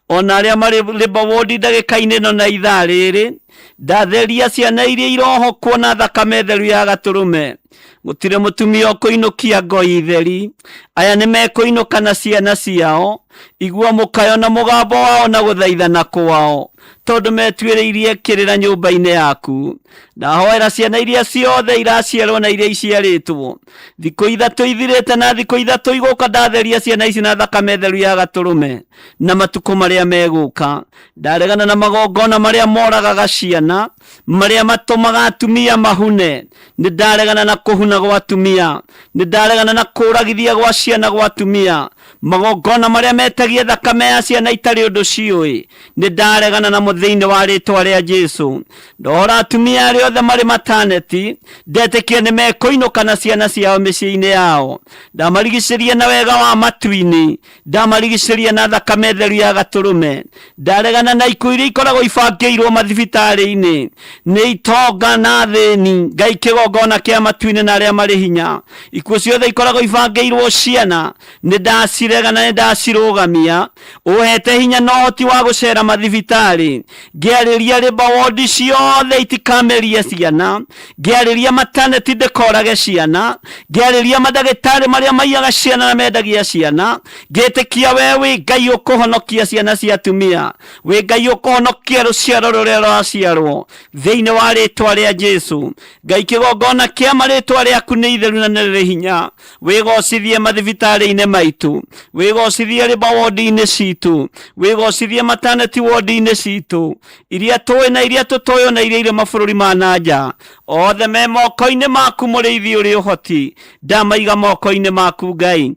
ona arĩa marĩ labour ward ndagĩka-inĩ ĩno na ithaa rĩrĩ, ndatheria ciana iria irohokwo na thakame theru ya gatũrũme. Gũtirĩ mũtumia ũkũinũkia ngoi theri, aya nĩ mekũinũka na ciana ciao. Igua mũkayo na mũgambo wao na gũthaithana kwao. Tondũ metuĩrĩirie kĩrĩra nyũmba-inĩ yaku. Ndahoera ciana iria ciothe iraciarwo na iria iciarĩtwo. Thikũ 3 ithirĩte na thikũ 3 igũka, ndatheria ciana ici na thakame theru ya gatũrũme na matukũ marĩa megũka. Ndaregana na magongona marĩa moragaga ciana, marĩa matũmaga atumia mahune. Nĩ ndaregana na kũhuna gwa atumia, nĩ ndaregana na kũragithia gwa ciana gwa atumia, magongona marĩa metagia thakame ya ciana itarĩ ũndũ ciũĩ. Nĩ ndaregana namo thĩinĩ wa rĩtwa rĩa Jesu. Ndohora atumia arĩa othe marĩ mataneti, ndetĩkia nĩ mekũinũka na ciana ciao mĩciĩ-inĩ yao. Ndamarigicĩria na wega wa matu-inĩ, ndamarigicĩria na thakame theru ya gatũrũme. Ndaregana na ikuũ iria ikoragwo ibangĩirwo mathibitarĩ-inĩ nĩ itonga na athĩni, Ngai kĩgongona kĩa matu-inĩ na arĩa marĩ hinya. Ikuũ ciothe ikoragwo ibangĩirwo ciana, nĩ ndaciregana, nĩ ndacirũgamia. Ũhete hinya na ũhoti wa gũcera mathibitarĩ, ngĩarĩria rĩmba wondi ciothe itikamerie ciana, ngĩarĩria mataneti ndĩkorage ciana, ngĩarĩria mandagĩtarĩ marĩa maiyaga ciana na mendagia ciana, ngĩtĩkia we wĩ Ngai ũkũhonokia ciana cia atumia, wĩ Ngai ũkũhonokia rũciaro rũrĩa rũraciarwo thĩinĩ wa rĩtwa rĩa Jesu. Ngai kĩgongona kĩa marĩtwa rĩaku nĩ itheru na nĩ rĩrĩ hinya. Wĩgocithie mathibitarĩ-inĩ maitũ, wĩgocithie rĩmba wondi-inĩ citũ, wĩgocithie mataneti wondi-inĩ citũ, iria tũĩ na iria tũtoĩ na iria irĩ mabũrũri ma na nja. Othe me moko-inĩ maku, mũrĩithi ũrĩ ũhoti, ndamaiga moko-inĩ maku Ngai.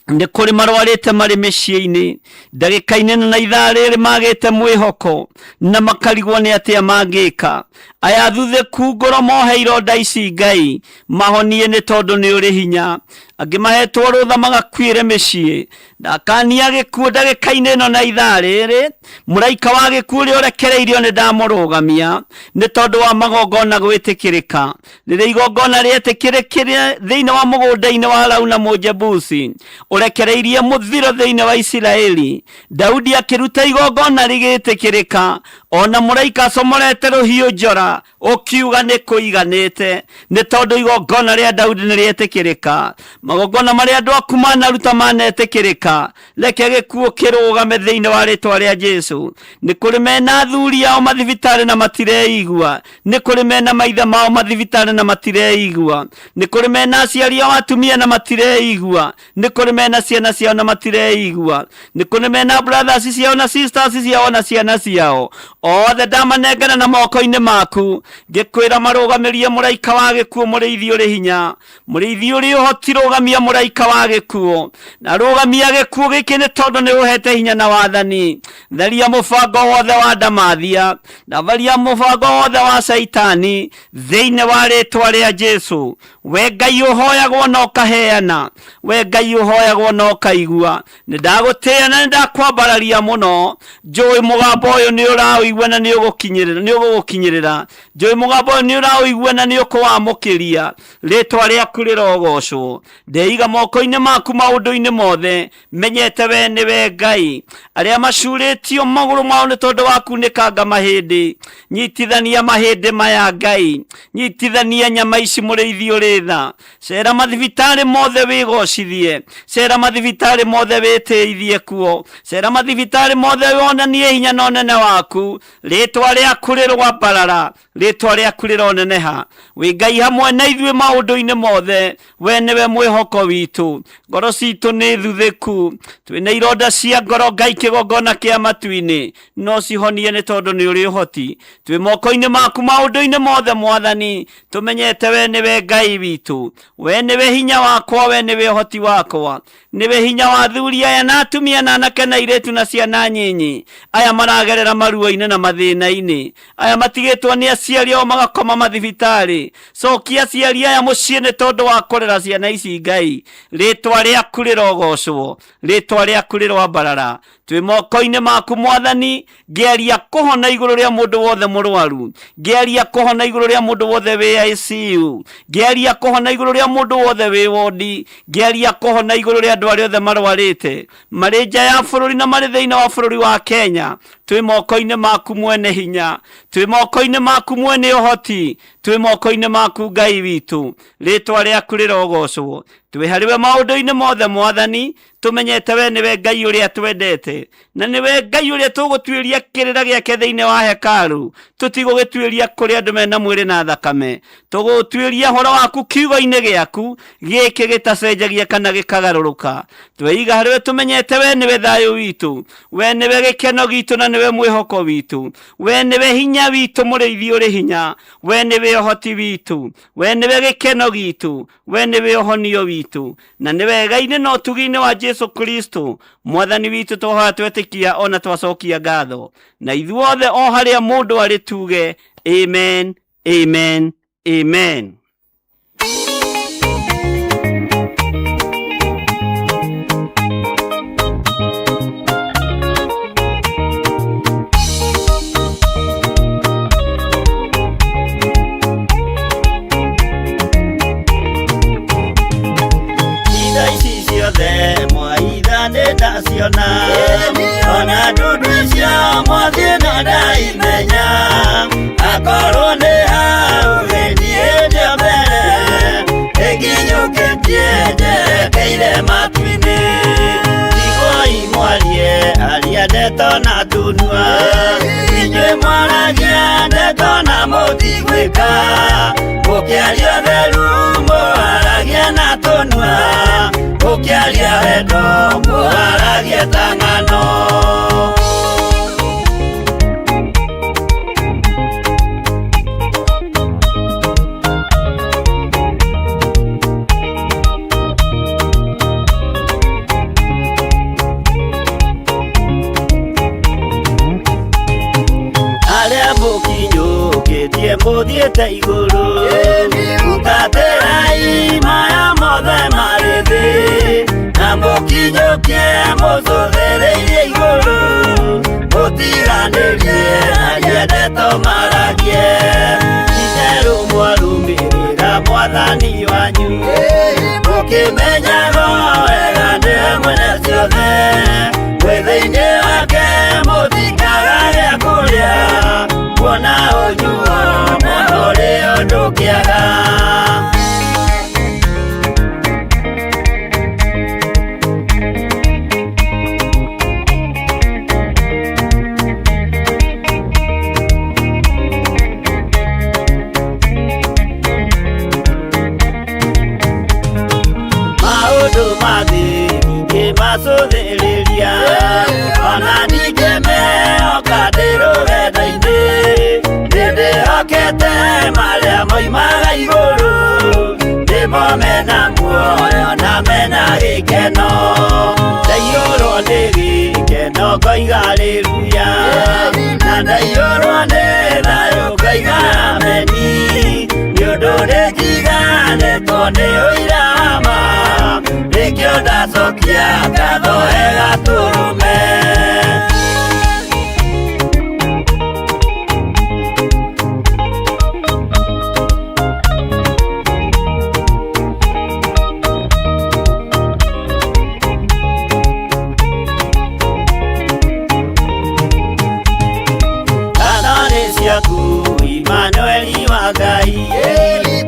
Nĩ kũrĩ marwarĩte marĩ mĩciĩ-inĩ ndagĩka-inĩ na ithaa rĩrĩ magĩte mwĩhoko na makarigwo nĩ atĩa mangĩka. Aya thuthĩku ngoro mohe ironda ici Ngai mahonie nĩ tondũ nĩ ũrĩ hinya. Angĩ mahetwo rũtha magakuĩre mĩciĩ. Ndakania gĩkuũ ndagĩka-inĩ ĩno na ithaa rĩrĩ, mũraika wa gĩkuũ ũrĩa ũrekereirio nĩ ndamũrũgamia nĩ tondũ wa magongona gwĩtĩkĩrĩka. Rĩrĩa igongona rĩetĩkĩrĩkire thĩinĩ wa mũgũnda-inĩ wa Arauna Mũjebusi, ũrekereirie mũthiro thĩinĩ wa Isiraeli, Daudi akĩruta igongona rĩgĩtĩkĩrĩka, ona mũraika acomorete rũhiũ njora, ũkiuga nĩ kũiganĩte, nĩ tondũ igongona rĩa Daudi nĩ rĩetĩkĩrĩka. Magongona marĩa andũ aku manaruta manetĩkĩrĩka, reke gĩkuũ kĩrũgame thĩinĩ wa rĩtwa rĩa Jesu. Nĩ kũrĩ mena athuri ao mathibitarĩ na matireigua, nĩ kũrĩ mena maithe mao mathibitarĩ na matireigua, nĩ kũrĩ mena aciari ao atumia na matireigua, nĩ kũrĩ mena ciana ciao na matireigua, nĩ kũrĩ mena brothers ciao na sisters ciao na ciana ciao. Othe ndamanengera na moko-inĩ maku, ngĩkwĩra marũgamĩrie mũraika wa gĩkuũ, mũrĩithi ũrĩ hinya, mũrĩithi ũrĩ ũhoti, rũgamia mũraika wa gĩkuũ na rũgamia gĩkuũ gĩkĩ, nĩ tondũ nĩ ũhete hinya na wathani. Tharia mũbango wothe wa ndamathia na tharia mũbango wothe wa Caitani thĩinĩ wa rĩtwa rĩa Jesu. We Ngai ũhoyagwo na ũkaheana, we Ngai ũhoyagwo na ũkaigua, nĩ ndagũtĩĩa na nĩ ndakwambararia mũno. Njũĩ mũgambo ũyũ nĩ ũraũigua na nĩ ũgũkinyĩrĩra, nĩ ũgũgũkinyĩrĩra. Njũĩ mũgambo ũyũ nĩ ũraũigua na nĩ ũkũwamũkĩria. Rĩtwa rĩaku rĩrogocwo. Ndeiga moko-inĩ maku maũndũ-inĩ mothe, menyete we nĩwe Ngai. Arĩa macurĩtio magũrũ mao nĩ tondũ wa kunĩkanga mahĩndĩ, nyitithania mahĩndĩ maya Ngai, nyitithania nyama ici mũrĩithi ũrĩ tha. Cera mathibitarĩ mothe wĩgocithie, cera mathibitarĩ mothe wĩtĩithie kuo, cera mathibitarĩ mothe wonanie hinya na ũnene waku. Rĩtwa rĩaku rĩrwambarara, rĩtwa rĩaku rĩroneneha. Wĩ Ngai hamwe na ithuĩ maũndũ-inĩ mothe, we nĩwe mwĩhoko witũ. Ngoro citũ nĩ thuthĩku, twĩna ironda cia ngoro Ngai kĩgongona kĩa matu-inĩ, no cihonie nĩ tondũ nĩ ũrĩ ũhoti. Twĩ moko-inĩ maku maũndũ-inĩ mothe Mwathani, tũmenyete we nĩwe Ngai witũ, we nĩwe hinya wakwa, we nĩwe ũhoti wakwa, nĩwe hinya wa athuri aya na atumia na anake na airĩtu na ciana nyinyi, aya maragerera maruo-inĩ na mathĩna-inĩ, aya matigĩtwo nĩ aciari ao magakoma mathibitarĩ. Cokia aciari aya mũciĩ nĩ tondũ wa kũrera ciana ici Ngai. Rĩtwa rĩaku rĩrogocwo, rĩtwa rĩaku rĩroambarara. Twĩ moko-inĩ maku Mwathani, ngĩaria kũhona igũrũ rĩa mũndũ wothe mũrwaru, ngĩaria kũhona igũrũ rĩa mũndũ wothe wĩ ICU, ngĩaria kũhona igũrũ rĩa mũndũ wothe wĩ wondi, ngĩaria kũhona igũrũ rĩa andũ arĩa othe marwarĩte marĩ nja ya bũrũri na marĩ thĩinĩ wa bũrũri wa Kenya. Twĩ moko-inĩ maku mwene hinya, twĩ moko-inĩ maku mwene ũhoti, twĩ moko-inĩ maku Ngai witũ. Rĩtwa rĩaku rĩrogocwo.
Twĩ harĩ we maũndũ-inĩ mothe Mwathani, tũmenyete we nĩwe Ngai ũrĩa twendete, na nĩwe Ngai ũrĩa tũgũtuĩria kĩrĩra gĩake thĩinĩ wa hekarũ. Tũtigũgĩtuĩria kũrĩ andũ mena mwĩrĩ na thakame, tũgũtuĩria ũhoro waku kiugo-inĩ gĩaku gĩkĩ gĩtacenjagia kana gĩkagarũrũka. Tweiga harĩ we tũmenyete we nĩwe thayũ witũ, we nĩwe gĩkeno gitũ na nĩwe mwĩhoko witũ, we nĩwe hinya witũ mũrĩithi ũrĩ hinya, we nĩwe ũhoti witũ, we nĩwe gĩkeno gitũ, we nĩwe ũhonio witũ, na nĩ wega-inĩ na ũtugi-inĩ wa Jesu Kristo Mwathani witũ twahoya twetĩkia ona twacokia ngatho, na ithuothe o harĩa mũndũ arĩ tuge amen, amen, amen.
Indo ici ciothe mwaitha nĩ ndaciona, ona ndundu icio mwathiĩ no ndaimenya, akorwo nĩ hau gĩthiĩ ndĩ mbere, ĩnginyũkĩtie njerekeire matu-inĩ. Tigoi mwarie aria ndeto na tunua, inyuĩ mwaragia ndeto na mũtigwĩka, mũkĩaria ũtheru mũwaragia na tũnua, mũkĩaria wendo mũwaragia ta ng'ano. Arĩa mũkinyũkĩtie mũthiĩte igũrũ, hutatĩrai maya mothe marĩ thĩ, na mũkinyũkie mũcũthĩrĩirie igũrũ, mũtiganĩrie aria ndeto maragie, itherũ mwarũmĩrĩra Mwathani wanyu, mũkĩmenyaga wega nĩwe mwene ciothe, mwĩ thĩinĩ wake mũtikaga gĩa kũrĩa, kuona ũnyuo na ũrĩo ndũkĩaga. Maũndũ ma thĩ ndingĩmacũthĩrĩria, ona ndingĩmehoka ndĩ rũgendo-inĩ, nĩndĩhokete marĩa moimaga igũrũ, nĩmo mena muoyo na mena gĩkeno, ndaiyũrwo nĩ gĩkeno ngoiga haleluya, na ndaiyũrwo nĩ thayũ ngoiga ameni, nĩ ũndũ nĩnjiganĩtwo nĩ ũira wa ma, nĩkĩo ndacokia ngatho he Gatũrũme. Ngatho nĩ ciaku Imanueli wa Ngai,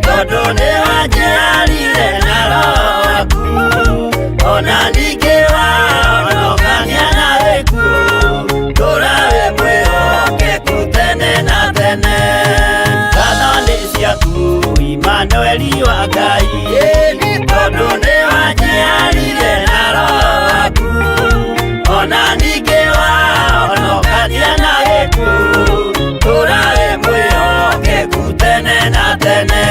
tondũ nĩwanjiarire na Roho waku, ona ningĩ wahonokania na gĩkuũ, tũũra wĩ mwĩhokeku tene na tene. Ngatho nĩ ciaku Imanueli wa Ngai, tondũ nĩwanjiarire na Roho waku, ona ningĩ wahonokania na gĩkuũ, tũũra wĩ mwĩhokeku tene na tene.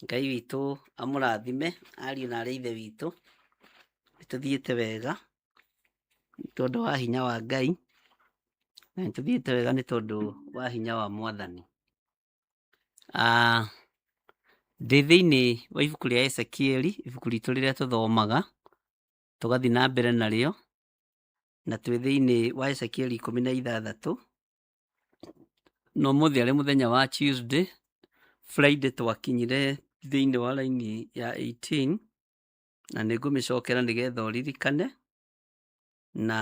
Ngai witũ amũrathime ariũ na arĩ ithe witũ, nĩtũthiĩte wega nĩ tondũ wa hinya wa Ngai, na nĩtũthiĩte wega nĩ tondũ wa hinya wa Mwathani. Ndĩ thĩinĩ wa ibuku rĩa Ezekieli, ibuku ritũ rĩrĩa tũthomaga, tũgathiĩ na mbere narĩo, na twĩ thĩinĩ wa Ezekieli 16, na ũmũthĩ arĩ mũthenya wa Tuesday. Friday twakinyire thĩinĩ wa raini ya 18, na nĩ ngũmĩcokera nĩgetha ũririkane, na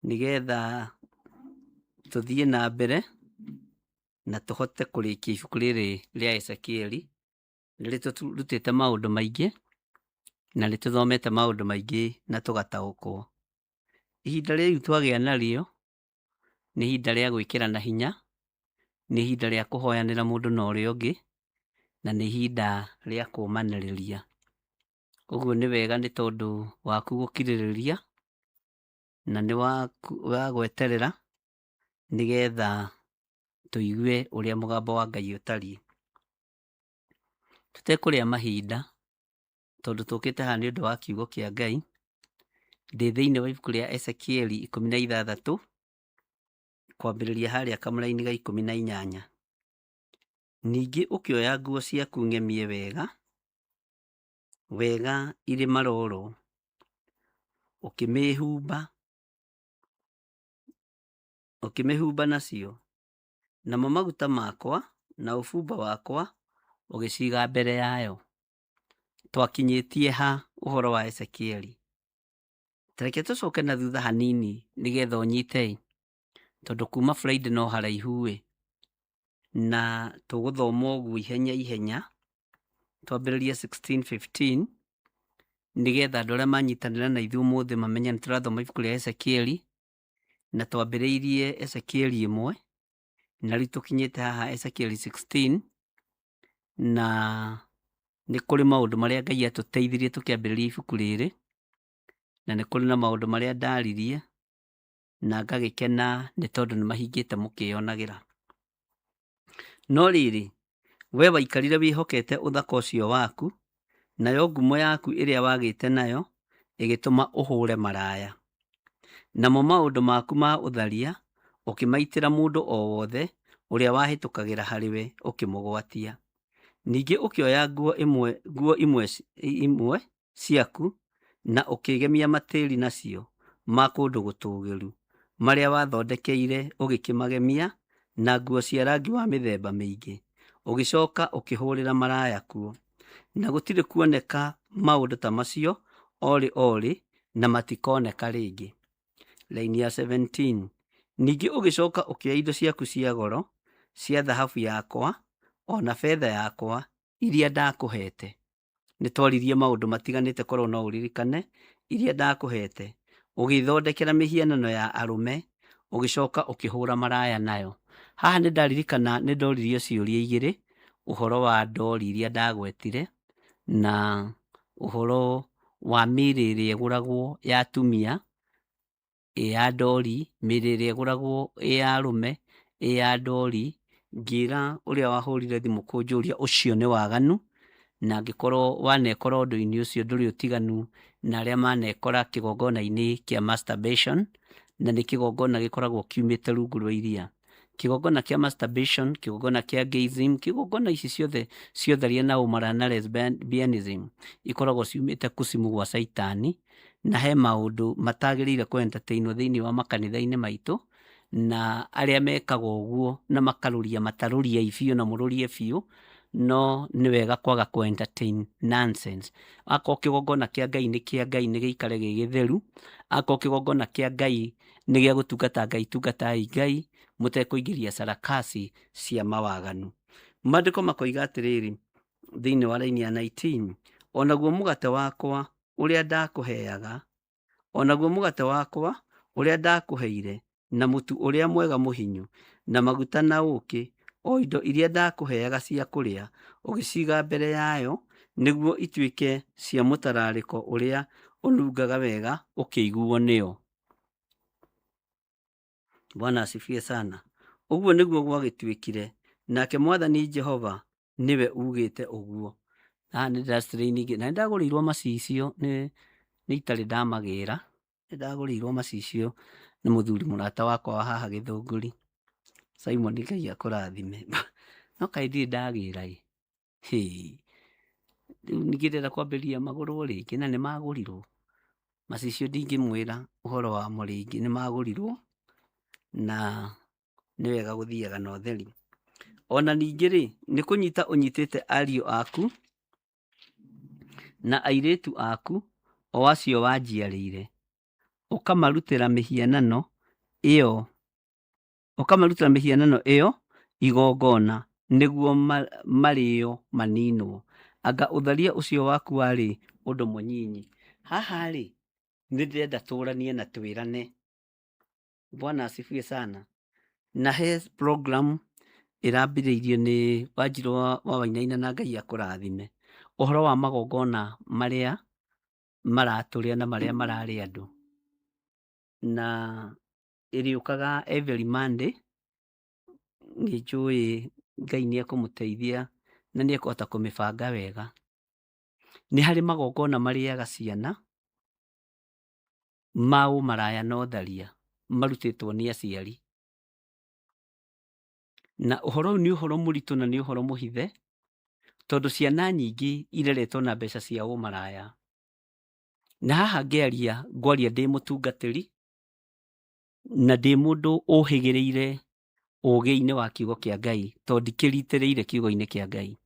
nĩgetha tũthiĩ na mbere na tũhote kũrĩkia ibuku rĩrĩ rĩa Ezekieli. Nĩ rĩtũrutĩte maũndũ maingĩ, na nĩ tũthomete maũndũ maingĩ na tũgataũkwo. Ihinda rĩu twagĩa narĩo nĩ ihinda rĩa gwĩkĩrana hinya, nĩ ihinda rĩa kũhoyanĩra mũndũ na ũrĩa ũngĩ, na nĩ ihinda rĩa kũmanĩrĩria. Ũguo nĩ wega nĩ tondũ waku gũkirĩrĩria, na nĩ wa gweterera nĩgetha tũigue ũrĩa mũgambo wa Ngai ũtariĩ. Tũtekũrĩa mahinda, tondũ tũkĩte haha nĩ ũndũ wa kiugo kĩa Ngai, ndĩ thĩinĩ wa ibuku rĩa Ezekieli 16, kwambĩrĩria harĩa kamũraini ga 18. Ningĩ ũkĩoya nguo ciaku ng'emie wega, wega irĩ maroro, ũkĩmĩhumba nacio, namo maguta makwa na ũbumba wakwa ũgĩciga mbere yayo. Twakinyĩtie ha ũhoro wa Ezekieli? Ta reke tũcoke na thutha hanini nĩgetha ũnyite, tondũ kuma Friday no haraihu-ĩ, na tũgũthoma ũguo ihenya ihenya, twambĩrĩrie 16:15 nĩgetha andũ arĩa manyitanĩra na ithuĩ ũmũthĩ mamenye nĩ tũrathoma ibuku rĩa Ezekieli, na twambĩrĩirie Ezekieli 1, na rĩu tũkinyĩte haha Ezekieli 16, na nĩ kũrĩ maũndũ marĩa Ngai atũteithirie tũkĩambĩrĩria ibuku rĩrĩ, na nĩ kũrĩ na maũndũ marĩa ndaririe, na ngagĩkena nĩ tondũ nĩ mahingĩte mũkĩyonagĩra. No rĩrĩ, we waikarire wĩhokete ũthaka ũcio waku, nayo ngumo yaku ĩrĩa wagĩte nayo ĩgĩtũma ũhũre maraya. Namo maũndũ maku ma ũtharia ũkĩmaitĩra mũndũ o wothe ũrĩa wahĩtũkagĩra harĩwe ũkĩmũgwatia. Ningĩ ũkĩoya nguo imwe ciaku na ũkĩgemia matĩri nacio ma kũndũ gũtũũgĩru, marĩa wathondekeire ũgĩkĩmagemia na nguo cia rangi wa mĩthemba mĩingĩ, ũgĩcoka ũkĩhũrĩra maraya kuo. Na gũtirĩ kuoneka maũndũ ta macio orĩ orĩ, na matikoneka rĩngĩ. Laini ya 17. Ningĩ ũgĩcoka ũkĩoya indo ciaku cia goro, cia thahabu yakwa, o na betha yakwa, iria ndakũhete. Nĩ twaririe maũndũ matiganĩte korwo no ũririkane, iria ndakũhete. Ũgĩthondekera mĩhianano ya arũme, ũgĩcoka ũkĩhũra maraya nayo. Haha nĩ ndaririkana nĩ ndoririo ciũria igĩrĩ, ũhoro wa ndori iria ndagwetire, na ũhoro wa mĩĩrĩ ĩrĩa ĩgũragwo ya atumia, ĩ ya ndori, mĩĩrĩ ĩrĩa ĩgũragwo ĩ ya arũme, ĩ ya ndori, ngĩra ũrĩa wahũrire thimũ kũnjũria ũcio nĩ waganu, na angĩkorwo wanekora ũndũ-inĩ ũcio ndũrĩ ũtiganu na arĩa manekora kĩgongona-inĩ kĩa masturbation, na nĩ kĩgongona gĩkoragwo kiumĩte rungu rwa iria. Kĩgongona kĩa masturbation, kĩgongona kĩa gayism, kĩgongona ici ciothe cia ũtharia na ũmara na lesbianism ikoragwo ciumĩte kucimu gwa caitani, na he maũndũ matagĩrĩire kũ entertainwo thĩinĩ wa makanitha-inĩ maitũ, na arĩa mekaga ũguo na makarũria matarũriai biũ na mũrũrie biũ, no nĩ wega kwaga kũ entertain nonsense. Akorwo kĩgongona kĩa Ngai nĩ kĩa Ngai nĩ gĩikare gĩ gĩtheru, akorwo kĩgongona kĩa Ngai nĩ gĩa gũtungata Ngai, tungatai Ngai mũtekũingĩria sarakasi cia mawaganu. Maandĩko makoiga atĩrĩrĩ thĩinĩ wa raini ya 19, onaguo mũgate wakwa ũrĩa ndakũheaga, onaguo mũgate wakwa ũrĩa ndakũheire, na mũtu ũrĩa mwega mũhinyu, na maguta na ũũkĩ, o indo iria ndakũheaga cia kũrĩa, ũgĩciga mbere yayo, nĩguo ituĩke cia mũtararĩko ũrĩa ũnungaga wega ũkĩiguo nĩo. Bwana asifiwe sana. Ũguo nĩguo gwagĩtuĩkire, nake Mwathani Jehova nĩwe ugĩte ũguo. Haha nĩ ndĩra na nĩndagũrĩirwo macicio nĩ itarĩ ndamagĩra, nĩndagũrĩirwo macicio nĩ mũthuri mũrata wakwa wa haha Gĩthũngũri, Simon Ngai akũrathime. No kaĩ ndirĩ ndagĩra ĩ. Hĩ, rĩu ningĩ ndĩrenda kwambĩrĩria magũrwo rĩngĩ na nĩ magũrirwo. Macicio ndingĩmwĩra ũhoro wamo rĩngĩ nĩ magũrirwo na nĩ wega gũthiaga na ũtheri. Ona ningĩ rĩ, nĩ kũnyita ũnyitĩte ariũ aku na airĩtu aku o acio wanjiarĩire, ũkamarutĩra mĩhianano ĩyo ũkamarutĩra mĩhianano ĩyo igongona nĩguo marĩo maninwo. Anga ũtharia ũcio waku warĩ ũndũ mũnyinyi? Haha rĩ, nĩ ndĩrenda tũranie na twĩrane. Bwana asifiwe sana. Na he program ĩrambĩrĩirio nĩ Wanjirũ wa Wainaina na Ngai akũrathime. Ũhoro wa magongona marĩa maratũrĩa na marĩa mararĩa andũ. Na ĩrĩũkaga every Monday, nĩ njũĩ Ngai nĩ ekũmũteithia na nĩ ekũhota kũmĩbanga wega. Nĩ harĩ magongona marĩaga ciana ma ũmaraya na ũtharia marutĩtwo nĩ aciari. Na ũhoro ũyũ nĩ ũhoro mũritũ na nĩ ũhoro mũhithe, tondũ ciana nyingĩ ireretwo na mbeca cia ũmaraya. Na haha ngĩaria ngwaria ndĩ mũtungatĩri na ndĩ mũndũ ũhĩgĩrĩire ũgĩ-inĩ wa kiugo kĩa Ngai, tondũ ndikĩritĩrĩire kiugo-inĩ kĩa Ngai.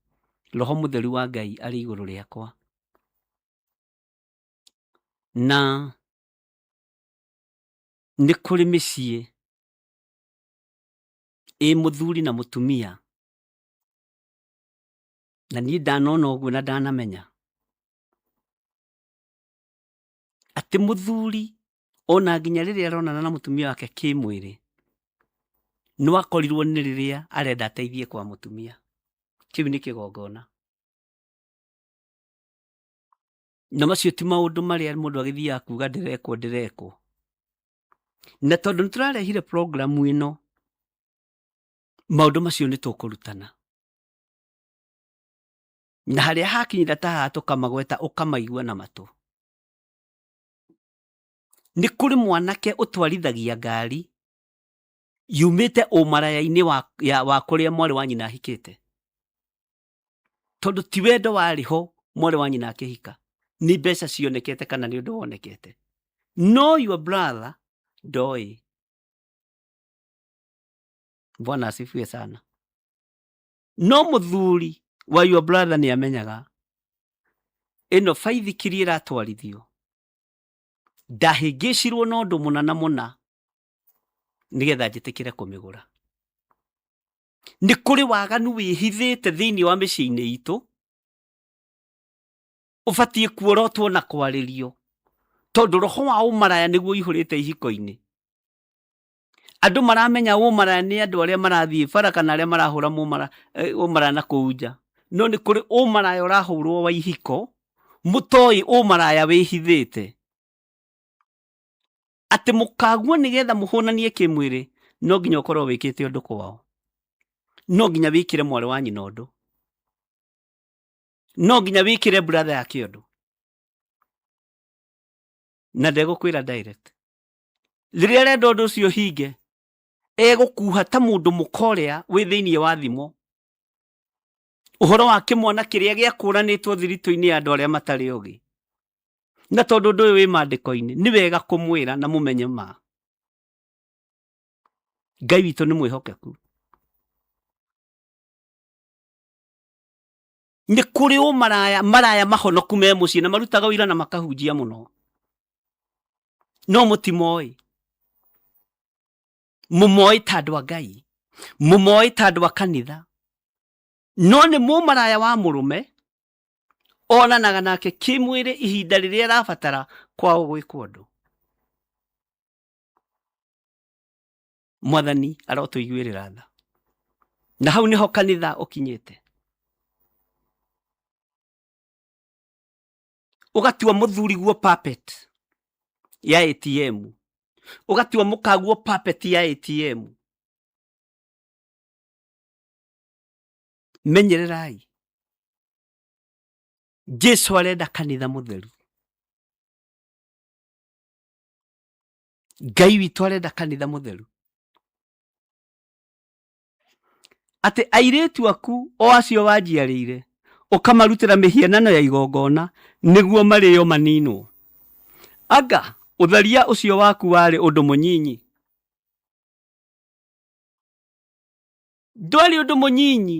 Roho mũtheru wa Ngai arĩ igũrũ rĩakwa. Na nĩ kũrĩ mĩciĩ ĩ mũthuri na mũtumia, na niĩ ndanona ũguo na ndanamenya atĩ mũthuri ona nginya rĩrĩa aronana na mũtumia wake kĩmwĩrĩ, no akorirwo nĩ rĩrĩa arenda ateithie kwa mũtumia. Kĩu nĩ kĩgongona. Na macio ti maũndũ marĩa mũndũ agĩthiaga kuga ndĩrekwo ndĩrekwo. Na tondũ nĩ tũrarehire programu ĩno, maũndũ macio nĩ tũkũrutana. Na harĩa hakinyĩra ta haha tũkamagweta ũkamaigua na matũ. Nĩ kũrĩ mwanake ũtwarithagia ngari yumĩte ũmaraya-inĩ wa kũrĩa mwarĩ wa nyina ahikĩte. Tondũ ti wendo warĩ ho mwarĩ wa nyina akĩhika, nĩ mbeca cionekete kana nĩ ũndũ wonekete. No your brother ndoĩ. Bwana asifiwe sana. No mũthuri wa your brother nĩ amenyaga ĩno baithikiri ĩratwarithio, ndahĩngĩcirwo na ũndũ mũna na mũna nĩgetha njĩtĩkĩre kũmĩgũra. Nĩ kũrĩ waganu wĩhithĩte thĩinĩ wa mĩciĩ-inĩ itũ ũbatiĩ kuorotwo na kwarĩrio, tondũ roho wa ũmaraya nĩguo ũihũrĩte ihiko-inĩ. Andũ maramenya ũmaraya nĩ andũ arĩa marathiĩ bara kana arĩa marahũra ũmaraya na kũu nja, no nĩ kũrĩ ũmaraya ũrahũrwo wa ihiko mũtoĩ ũmaraya wĩhithĩte, atĩ mũkaguo nĩgetha mũhũnanie kĩmwĩrĩ no nginya ũkorwo wĩkĩte ũndũ kwao, no nginya wĩkĩre mwarĩ wa nyina ũndũ, no nginya wĩkĩre brother yake ũndũ. Na ndegũkwĩra direct rĩrĩa arenda ũndũ ũcio ũhinge, egũkuha ta mũndũ mũka ũrĩa wĩ thĩinĩ wa thimo, ũhoro wa kĩmwana kĩrĩa gĩakũranĩtwo thiritũ-inĩ ya andũ arĩa matarĩ ogĩ. Na tondũ ũndũ ũyũ wĩ maandĩko-inĩ, nĩ wega kũmwĩra na mũmenye ma. Ngai witũ nĩ mwĩhokeku. Nĩ kũrĩ ũmaraya, maraya mahonoku me mũciĩ na marutaga ũira na makahunjia mũno, no mũtimoĩ. Mũmoĩ ta andũ a Ngai, mũmoĩ ta andũ a kanitha, no nĩ mũmaraya wa mũrũme onanaga nake kĩmwĩrĩ ihinda rĩrĩa arabatara kwao gwĩkwo ũndũ. Mwathani arotũiguĩrĩra tha. Na hau nĩho kanitha ũkinyĩte, ũgatua mũthuri guo puppet ya ATM, ũgatua mũkaguo puppet ya ATM. Menyererai, Jesu arenda kanitha mũtheru. Ngai witũ arenda kanitha mũtheru, atĩ airĩtu aku o acio wanjiarĩire
Ũkamarutĩra mĩhianano ya igongona nĩguo marĩo maninwo. Anga ũtharia ũcio waku warĩ ũndũ mũnyinyi? Ndwarĩ ũndũ mũnyinyi.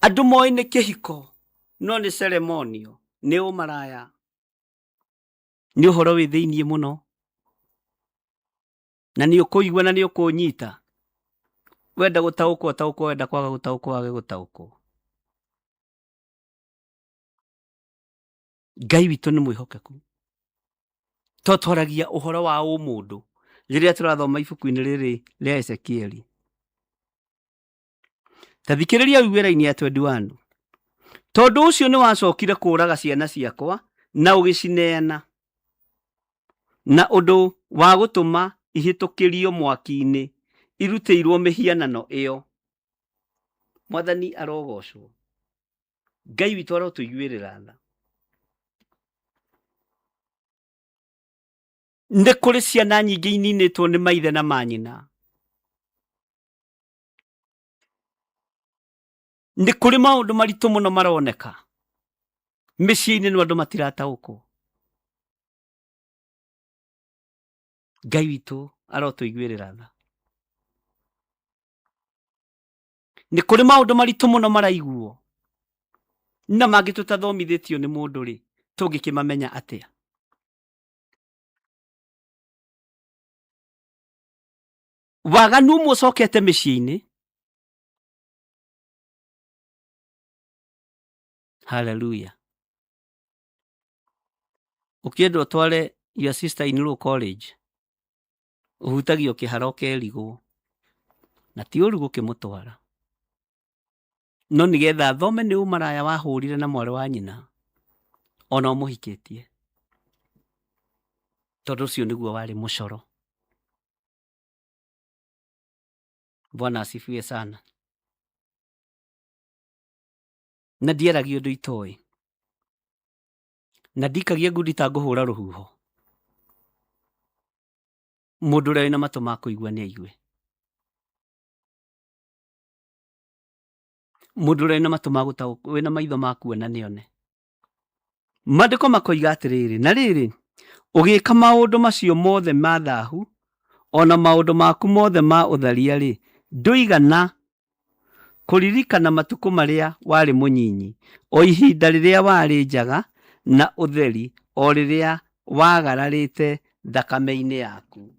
Andũ moĩ nĩ kĩhiko no nĩ ceremonio, nĩ ũmaraya, nĩ ũhoro wĩ thĩiniĩ mũno, na nĩ ũkũigua na nĩ ũkũnyita. Wenda gũtaũkwo taũkwo, wenda kwaga gũtaũkwo wage gũtaũkwo. Ngai witũ nĩ mwĩhokeku. To twaragia ũhoro wa ũmũndũ rĩrĩa tũrathoma ibuku-inĩ rĩrĩ rĩa Ezekieli. Ta thikĩrĩria ũigue raini ya 21. Tondũ ũcio nĩ wacokire kũũraga ciana ciakwa na ũgĩcineana na ũndũ wa gũtũma ihĩtũkĩrio mwaki-inĩ irutĩirwo mĩhianano ĩyo. Mwathani arogocwo. Ngai witũ arotũiguĩrĩra tha. Nĩ kũrĩ ciana nyingĩ ininĩtwo nĩ maithe na manyina. Nĩ kũrĩ maũndũ maritũ mũno maroneka mĩciĩ-inĩ no andũ matirataũkwo. Ngai witũ arotũiguĩrĩra tha. Nĩ kũrĩ maũndũ maritũ mũno maraiguo na mangĩ tũtathomithĩtio nĩ mũndũ rĩ, tũngĩkĩmamenya atĩa? Waganu ũmwe ũcokete mĩciĩ-inĩ. Hallelujah. Ũkĩenda ũtware your sister in law college, ũhutagio kĩhara ũkerigwo, na ti ũru gũkĩmũtwara, no nĩgetha athome nĩ ũmaraya wahũrire na mwarĩ wa nyina ona ũmũhikĩtie, tondũ ũcio nĩguo warĩ mũcoro. Bwana asifiwe sana. Na ndiaragia ũndũ itoĩ, na ndikagia ngundi ta ngũhũra rũhuho. Mũndũ ũrĩa wĩna matũ ma kũigua nĩ aigue. Mũndũ ũrĩa wĩna matũ ma gũtaũkwo, wĩna maitho ma kuona nĩ one. Maandĩko makoiga atĩrĩrĩ, na rĩrĩ, ũgĩka maũndũ macio mothe ma thahu, o na maũndũ maku mothe ma ũtharia-rĩ, ndũigana kũririkana matukũ marĩa warĩ mũnyinyi, o ihinda rĩrĩa warĩ njaga na ũtheri, o rĩrĩa wagararĩte thakame-inĩ yaku.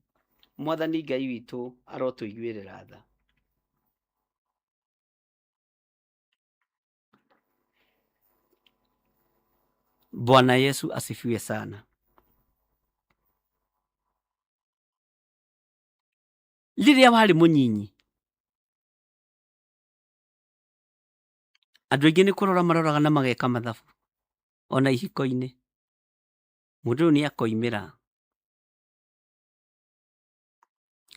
Mwathani Ngai witũ arotũiguĩrĩra tha. Bwana Yesu asifiwe sana. Rĩrĩa warĩ mũnyinyi, andũ aingĩ nĩ kũrora maroraga na mageka mathabu ona ihiko-inĩ. Mũndũ ũyũ nĩ akoimĩra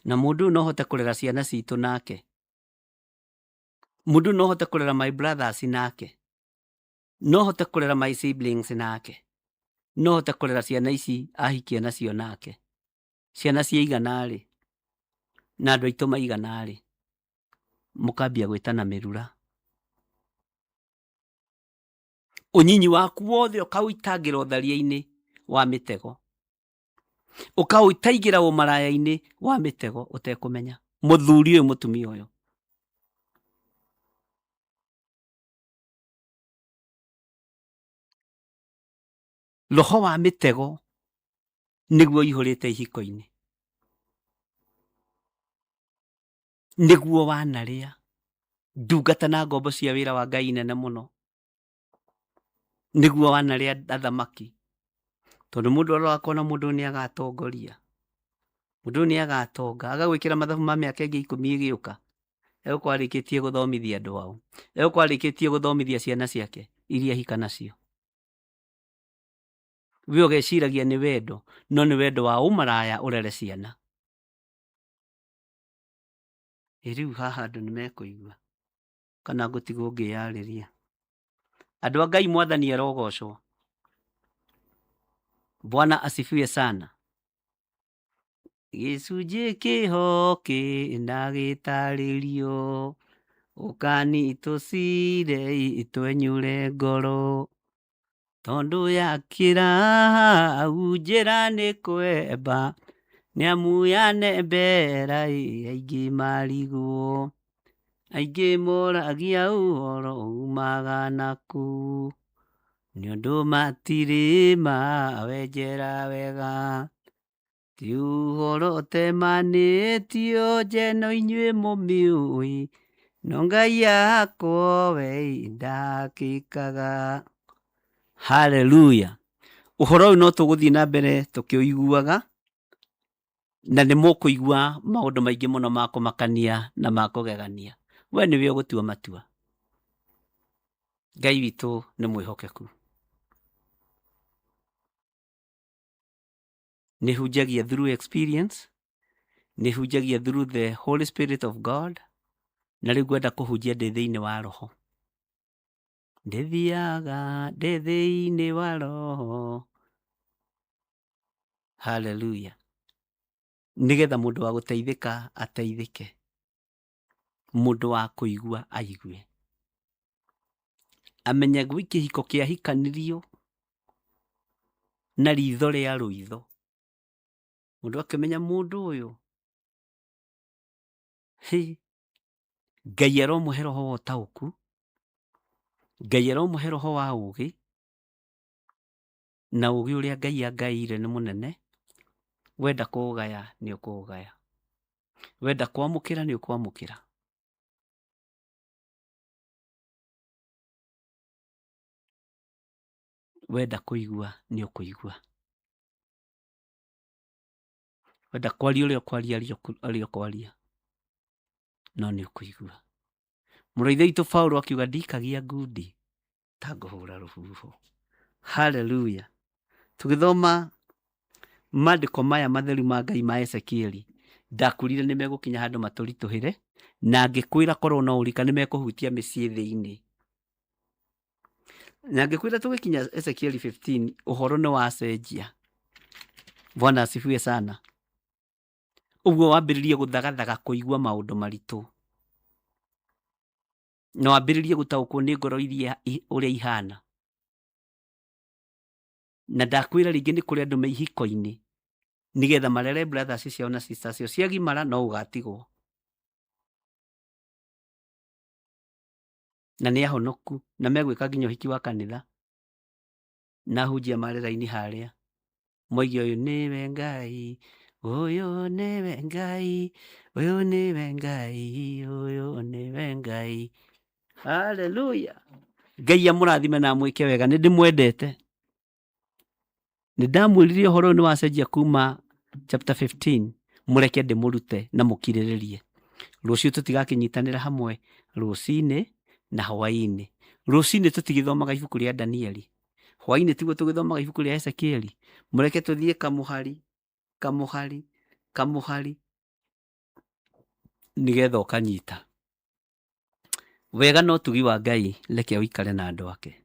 na mũndũ ũyũ no hote kũrera ciana citũ nake. Mũndũ ũyũ no hote kũrera my brothers nake. No hote kũrera my siblings nake. No hote kũrera ciana ici ahikia nacio nake. Ciana ciaigana rĩ, na andũ aitũ maigana rĩ, mũkambia gwĩtana mĩrura. Ũnyinyi waku wothe ũkaũitangĩra ũtharia-inĩ wa mĩtego. Ũkaũitaingĩra ũmaraya-inĩ wa mĩtego ũtekũmenya. Mũthuri ũyũ mũtumia ũyũ. Roho wa mĩtego nĩguo ũihũrĩte ihiko-inĩ. Nĩguo wanarĩa ndungata na ngombo cia wĩra wa Ngai nene mũno. Nĩguo wanarĩa athamaki. Tondũ mũndũ arora akona mũndũ ũyũ nĩ agatongoria. Mũndũ ũyũ nĩ agatonga. Agagwĩkĩra mathabu ma mĩaka ĩngĩ ikũmi ĩgĩũka. Egũkorwo arĩkĩtie gũthomithia andũ ao. Egũkorwo arĩkĩtie gũthomithia ciana ciake iria ahika nacio. We ũgeciragia nĩ wendo, no nĩ wendo wa ũmaraya ũrere ciana. Ĩ rĩu haha andũ nĩ mekũigua kana ngũtigwo ngĩyarĩria? Andũ a Ngai Mwathani arogocwo. Bwana asifiwe sana. Gĩcunjĩ kĩho kĩna gĩtarĩrio.
Ũkani tũcire twenyure ngoro, tondũ yakĩra hau njĩra nĩ kwemba, nĩamu yanembera aingĩ marigwo, aingĩ moragia ũhoro umaga nakũ, nĩũndũ matirĩ mawenjera wega. Ti ũhoro ũtemanĩtio njeno inyuĩ mũmĩũĩ, no Ngai yakwa we ndakĩkaga. Haleluya. Ũhoro ũyũ no tũgũthiĩ na mbere tũkĩũiguaga, na nĩ mũkũigua maũndũ maingĩ mũno ma kũmakania na ma kũgegania. We nĩwe ũgũtua matua. Ngai witũ nĩ mwĩhokeku. Nĩ hunjagia through experience, nĩ hunjagia through the Holy Spirit of God, na rĩu ngwenda kũhunjia ndĩ thĩinĩ wa Roho. Ndĩthiaga ndĩ thĩinĩ wa Roho. Haleluya. Nĩgetha mũndũ wa gũteithĩka ateithĩke, mũndũ wa kũigua aigue, amenye gwĩ kĩhiko kĩahikanirio na ritho rĩa rũitho, mũndũ akĩmenya mũndũ ũyũ, hĩ, Ngai aromũhe roho wa ũtaũku, Ngai aromũhe roho wa ũgĩ, na ũgĩ ũrĩa Ngai angaĩire nĩ mũnene, wenda kũũgaya nĩ ũkũũgaya, wenda kwamũkĩra nĩ ũkwamũkĩra. Wenda kũigua nĩ ũkũigua, wenda kwaria ũrĩa ũkwaria aria ũkwaria, no nĩ ũkũigua. Mũrũ wa Ithe witũ Paulo akiuga ndikagia ngundi ta ngũhũra rũhuho. Haleluya. Tũgĩthoma mandĩko maya matheru ma Ngai ma Ezekieli, ndakwĩrire nĩ megũkinya handũ matũritũhĩre, na ngĩkwĩra korwo no ũrika nĩ mekũhutia mĩciĩ thĩinĩ. Na ngĩkwĩra tũgĩkinya Ezekieli 15 ũhoro nĩ wacenjia. Bwana asifiwe sana. Ũguo wambĩrĩrie gũthagathaga kũigua maũndũ maritũ. Na wambĩrĩrie gũtaũkwo nĩ ngoro iria ũrĩa ihana. Na ndakwĩra rĩngĩ nĩ kũrĩ andũ me ihiko-inĩ nĩgetha marere brothers ciao na sisters ciao ciagimara no ũgatigwo. Na nĩ ahonoku na megwĩka nginya ũhiki wa kanitha na ahunjia marĩ raini harĩa moige ũyũ nĩwe Ngai, ũyũ nĩwe Ngai, ũyũ nĩwe Ngai, ũyũ nĩwe Ngai. Haleluya. Ngai amũrathime na amwĩke wega, nĩ ndĩmwendete. Nĩ ndamwĩrire ũhoro ũyũ nĩ wacenjia kuma chapter 15, mũreke ndĩmũrute na mũkirĩrĩrie. Rũciũ tũtigakĩnyitanĩra hamwe rũcinĩ na hwaĩ-inĩ. Rũcinĩ tũtigĩthomaga ibuku rĩa Danieli, hwaĩ-inĩ tiguo tũgĩthomaga ibuku rĩa Ezekieli. Mũreke tũthiĩ kamũhari kamũhari kamũhari nĩgetha ũkanyita. Wega na ũtugi wa Ngai reke ũikare na andũ ake.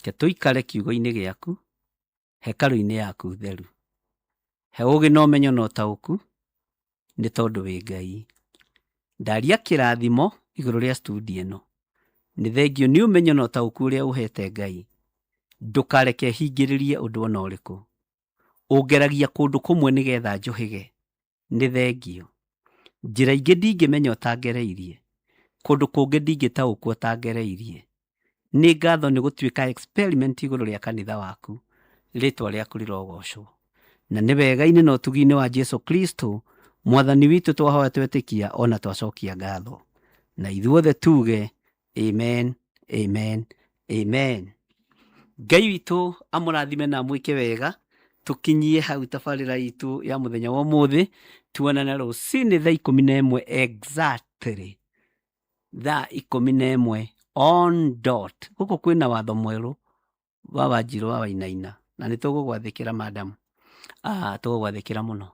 Reke tũikare kiugo-inĩ gĩaku, hekarũ-inĩ yaku theru. He ũgĩ na ũmenyo na ũtaũku, nĩ tondũ wĩ Ngai. Ndaria kĩrathimo igũrũ rĩa studio ĩno. Nĩ thengiũ nĩ ũmenyo na ũtaũku ũrĩa ũhete Ngai. Ndũkareke hingĩrĩrie ũndũ ona ũrĩkũ. Ũngeragia kũndũ kũmwe nĩgetha njũhĩge. Nĩ thengiũ. Njĩra ingĩ ndingĩmenya ũtangereirie. Kũndũ kũngĩ ndingĩtaũkwo ũtangereirie. Nĩ ngatho nĩ gũtuĩka experiment igũrũ rĩa kanitha waku. Rĩtwa rĩaku rĩrogocwo. Na nĩ wega-inĩ na ũtugi-inĩ wa Jesu Kristo, Mwathani witũ twahoya twetĩkia ona twacokia ngatho. Na ithuothe tuge Amen, amen, amen. Ngai witũ amũrathime na amwĩke wega. Tũkinyie hau tabarĩra itũ ya mũthenya wa ũmũthĩ. Tuonane rũcinĩ thaa 11 exactly. Thaa 11 on dot. Gũkũ kwĩna watho mwerũ wa Wanjirũ wa Wainaina na nĩ tũgũgwathĩkĩra madam. Tũgũgwathĩkĩra mũno.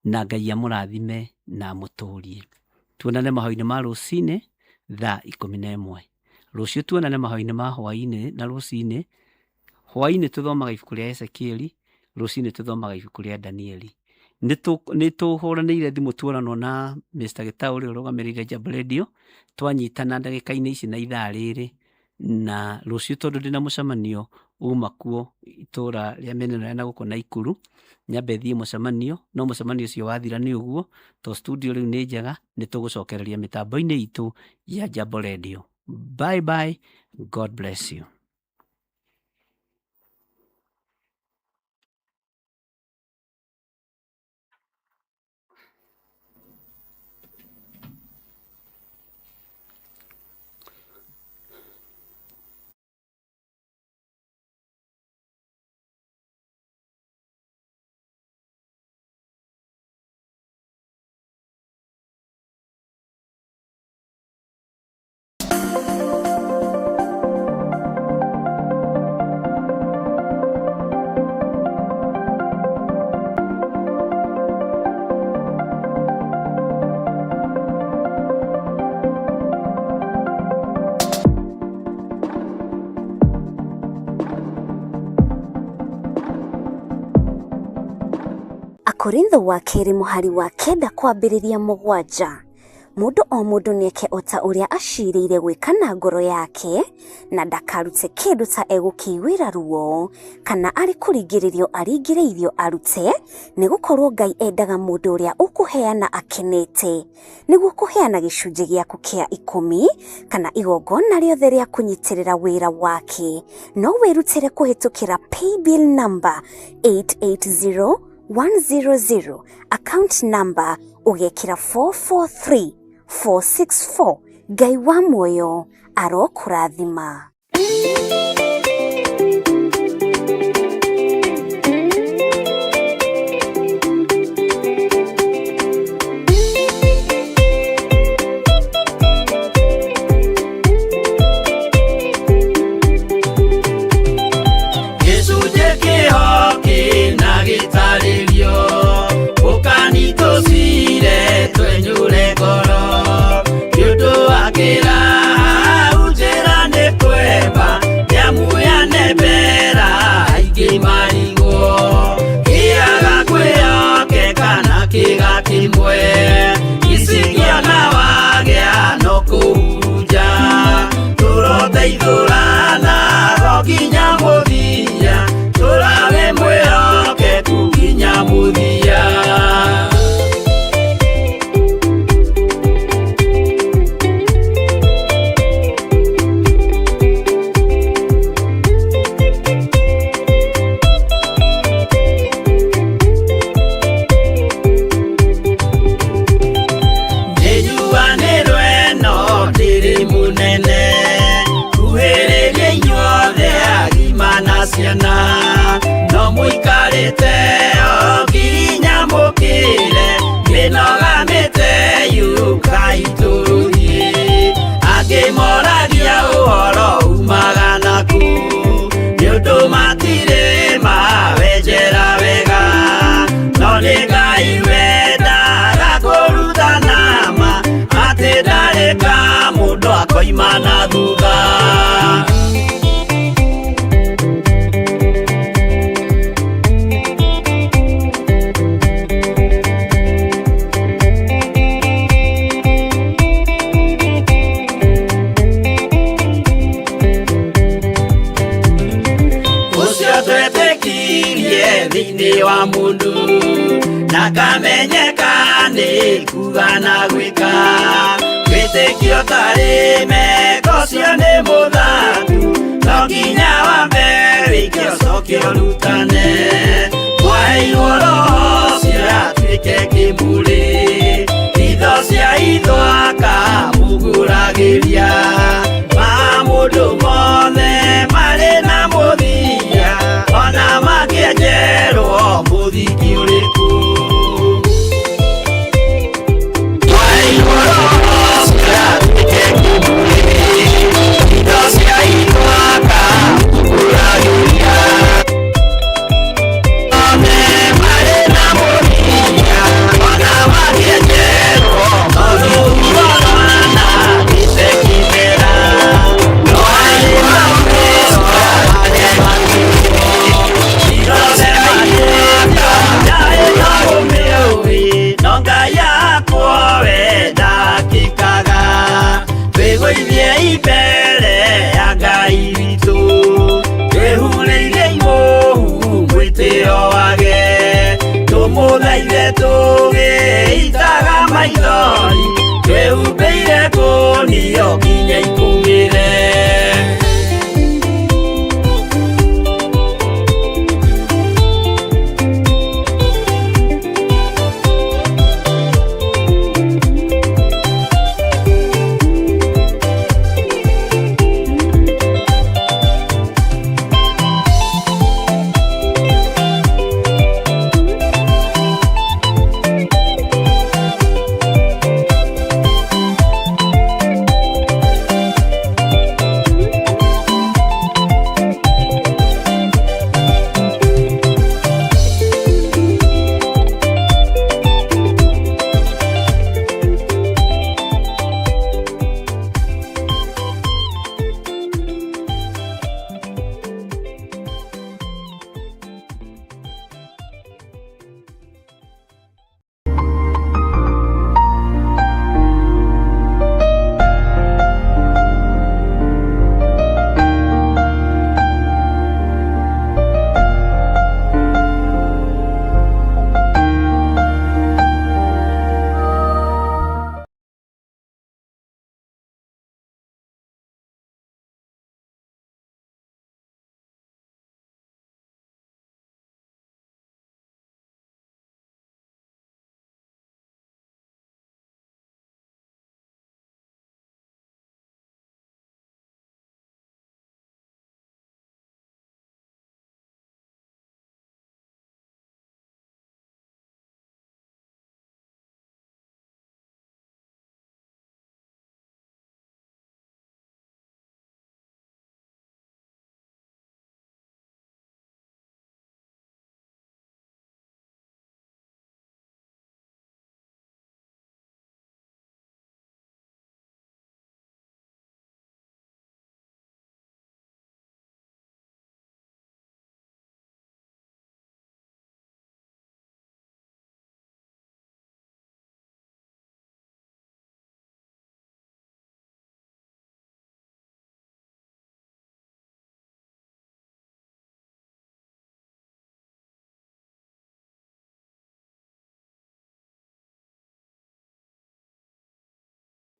Na Ngai amũrathime na amũtũrie. Tuonane mahoya-inĩ ma rũcinĩ thaa 11. Rũciũ tuonane mahoya-inĩ ma hwaĩ-inĩ na rũcinĩ. Hwaĩ-inĩ tũthomaga ibuku rĩa Ezekieli, rũcinĩ tũthomaga ibuku rĩa Danieli. Nĩ tũhũranĩire thimũ tuoranwo na Mr. Gĩtaũ ũrĩa ũrũgamĩrĩire Jambo Radio, twanyitana ndagĩka-inĩ ici na ithaa rĩrĩ, na rũciũ tondũ ndĩna mũcemanio uma kuo itũra rĩa mĩena ĩno ya nagũkũ Naikuru, nyambe thiĩ mũcemanio, no mũcemanio ũcio wathira nĩ ũguo, to studio rĩu nĩ njega, nĩ tũgũcokereria mĩtambo-inĩ itũ ya Jambo Radio. Bye bye, God bless you.
Akorintho wa kerĩ mũhari wa 9 kwambĩrĩria 7. Mũndũ o mũndũ nĩeke o ta ũrĩa acirĩire gwĩka na ngoro yake, na ndakarute kĩndũ ta egũkĩiguĩra ruo, kana arĩ kũringĩrĩrio aringĩrĩirio arute, nĩgũkorwo Ngai endaga mũndũ ũrĩa ũkũheana akenete. Nĩguo kũheana gĩcunjĩ gĩaku kĩa 10 kana igongona rĩothe rĩa kũnyitĩrĩra wĩra wake, no wĩrutĩre kũhĩtũkĩra paybill number 880100, account number ũgekĩra 443464. Ngai wa muoyo arokũrathima.
Gĩcunjĩ kĩho kĩna gĩtarĩrio, ũkanitũcire twenyũre ngoro, nĩ ũndũ wa kĩraha njĩra nĩ kwemba, nĩamu yanembera aingĩ marigwo, kĩaga kwĩhokeka na kĩga kĩmwe, icigĩona wagĩa no kũhunja, tũroteithũrana ro nginya mũthia, tũrawe mwĩhokeku nginya mũthia. Nĩnyuanĩrwo ĩno ndĩrĩ mũnene, kuhĩrĩria inyuothe agima na ciana, no mũikarĩte o nginya mũkĩre, mĩnoga mĩte yũkai tũthiĩ, angĩ moragia ũhoro umaga nakũ, nĩ ũndũ matirĩ mawenjera wega, no nĩ Ngai wendaga kũrutana ma, atĩ ndarĩ ka mũndũ akoima na thutha. Ũcio twetĩkirie thĩinĩ wa mũndũ, na kamenyeka nĩ kuga na gwĩka, wĩtĩkio tarĩ meko ũcio nĩ mũthaku, no nginya wambe wĩke ũcoke ũrutane, mwaheirwo roho ũcio atuĩke kĩmũrĩ, itho cia itho akamũgũragĩria, ma mũndũ mothe marĩ na mũthia, ona mangĩenjerwo mũthingi ũrĩkũ. Mwaheirwo roho ũcio atuĩke kĩmũrĩ, itho cia itho akamũgũragĩria. Tũgĩitaga maithori twĩhumbĩire ngũnio nginya ikumĩre.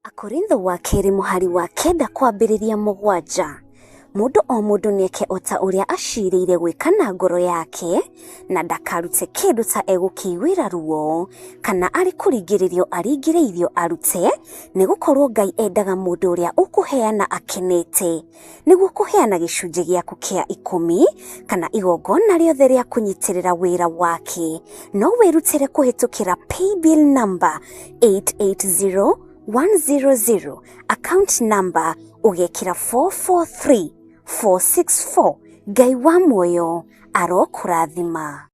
Akorintho wa kerĩ mũhari wa 9 kwambĩrĩria 7. Mũndũ o mũndũ nĩeke o ta ũrĩa aciirĩire gwĩka na ngoro yake, na ndakarute kĩndũ ta egũkĩiguĩra ruo, kana arĩ kũringĩrĩrio aringĩrĩirio arute, nĩgũkorwo Ngai endaga mũndũ ũrĩa ũkũheana akenete. Nĩguo kũheana gĩcunjĩ gĩaku kĩa 10 kana igongona rĩothe rĩa kũnyitĩrĩra wĩra wake, no wĩrutĩre kũhĩtũkĩra paybill number 880100, account number ũgekĩra 443464. Ngai wa muoyo arokũrathima.